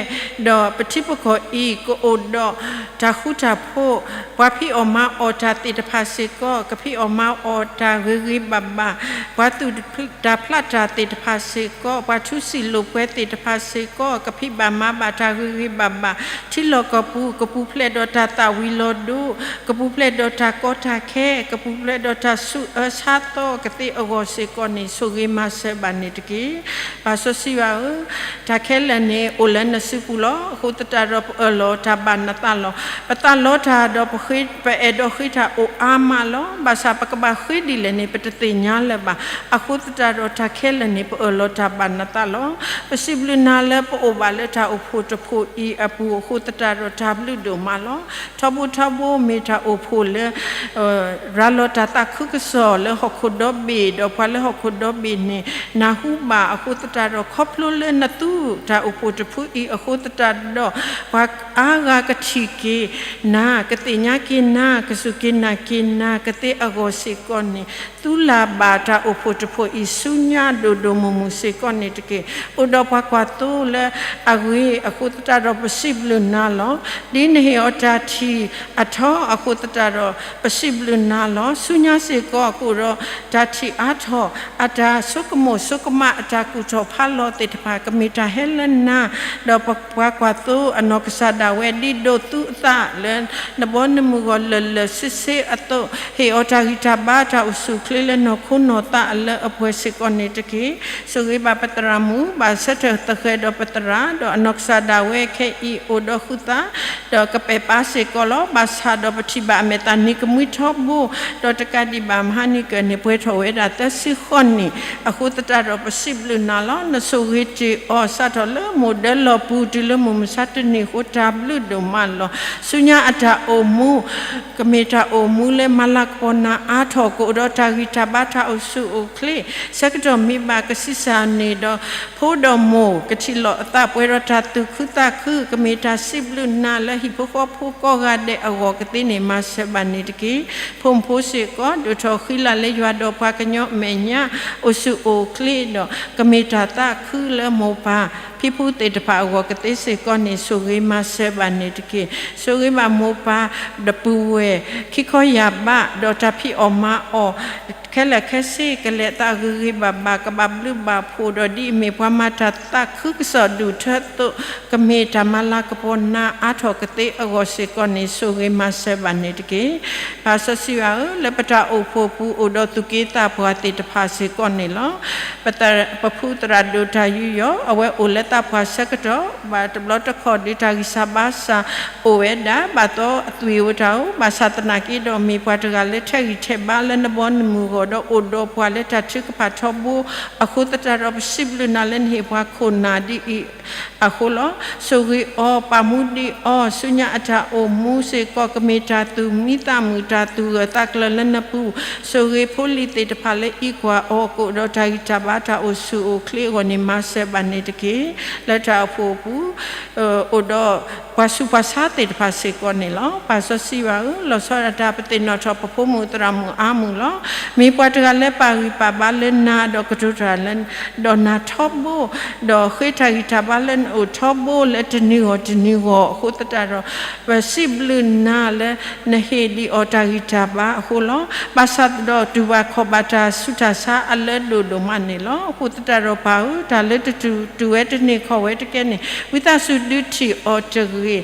ဒီးပထံပကီၢ်အံၤ ကအိၣ်ဒီးတၢ်ဃူတၢ်ဖိး, ပှၤဖံးအီၣ်မၤအီၣ်တၢ်သ့ၣ်တဖၣ်စ့ၢ်ကီး ကဖံးအီၣ်မၤအီၣ်တၢ်ဂ့ၤဂ့ၤဘၣ်ဘၣ်, ပှၤသူၣ်တၢ်ဖျးတၢ်သ့ၣ်တဖၣ်စ့ၢ်ကီး, ပှၤထူစံာ်လိာ်ပှဲၤသ့ၣ်တဖၣ်စ့ၢ်ကီး ကဖံးဘၣ်မၤဘၣ်တၢ်ဂ့ၤဂ့ၤဘၣ်ဘၣ်, ထံလီၢ်ကီၢ်ပူၤ ကပူၤဖျဲးဒီးတၢ်သၣ်ဝံၤလီၤဒိ ကပူၤဖျဲးဒီးတၢ်ကီတၢ်ခဲ, ကပူၤဖျဲးဒီးတၢ်ဆူးအၢဆါသီကသ့အဂီၢ်စ့ၢ်ကီးန့ၣ် ဆိၣ်ဂ့ၤမၤစၢၤဘၣ်န့ၣ်တက့ၢ်. ပၢ်စီဆှံယွၤဧၢ, တၢ်ခဲလၢာ်န့ၣ် အိၣ်လၢနစုပူၤလီၤ. အဃိသတးဒီးပအၢၣ်လီၤတၢ်ဘၣ်နသးလီၤ. ပသးလီတၢ်ဒီး ပအဲၣ်ဒိးဃ့တၢ်အိၣ်အါမးလီၤ. ဘၣ်ဆၣ်ပကဘၣ်ဃ့ဒ်လဲၣ်န့ၣ် ပတသ့ၣ်ညါလၢၤဘၣ်. အဃိသတးဒီးတၢ်ခဲလၢာ်န့ၣ် ပအၢၣ်လီၤတၢ်ဘၣ်နသးလီၤ. ပစံးဘျုးနၤလၢပအိၣ်ဘၣ်လၢတၢ်အိၣ်ဖှိၣ်တဖှိၣ်အံၤအပူၤ အဃိသတးဒီးတၢ်ဘျုးဒိၣ်မးလီၤ. ထီဘိထီဘိမ့ၢ်တၢ်အိၣ်ဖှိၣ်လၢ ရၤလီၤတၢ်သးခုကစီၣ်လၢဟီၣ်ခိၣ်ဒီဘ့ၣ် ဒီးပှၤလၢဟီၣ်ခိၣ်ဒီဘ့ၣ်န့ၣ် နၢ်ဟူဘၣ်အဃိသတးဒီး ခီဖျိလၢနသူတၢ်အိၣ်ဖှိၣ်တဖုအံၤအဃိသတးဒီး ပှၤအါဂၤကထံၣ်က့ၤနၤ ကသ့ၣ်ညါက့ၤနၤ ကစူၢ်က့ၤနာ်က့ၤနၤ ကသ့အဂီၢ်စ့ၢ်ကီးန့ၣ် သူလၢ်ဘၣ်တၢ်အိၣ်ဖှိၣ်တဖှိၣ်အံၤ ဆူညါဒိၣ်ဒိၣ်မုၢ်မုၢ်စ့ၢ်ကီးန့ၣ်တက့ၢ်. အိၣ်ဒီးပှၤကွၢ်သိလၢအဂ့ၤအဃိသတးဒီး ပစံးဘျုးနၤလီၤ. ဒ်နဟ့ၣ်အီၤတၢ်ထံၣ်အထီအဃိသတးဒီး ပစံးဘျုးနၤလီၤ. ဆူညါစ့ၢ်ကီး ကအိၣ်ဒီးတၢ်ထံၣ်အါထီၣ် အတၢ်ဆိကမိၣ်ဆိကမး အတၢ်ကူၣ်ထီၣ်ဖးလီၤသ့ၣ်တဖၣ် ကမ့ၢ်တၢ်ဟဲလၢနၤ ဒီးပပှၤကွၢ်သိအနီၢ်ကစၢ်ဒၣ်ဝဲ ဒ်ဒိးသူအသးလၢနဘီနမုၢ်ဂီၢ်လၢာ်လၢာ်ဆ့ဆ့အသိး ဟ့ၣ်အီၤတၢ်ဂံၢ်တၢ်ဘါ တၢ်အိၣ်ဆူၣ်အိၣ်ချ့လၢနီၢ်ခိနီၢ်သးအလၢအပှဲၤစ့ၢ်ကီးန့ၣ်တက့ၢ်. ဆိၣ်ဂ့ၤဘၣ်ပသရၣ်မုၣ် ဘၣ်ဆၢထၢၣ်သဃဲၤဒီးပသရၣ် ဒီးအနီၢ်ကစၢ်ဒၣ်ဝဲခဲအံၤအိၣ်ဒီးဃုသး ဒီးကပဲာ်ပာ်စ့ၢ်ကီးလီၤ. ဘၣ်ဆၣ်ဒီးပထံၣ်ဘၣ်အမဲာ်သၣ်နံၤကမှံထီဘိ ဒီးတကးဒံးဘၣ်မဟါနံၤကၢၢ်န့ၣ် ပှဲၤထီၣ်ဝဲဒၣ်သၢဆံဃိးနံၣ် အဃိသတးဒီးပစံးဘျုးနၤလီၤ. နဆိၣ်ဂ့ၤတ့ၢ်အီၤစးထီၣ်လၢမိၢ်ဒၢလီၢ်ပူၤ တုၤလၢမုၢ်မဆါတနံၤအဃိ တၢ်ဘျုးဒိၣ်မးလီၤ. ဆူညါအတၢ်အိၣ်မူ ကမ့ၢ်တၢ်အိၣ်မူလၢမၤလၤကပီၤနၤအါထီၣ် ကအိၣ်ဒီးတၢ်ဂံၢ်တၢ်ဘါ တၢ်အိၣ်ဆူၣ်အိၣ်ချ့ ဆၢကတီၢ်မ့ၢ်ဘၣ်ကဆံးစၢ်န့ၣ်ဒီး ဖိဒီးမိၢ် ကထံၣ်လိာ်အသးပှဲၤဒီးတၢ်သူၣ်ခုသးခု ကမ့ၢ်တၢ်စံးဘျုးနၤလၢဟံၣ်ဖိဃီဖိကိးဂၤဒဲးအဂီၢ်ကသ့န့ၣ် မၤစၢၤဘၣ်န့ၣ်တက့ၢ်. ဖိမုၣ်ဖိစ့ၢ်ကီး ဒိၣ်ထီၣ်ဃံလၤလၢယွၤဒီးပှၤကညီအမဲာ်ညါ အိၣ်ဆူၣ်အိၣ်ချ့ဒီး ကမ့ၢ်တၢ်သးခုလၢမိၢ်ပၢ် ဖံဖုသ့ၣ်တဖၣ်အဂီၢ်ကသ့စ့ၢ်ကီးန့ၣ် ဆိၣ်ဂ့ၤမၤစၢၤဘၣ်န့ၣ်တက့ၢ်. ဆိၣ်ဂ့ၤဘၣ်မိၢ်ပၢ်ဒီးပုၢ်ဝဲၢ် ခံခီယၢ်ဘး ဒီးတၢ်ဖံးအီၣ်မၤအီၣ် ခဲလၢာ်ခဲဆ့ ကလဲၤအသးဂ့ၤဂ့ၤဘၣ်ဘၣ် ကဘၣ်ဘျုးဘၣ်ဖှိၣ်ဒီး ဒ်အမ့ၢ်ပှၤမၤတၢ်သးခုကစီၣ်ဒူၣ်ထၢသိး ကမ့ၢ်တၢ်မၤလၤကပီၤနၤအါထီၣ်ကသ့အဂီၢ်စ့ၢ်ကီးန့ၣ် ဆိၣ်ဂ့ၤမၤစၢၤဘၣ်န့ၣ်တက့ၢ်. ပၢ်စီဆှံယွၤဧၢ, လၢပတၢ်အိၣ်ဖှိၣ်ပူၤအိၣ်ဒီးသူၣ်က့သးပှၢ်သ့ၣ်တဖၣ်စ့ၢ်ကီးန့ၣ်လီၤ. ပဖုသရၣ်ဒိၣ်တၢ်ယူးယီၣ် အဝဲအိၣ်လၢ သးပှၢ်ဆၢကတီၢ် ဘၣ်တဘျီတခီၣ်ဒီးတၢ်ဂံၢ်စၢ်ဘါစၢ်အိၣ်ဝဲဒၣ် ဘၣ်သီအသွံၣ်အိၣ်တၢ်အိၣ် ဘၣ်ဆၣ်သနာ်က့ဒီးမ့ၢ်ပှၤတဂၤလၢထဲဂံၢ်ထဲဘါလၢနဘီနမုၢ်အဂီၢ်ဒီးအိၣ်ဒီးပှၤလၢတၢ်ထုကဖၣ်ထီဘိအဃိသတးဒီး ပစံးဘျုးနၤလၢနဟ့ၣ်ပှၤခိၣ်နၢ်ဒ်အံၤအဃိလီၤ. ဆိၣ်ဂ့ၤအီၤ ပာ်မူဒံးအီၤ ဆူညါအတၢ်အိၣ်မူစ့ၢ်ကီး ကမ့ၢ်တၢ်သူၣ်မံသးမုာ် တၢ်သူၣ်ဂၢၢ်သးကျၢၤလၢနပူၤ, ဆိၣ်ဂ့ၤဖိလံၤသ့ၣ်တဖၣ်လၢအံးကွၢ်အီၤ ကအိၣ်ဒီးတၢ်ဂံၢ်တၢ်ဘါတၢ်အိၣ်ဆူၣ်အိၣ်ချ့အဂီၢ်န့ၣ် မၤစၢၤဘၣ်န့ၣ်တက့ၢ်. လၢတၢ်အိၣ်ဖှိၣ်အပူၤ အိၣ်ဒီးပှၤဆူးပှၤဆါသ့ၣ်တဖၣ်စ့ၢ်ကီးန့ၣ်လီၤ. ပၢ်စီဆှံယွၤဧၢ, လီၤဆီဒၣ်တၢ်ပသ့ၣ်နီၣ်ထီၣ်ပဖိမုၣ်သရၣ်မုၣ်အါမုၢ်လီၤ. မ့ၢ်ပှၤတဂၤလၢပာ်ဂံၢ်ပာ်ဘါလၢနၤ ဒီးကတိၤတၢ်လၢ ဒီးနၤထီဘိ, ဒီးဃ့တၢ်ဂံၢ်တၢ်ဘါလၢနအိၣ်ထီဘိလၢတနံၤဂီၢ်တနံၤဂီၢ်အဃိသတးဒီး ပစံးဘျုးနၤလၢနဟ့ၣ်ဒံးအီၤတၢ်ဂံၢ်တၢ်ဘါအဃိလီၤ. ဘၣ်ဆၣ်ဒီးတူၢ်ဘၣ်ခီၣ်ဘၣ်တၢ်ဆူးတၢ်ဆါအလၢဒိၣ်ဒိၣ်မးန့ၣ်လီၤ. အဃိသတးဒီးပၢ်ဧၢ, တၢ်လၢတတူၢ်ဝဲတန့ၢ်ခီၣ်ဝဲတကဲန့ၣ် ဝံသးစူၤဒုးထံၣ်အီၤတဂ့ၤ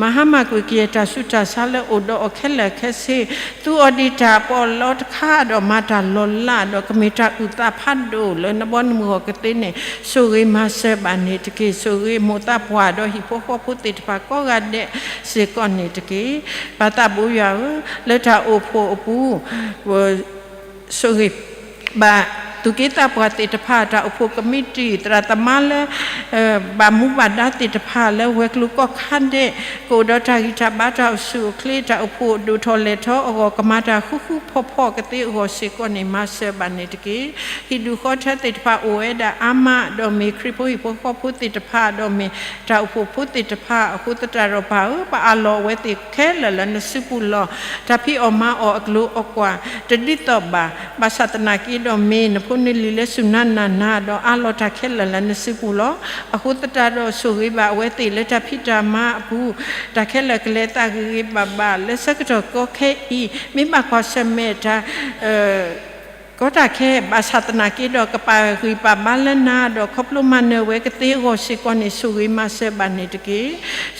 မၤဟါမၢ်ကွံာ်ကယဲၢ်တၢ်ဆူးတၢ်ဆါလၢအိၣ်ဒီးအီၤခဲလၢာ်ခဲဆ့, သူအီၤဒံးတၢ်ပီးလီတခါဒီးမၤတၢ်လီၤလးဒီး ကမ့ၢ်တၢ်အုၣ်သးဖးဒိၣ်လၢနဘီနမုၢ်ဂီၢ်ကသ့န့ၣ် ဆိၣ်ဂ့ၤမၤစၢၤဘၣ်န့ၣ်တက့ၢ်. ဆိၣ်ဂ့ၤမိၢ်သးပှၢ်ဒီးဟံၣ်ဖိဃီဖိသ့ၣ်တဖၣ်ကိးဂၤဒဲးစ့ၢ်ကီးန့ၣ်တက့ၢ်. ပၢ်သးဘိယွၤဧၢ, လၢတၢ်အိၣ်ဖှိၣ်အပူၤ ဆိၣ်ဂ့ၤဘၣ် သူၣ်က့သးပှၢ်သ့ၣ်တဖၣ် တၢ်အိၣ်ဖှိၣ်ကမံးတံာ် သရၣ်သမါလၢ ဘၣ်မူဘၣ်ဒါသ့ၣ်တဖၣ်လၢဝဲၤကျိၤကီၢ်ခါဒဲး ကအိၣ်ဒီးတၢ်ဂံၢ်တၢ်ဘါတၢ်အိၣ်ဆူၣ်အိၣ်ချ့ တၢ်အိၣ်ဖှိၣ်ဒိၣ်ထီၣ်လဲၢ်ထီၣ်အဂီၢ် ကမၤတၢ်ဃူဃူဖိးဖိးကသ့အဂီၢ်စ့ၢ်ကီးန့ၣ် မၤစၢၤဘၣ်န့ၣ်တက့ၢ်. ဟံၣ်ဒူၣ်ဃီထၢသ့ၣ်တဖၣ်အိၣ်ဝဲဒၣ်အါမး ဒီးမ့ၢ်ခရံာ်ဖိဟံၣ်ဖိဃီဖိသ့ၣ်တဖၣ် ဒီးမ့ၢ်တၢ်အိၣ်ဖှိၣ်ဖိသ့ၣ်တဖၣ်အဃိသတးဒီးပၢ်ဧၢ, ပအၢၣ်လီၤအဝဲသ့ၣ်ခဲလၢာ်လၢနစုပူၤလီၤ. တၢ်ဖံးအီၣ်မၤအီၣ်အကျိၤအကွာ် တဒ်သိးဘၣ်. ဘၣ်ဆၣ်သနာ်က့ဒီးမ့ၢ်နဖိနလံၤလၢစူၢ်နၤနာ်နၤ ဒီးအၢၣ်လီၤတၢ်ခဲလၢာ်လၢနစုပူၤလီၤ. အဃိသတးဒီးဆိၣ်ဂ့ၤဘၣ်အဝဲသ့ၣ်လၢတၢ်ဖံးတၢ်မၤအပူၤ တၢ်ခဲလၢာ်ကလဲၤသးဂ့ၤဂ့ၤဘၣ်ဘၣ် လၢဆၢကတီၢ်ကီခဲအံၤ မ့ၢ်ဘၣ်ကွၢ်ဆၢၣ်မဲာ်တၢ် ကီတၢ်ခဲ ဘၣ်ဆၣ်သနာ်က့ဒီး ကပာ်ဂံၢ်ပာ်ဘါလၢနၤ ဒီးခီဖျိမၤနၢၤဝဲကသ့အဂီၢ်စ့ၢ်ကီးန့ၣ် ဆိၣ်ဂ့ၤမၤစၢၤဘၣ်န့ၣ်တက့ၢ်.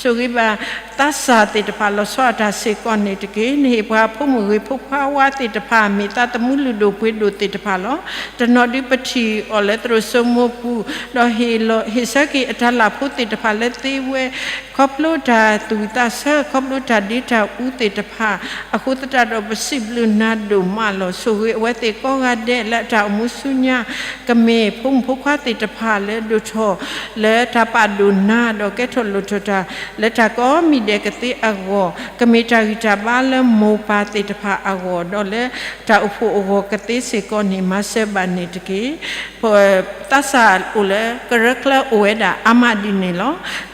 ဆိၣ်ဂ့ၤဘၣ်သးစၢ်သ့ၣ်တဖၣ် လီၤဆီဒၣ်တၢ်စ့ၢ်ကီးန့ၣ်တက့ၢ်. နဟ့ၣ်ပှၤဖိမုၣ်ဂ့ၤဖိခွါဝါသ့ၣ်တဖၣ် မ့ၢ်သးသမူလုၢ်ဒိၣ်ပှ့ၤဒိၣ်သ့ၣ်တဖၣ်လီၤ. တနီၤဒုးပထံၣ်အီၤလၢသရိာ်စိမိၤပူၤ ဒီးဟ့ၣ်ဆၢက့ၤအတၢ်လၢ်ဖိသ့ၣ်တဖၣ်လၢသ့ဝဲ ခီဖျိတၢ်သူၣ်ဝံၣ်သးဆၢ ခီဖျိတၢ်ဒ့တၢ်အူသ့ၣ်တဖၣ် အဃိသတးဒီးပစံးဘျုးနၤဒိၣ်မးလီၤ. ဆိၣ်ဂ့ၤအဝဲသ့ၣ်ကိးဂၤဒဲးလၢအတၢ်အိၣ်မူဆူညါ ကမ့ၢ်ဖိမုၣ်ဖိခွါသ့ၣ်တဖၣ်လၢဒိၣ်ထီၣ် လၢတၢ်ပာ်ဒိၣ်နၤ ဒီးကဲထီၣ်လိၣ်ထီၣ်တၢ် လၢတၢ်ကိးမံၤဒဲးကသ့အဂီၢ် ကမ့ၢ်တၢ်ဂံၢ်တၢ်ဘါလၢမိၢ်ပၢ်သ့ၣ်တဖၣ်အဂီၢ် ဒီးလၢတၢ်အိၣ်ဖှိၣ်အဂီၢ်ကသ့စ့ၢ်ကီးန့ၣ် မၤစၢၤဘၣ်န့ၣ်တက့ၢ်. သးစၢ်အိၣ်လၢကရၢချၢအိၣ်ဝဲဒၣ်အါမးဒ်န့ၣ်လီၤ.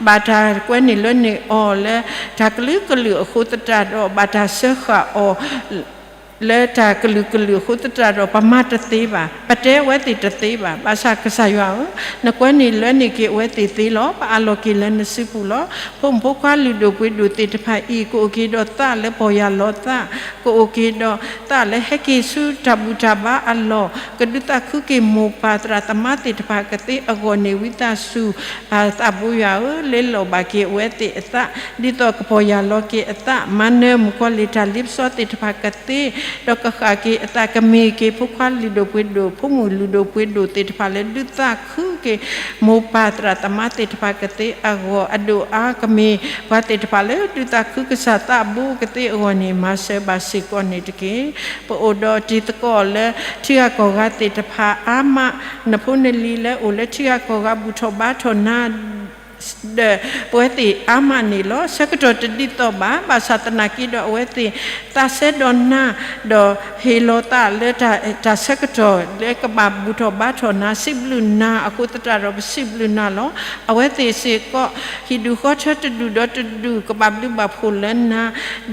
ဘၣ်တၢ်ကွဲန့ၢ်လွဲန့ၢ်အီၤလၢ တၢ်ကလုာ်ကလုာ်အဃိသတးဒီး ဘၣ်တၢ်စၢဃာ်အီၤ လၢတၢ်ကလုာ်ကလုာ်အဃိသတးဒီး ပမၤတသ့ဘၣ်, ပတဲအဝဲသ့ၣ်တသ့ဘၣ်. ဘၣ်ဆၣ်ကစၢ်ယွၤဧၢ, နကွဲန့ၢ်လွဲန့ၢ်က့ၤအဝဲသ့ၣ်သ့လီၤ. ပအၢၣ်လီၤက့ၤလၢနစုပူၤလီၤ. ဖိမုၣ်ဖိခွါလုၢ်ဒိၣ်ပှ့ၤဒိၣ်သ့ၣ်တဖၣ်အံၤ ကအိၣ်က့ၤဒီးသးလၢပီၢ်ယၢ်လီၤသး, ကအိၣ်က့ၤဒီးသးလၢဟဲက့ၤဆူတၢ်ဘူၣ်တၢ်ဘါအလီၢ်, ကဒုးသးခုက့ၤမိၢ်ပၢ်သရၣ်သမါသ့ၣ်တဖၣ်ကသ့အဂီၢ်န့ၣ် ဝံသးစူၤ ပၢ်သးဘိယွၤဧၢ, လ့လီၤဘၣ်က့ၤအဝဲသ့ၣ်အသး ဒ်သိးကပီၢ်ယၢ်လီၤက့ၤအသး, မၤနၢၤမုၣ်ကီၤလံၢ်တၢ်လ့ပစီသ့ၣ်တဖၣ်ကသ့, ဒီးကဃၣ်က့ၤအသး ကမ့ၢ်က့ၤဖိခွါလုၢ်ဒိၣ်ပှ့ၤဒိၣ် ဖိမုၣ်လုၢ်ဒိၣ်ပှ့ၤဒိၣ်သ့ၣ်တဖၣ်လၢဒုးသးခုက့ၤ မိၢ်ပၢ်သရၣ်သမါသ့ၣ်တဖၣ်ကသ့အဂီၢ်, အဒိၣ်အါကမ့ၢ် ပှၤသ့ၣ်တဖၣ်လၢဒုးသးခုကစၢ်သးဘိကသ့အဂီၢ်န့ၣ် မၤစၢၤဘၣ်စ့ၢ်ကီးန့ၣ်တက့ၢ်. ပအိၣ်ဒီးတံၤသကိးလၢထံဂၤကီၢ်ဂၤသ့ၣ်တဖၣ်အါမး, နဖိနလံၤလၢအိၣ်လၢထံဂၤကီၢ်ဂၤဘူၣ်ထီၣ်ဘါထီၣ်နၤ ဒီးပဝဲသ့ၣ်အါမးန့ၣ်လီၤ. ဆၢကတီၢ်တဒ်သိးဘၣ်, ဘၣ်ဆၣ်သနာ်က့ဒီးအဝဲသ့ၣ်သးစဲဒီးနၤ, ဒီးဟ့ၣ်လီၤသးလၢတၢ်ဆၢကတီၢ်လၢကဘၣ်ဘူၣ်ထီၣ်ဘါထီၣ်နၤ, စံးဘျုးနၤအဃိသတးဒီး ပစံးဘျုးနၤလီၤ. အဝဲသ့ၣ်စ့ၢ်ကီး ဟံၣ်ဒူၣ်ဃီထၢတဒူၣ်ဒီးတဒူၣ် ကဘၣ်ဘျုးဘၣ်ဖှိၣ်လၢနၤ,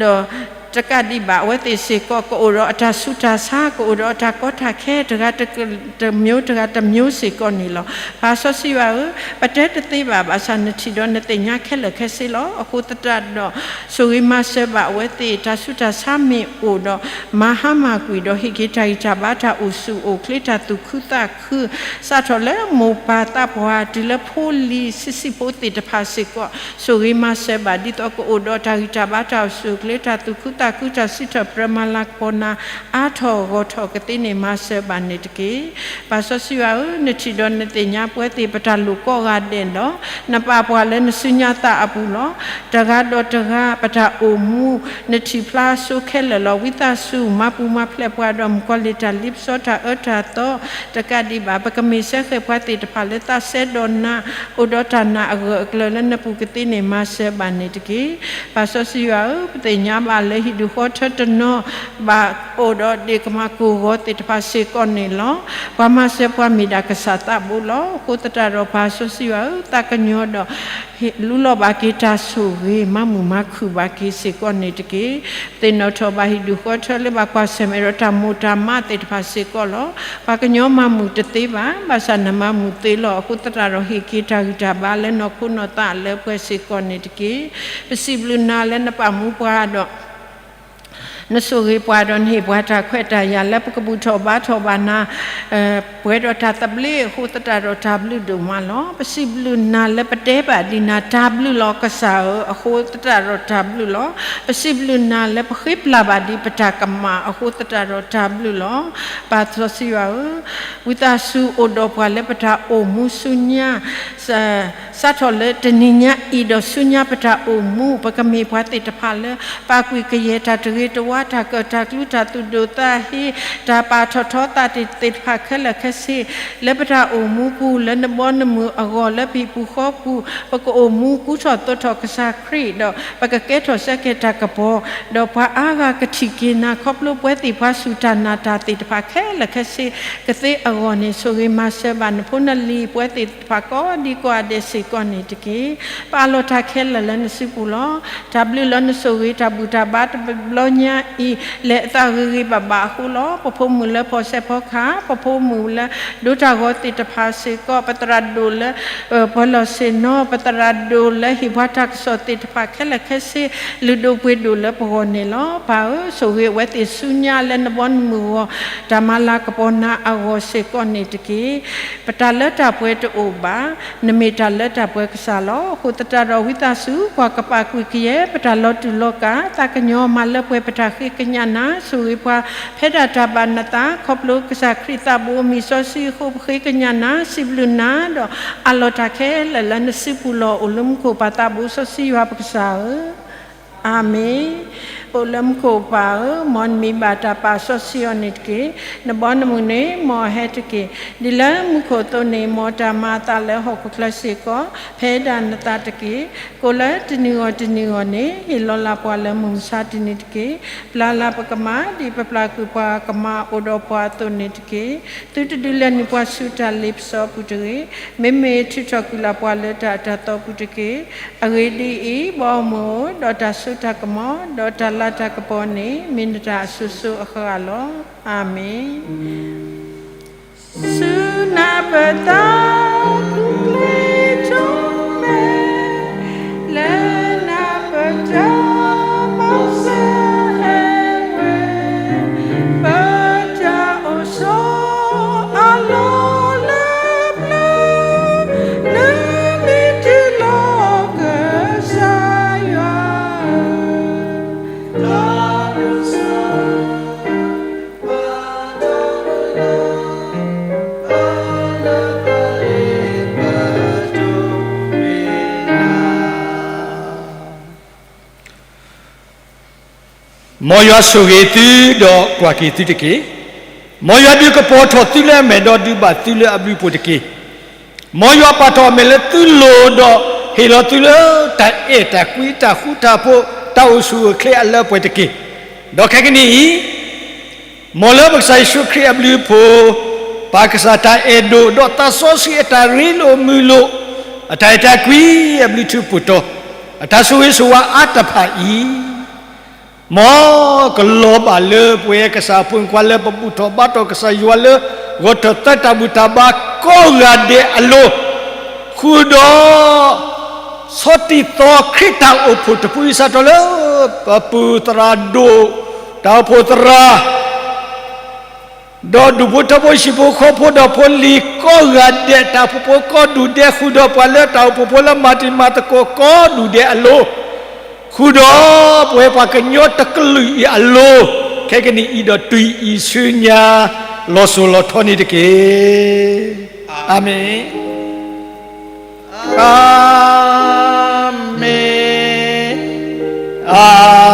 ဒီးတကးဒံးဘၣ် အဝဲသ့ၣ်စ့ၢ်ကီး ကအိၣ်ဒီးအတၢ်ဆူးတၢ်ဆါ, ကအိၣ်ဒီးအတၢ်ကီတၢ်ခဲ တဂၤတမျိုးတဂၤတမျိုးစ့ၢ်ကီးန့ၣ်လီၤ. ပၢ်စီဆှံယွၤဧၢ, ပတဲတသ့ဘၣ်, ဘၣ်ဆၣ်နထံၣ်ဒီးနသ့ၣ်ညါခဲလၢာ်ခဲဆ့လီၤ. အဃိသတးဒီး ဆိၣ်ဂ့ၤမၤစၢၤဘၣ်အဝဲသ့ၣ် တၢ်ဆူးတၢ်ဆါမ့ၢ်အိၣ်ဒီး မၤဟါမၢ်ကွံာ်ဒီး ဟ့ၣ်က့ၤတၢ်ဂံၢ်တၢ်ဘါ တၢ်အိၣ်ဆူၣ်အိၣ်ချ့ တၢ်သူၣ်ခုသးခု စးထီၣ်လၢမိၢ်ပၢ်သးပှၢ် တုၤလၢဖိလံၤဆံးဆံးဖိသ့ၣ်တဖၣ်စ့ၢ်ကီး ဆိၣ်ဂ့ၤမၤစၢၤဘၣ် ဒ်သိးကအိၣ်ဒီးတၢ်ဂံၢ်တၢ်ဘါ တၢ်အိၣ်ဆူၣ်အိၣ်ချ့ တၢ်သူၣ်ခု တၢ်ဃူတၢ်ဖိးတၢ်စံးထီၣ်ပတြၢၤမၤလၤကပီၤနၤ အါထီၣ်ဂီၢ်ထီၣ်ကသ့န့ၣ် မၤစၢၤဘၣ်န့ၣ်တက့ၢ်. ပၢ်စီဆှံယွၤဧၢ, နထံၣ်ဒီးနသ့ၣ်ညါပဝဲသ့ၣ်ပတၢ်လိၣ်ကိးဂၤဒဲးဒီး နပာ်ပှၤလၢနစုညါသးအပူၤလီၤ. တဂၤဒီးတဂၤပတၢ်အိၣ်မူ နထံၣ်ဖျါဆိခဲလၢာ်လီၤ. ဝံသးစူၤ မၤပူၤမၤဖျဲးပှၤဒီးမုၣ်ကီၤလံၢ်တၢ်လ့ပစီတၢ်အၢတၢ်သီ တကးဒံးဘၣ် ပကမ့ၢ်စဲဃဲၤပှၤသ့ၣ်တဖၣ်လၢသးစဲဒီးနၤ အိၣ်ဒီးတၢ်နာ်အဂၢၢ်အကျၢၤလၢနပူၤကသ့န့ၣ် မၤစၢၤဘၣ်န့ၣ်တက့ၢ်. ပၢ်စီဆှံယွၤဧၢ, ပသ့ၣ်ညါဘၣ်လၢဟံၣ်ဒူၣ်ဃီထၢတနီၤ ဘၣ်အိၣ်ဒီးဒ့ၣ်ကမၢ်ကိၢ်ဂီၤသ့ၣ်တဖၣ်စ့ၢ်ကီးန့ၣ်လီၤ. ပှၤမၤစၢၤပှၤမ့ၢ်ဒၣ်ကစၢ်သးဘိလီၤ. အဃိသတးဒီးပၢ်စီဆှံယွၤဧၢ, သးကညီၤဒီး လူလီၤဘၣ်က့ၤတၢ်ဆိၣ်ဂ့ၤ မၤမုာ်မၤခုၣ်ဘၣ်က့ၤစ့ၢ်ကီးန့ၣ်တက့ၢ်. ပသ့ၣ်နီၣ်ထီၣ်ဘၣ်ဟံၣ်ဒူၣ်ဃီထၢလၢဘၣ်ကွၢ်ဆၢၣ်မဲာ်ဒီးတၢ်မိၢ်တၢ်မးသ့ၣ်တဖၣ်စ့ၢ်ကီးလီၤ. ပှၤကညီမၤမုာ်တသ့ဘၣ်, ဘၣ်ဆၣ်နမၤမုာ်သ့လီၤ. အဃိသတးဒီးဟ့ၣ်က့ၤတၢ်ဂံၢ်တၢ်ဘါလၢနီၢ်ခိနီၢ်သးလၢပှဲၤစ့ၢ်ကီးန့ၣ်တက့ၢ်. ပစံးဘျုးနၤလၢနပာ်မူပှၤဒီး နဆိၣ်ဂ့ၤပှၤဒီးနဟ့ၣ်ပှၤတၢ်ခွဲးတၢ်ယာ်လၢပကဘူၣ်ထီၣ်ဘါထီၣ်ဘၣ်နၤ ပှဲၤဒီးတၢ်သဘျ့အဃိသတးဒီးတၢ်ဘျုးဒိၣ်မးလီၤ. ပစံးဘျုးနၤလၢပတဲဘၣ်ဒံးနၤတၢ်ဘျုးလီၤ. ကစၢ်ဧၢ, အဃိသတးဒီးတၢ်ဘျုးလီၤ. ပစံးဘျုးနၤလၢပဃ့ပျၢ်ဘၣ်ဒံးပတၢ်ကမၣ်အဃိသတးဒီးတၢ်ဘျုးလီၤ. ပၢ်စီဆှံယွၤဧၢ, ဝံသးစူၤအိၣ်ဒီးပှၤလၢပတၢ်အိၣ်မူဆူညါ စးထီၣ်လၢတနံၤညါအံၤဒီးဆူညါပတၢ်အိၣ်မူ ပကမ့ၢ်ပှၤသ့ၣ်တဖၣ်လၢ ပာ်ကွံာ်ကယဲၢ်တၢ်တဂ့ၤတဝါ တၢ်ကၢၣ်တၢ်ကျူ တၢ်သူၣ်ဒိၣ်သးဟ့ တၢ်ပာ်ထီၣ်ထီသးသ့ၣ်တဖၣ်ခဲလၢာ်ခဲဆ့ လၢပတၢ်အိၣ်မူပူၤ လၢနဘီနမုၢ်အဂီၢ် လၢပဟံၣ်ပူၤဃီပူၤ ပကအိၣ်မူကူထီၣ်သိးထီၣ်ကစၢ်ခရံာ် ဒီးပကကဲထီၣ်စဲကဲၤတၢ်ကပီၤ ဒီးပှၤအါဂၤကထံၣ်က့ၤနၤ ခီဖျိပဝဲသ့ၣ်ပှၤစူၢ်တၢ်နာ်တၢ်သ့ၣ်တဖၣ်ခဲလၢာ်ခဲဆ့ ကသ့အဂီၢ်န့ၣ် ဆိၣ်ဂ့ၤမၤစၢၤဘၣ်နဖိနလံၤ ပဝဲသ့ၣ်တဖၣ်ကိးဒံကိးဂၤဒဲးစ့ၢ်ကီးန့ၣ်တက့ၢ်. ပအးလီၤတၢ်ခဲလၢာ်လၢနစုပူၤလီၤ. တၢ်ဘျုးလၢနဆိၣ်ဂ့ၤတၢ်ဘူၣ်တၢ်ဘါတဘျီညါအံၤ လဲၤအသးဂ့ၤဂ့ၤဘၣ်ဘၣ်အဃိလီၤ. ပဖိမုၣ်လၢဖီၣ်စဲးဖီကဟၣ် ပဖိမုၣ်လၢဒိတၢ်ဂီၤသ့ၣ်တဖၣ်စ့ၢ်ကီး ပသရၣ်ဒိၣ်လၢ ပှၤလီၢ်ဆ့ၣ်နီၤ ပသရၣ်ဒိၣ်လၢဟ့ၣ်ပှၤတၢ်ကစီၣ်သ့ၣ်တဖၣ်ခဲလၢာ်ခဲဆ့ လုၢ်ဒိၣ်ပှ့ၤဒိၣ်လၢပဂီၢ်န့ၣ်လီၤ. ပၢ်ဧၢ, ဆိၣ်ဂ့ၤအဝဲသ့ၣ်ဆူညါလၢနဘီနမုၢ်အဂီၢ် တၢ်မၤလၤကပီၤနၤအဂီၢ်စ့ၢ်ကီးန့ၣ်တက့ၢ်. ပတၢ်လၢတၢ်ပှဲၤတအိၣ်ဘၣ်, နမ့ၢ်တၢ်လၢတၢ်ပှဲၤကစၢ်လီၤ. အဃိသတးဒီးဝံသးစူၤ ကွၢ်ကပာ်ကွံာ်ကယဲၢ် ပတၢ်လီၤတူာ်လီၤကာ် သးကညီၤမၤလၢပှဲၤပတၢ်ဃ့ကညးနၤ ဆိၣ်ဂ့ၤပှၤ ဖဲဒၣ်တၢ်ဘၣ်နသး ခီဖျိကစၢ်ခရံာ်သးဘိအမံၤစီဆှံအဃိ ပဃ့ကညးနၤ စံးဘျုးနၤ ဒီးအးလီၤတၢ်ခဲလၢာ်လၢနစုပူၤလီၤ. အိၣ်လၢမူခိၣ်ပၢ်သးဘိစီဆှံယွၤပကစၢ်ဧၢ, အၤမ့ၣ်. အိၣ်လၢမူခိၣ်ပၢ်ဧၢ, မ်နမံၤဘၣ်တၢ်ပာ်စီဆှံအီၤန့ၣ်တက့ၢ်. နဘီနမုၢ်န့ၣ် မ်အဟဲတက့ၢ်. ဒ်လၢမူခိၣ်အသိးန့ၣ် မ်တၢ်မၤအသးလၢဟီၣ်ခိၣ်ချၢစ့ၢ်ကီး ဖဲဒၣ်နသးတက့ၢ်. ကိးလၢတနံၤဂီၤတနံၤဂီၤန့ၣ် ဟ့ၣ်လီၤလၢ်ပှၤလၢမုၢ်မဆါတနံၤတက့ၢ်. ပျၢ်လၢ်ပကမၣ် ဒ်ပပျၢ်ကွံာ်ပှၤကမၣ်အိၣ်ဒီးပှၤအသိးန့ၣ်တက့ၢ်. သုတဒုးလဲၤနုာ်ပှၤဆူတၢ်လ့ပစီပူၤတဂ့ၤ. မ့မ့ၢ်ထုးထီၣ်ကွံာ်လၢ်ပှၤလၢတၢ်အတၢ်သီပူၤတက့ၢ်. အဂ့ၢ်ဒ်အံၤ, ဘီမုၢ်ဧၢ, ဒီးတၢ်စိတၢ်ကမီၤ, ဒီးတၢ်လၤတၢ်ကပီၤန့ၣ် မ့ၢ်နတၢ်အစိၤစိၤအဃၣ်ဃၣ်လီၤ. အၤမ့ၣ်. ဆူနၢ်ပၢၢ်သးခုကျ့ထီၣ်မဲာ်, လၢနၢ်ပၢၢ်တၢ်မၤစၢၤဟဲဝဲ, ပတၢ်အိၣ်ဆိးအလီၢ်လၢပျၢၤ, နမ့ၢ်တုၤလီၤကစၢ်ယွၤဧၢ, တၢ်ဒိၣ်စိ မ်ယွၤဆိၣ်ဂ့ၤသုဒီးကွၢ်က့ၤသုတက့ၢ်. မ်ယွၤဒုးကပီၤထီၣ်သုလၢအမဲာ်ဒီးဒုးဘၣ်သုလၢအဘျုးအဖှိၣ်တက့ၢ်. မ်ယွၤပာ်ထီၣ်အမဲာ်လၢသုလိၤဒီးဟ့ၣ်လီၤသုလၢတၢ်အဲၣ်တၢ်ကွံတၢ်ဃူတၢ်ဖိး တၢ်အိၣ်ဆူၣ်အိၣ်ချ့အလၢအပှဲၤတက့ၢ်. ဒီးခဲကနံၣ်အံၤ မ်လၢပကစၢ်ယ့ၣ်ၡူးခရံာ်အဘျုးအဖှိၣ်, ပၢ်ကစၢ်တၢ်အဲၣ်ဒိၣ်, ဒီးသးစီဆှံအတၢ်ရ့လိာ်မုာ်လိာ်, အတၢ်အဲၣ်တၢ်ကွံအဘျုးထူးဖှိၣ်တီၤ, အတၢ်ဆိၣ်ဂ့ၤဆိၣ်ဝါအါတဖၣ်အံၤ, မ်ကလီၤဘၣ်လၢပဝဲကစၢ်အဖိမုၣ်ဖိခွါလၢပဘူၣ်ထီၣ်ဘါထီၣ်ကစၢ်ယွၤလၢ ဂီၤထီၣ်သၢတၢ်ဘူၣ်တၢ်ဘါကိးဂၤဒဲးအလိၤ, ဃုာ်ဒီး ဆီတံၢ်သီခရံာ်တၢ်အိၣ်ဖှိၣ်တဖုအံၤစးထီၣ်လၢ ပပုၢ်သရၣ်ဒိၣ်, တၢ်အိၣ်ဖှိၣ်သရၣ်, ဒီးဒူၣ်ဖိထၢဖိဟံၣ်ဖိဃီဖိဒီးဖိလံၤကိးဂၤဒဲး, တၢ်အိၣ်ဖှိၣ်ဖိကိးဒူၣ်ဒဲး, ဃုာ်ဒီးပှၤလၢတၢ်အိၣ်ဖှိၣ်ဖိလၢမၤတံၤမၤသကိးကိးဒူၣ်ဒဲးအလိၤ, ဃုာ်ဒီးပဝဲပှၤကညီတကလုာ်အံၤအလိၤ, ခဲကနံၣ်အံၤဒီးတုၤအံၤဆူညါ လီၤစိၤလီၤထီန့ၣ်တက့ၢ်. အၤမ့ၣ်, အၤမ့ၣ်, အၤ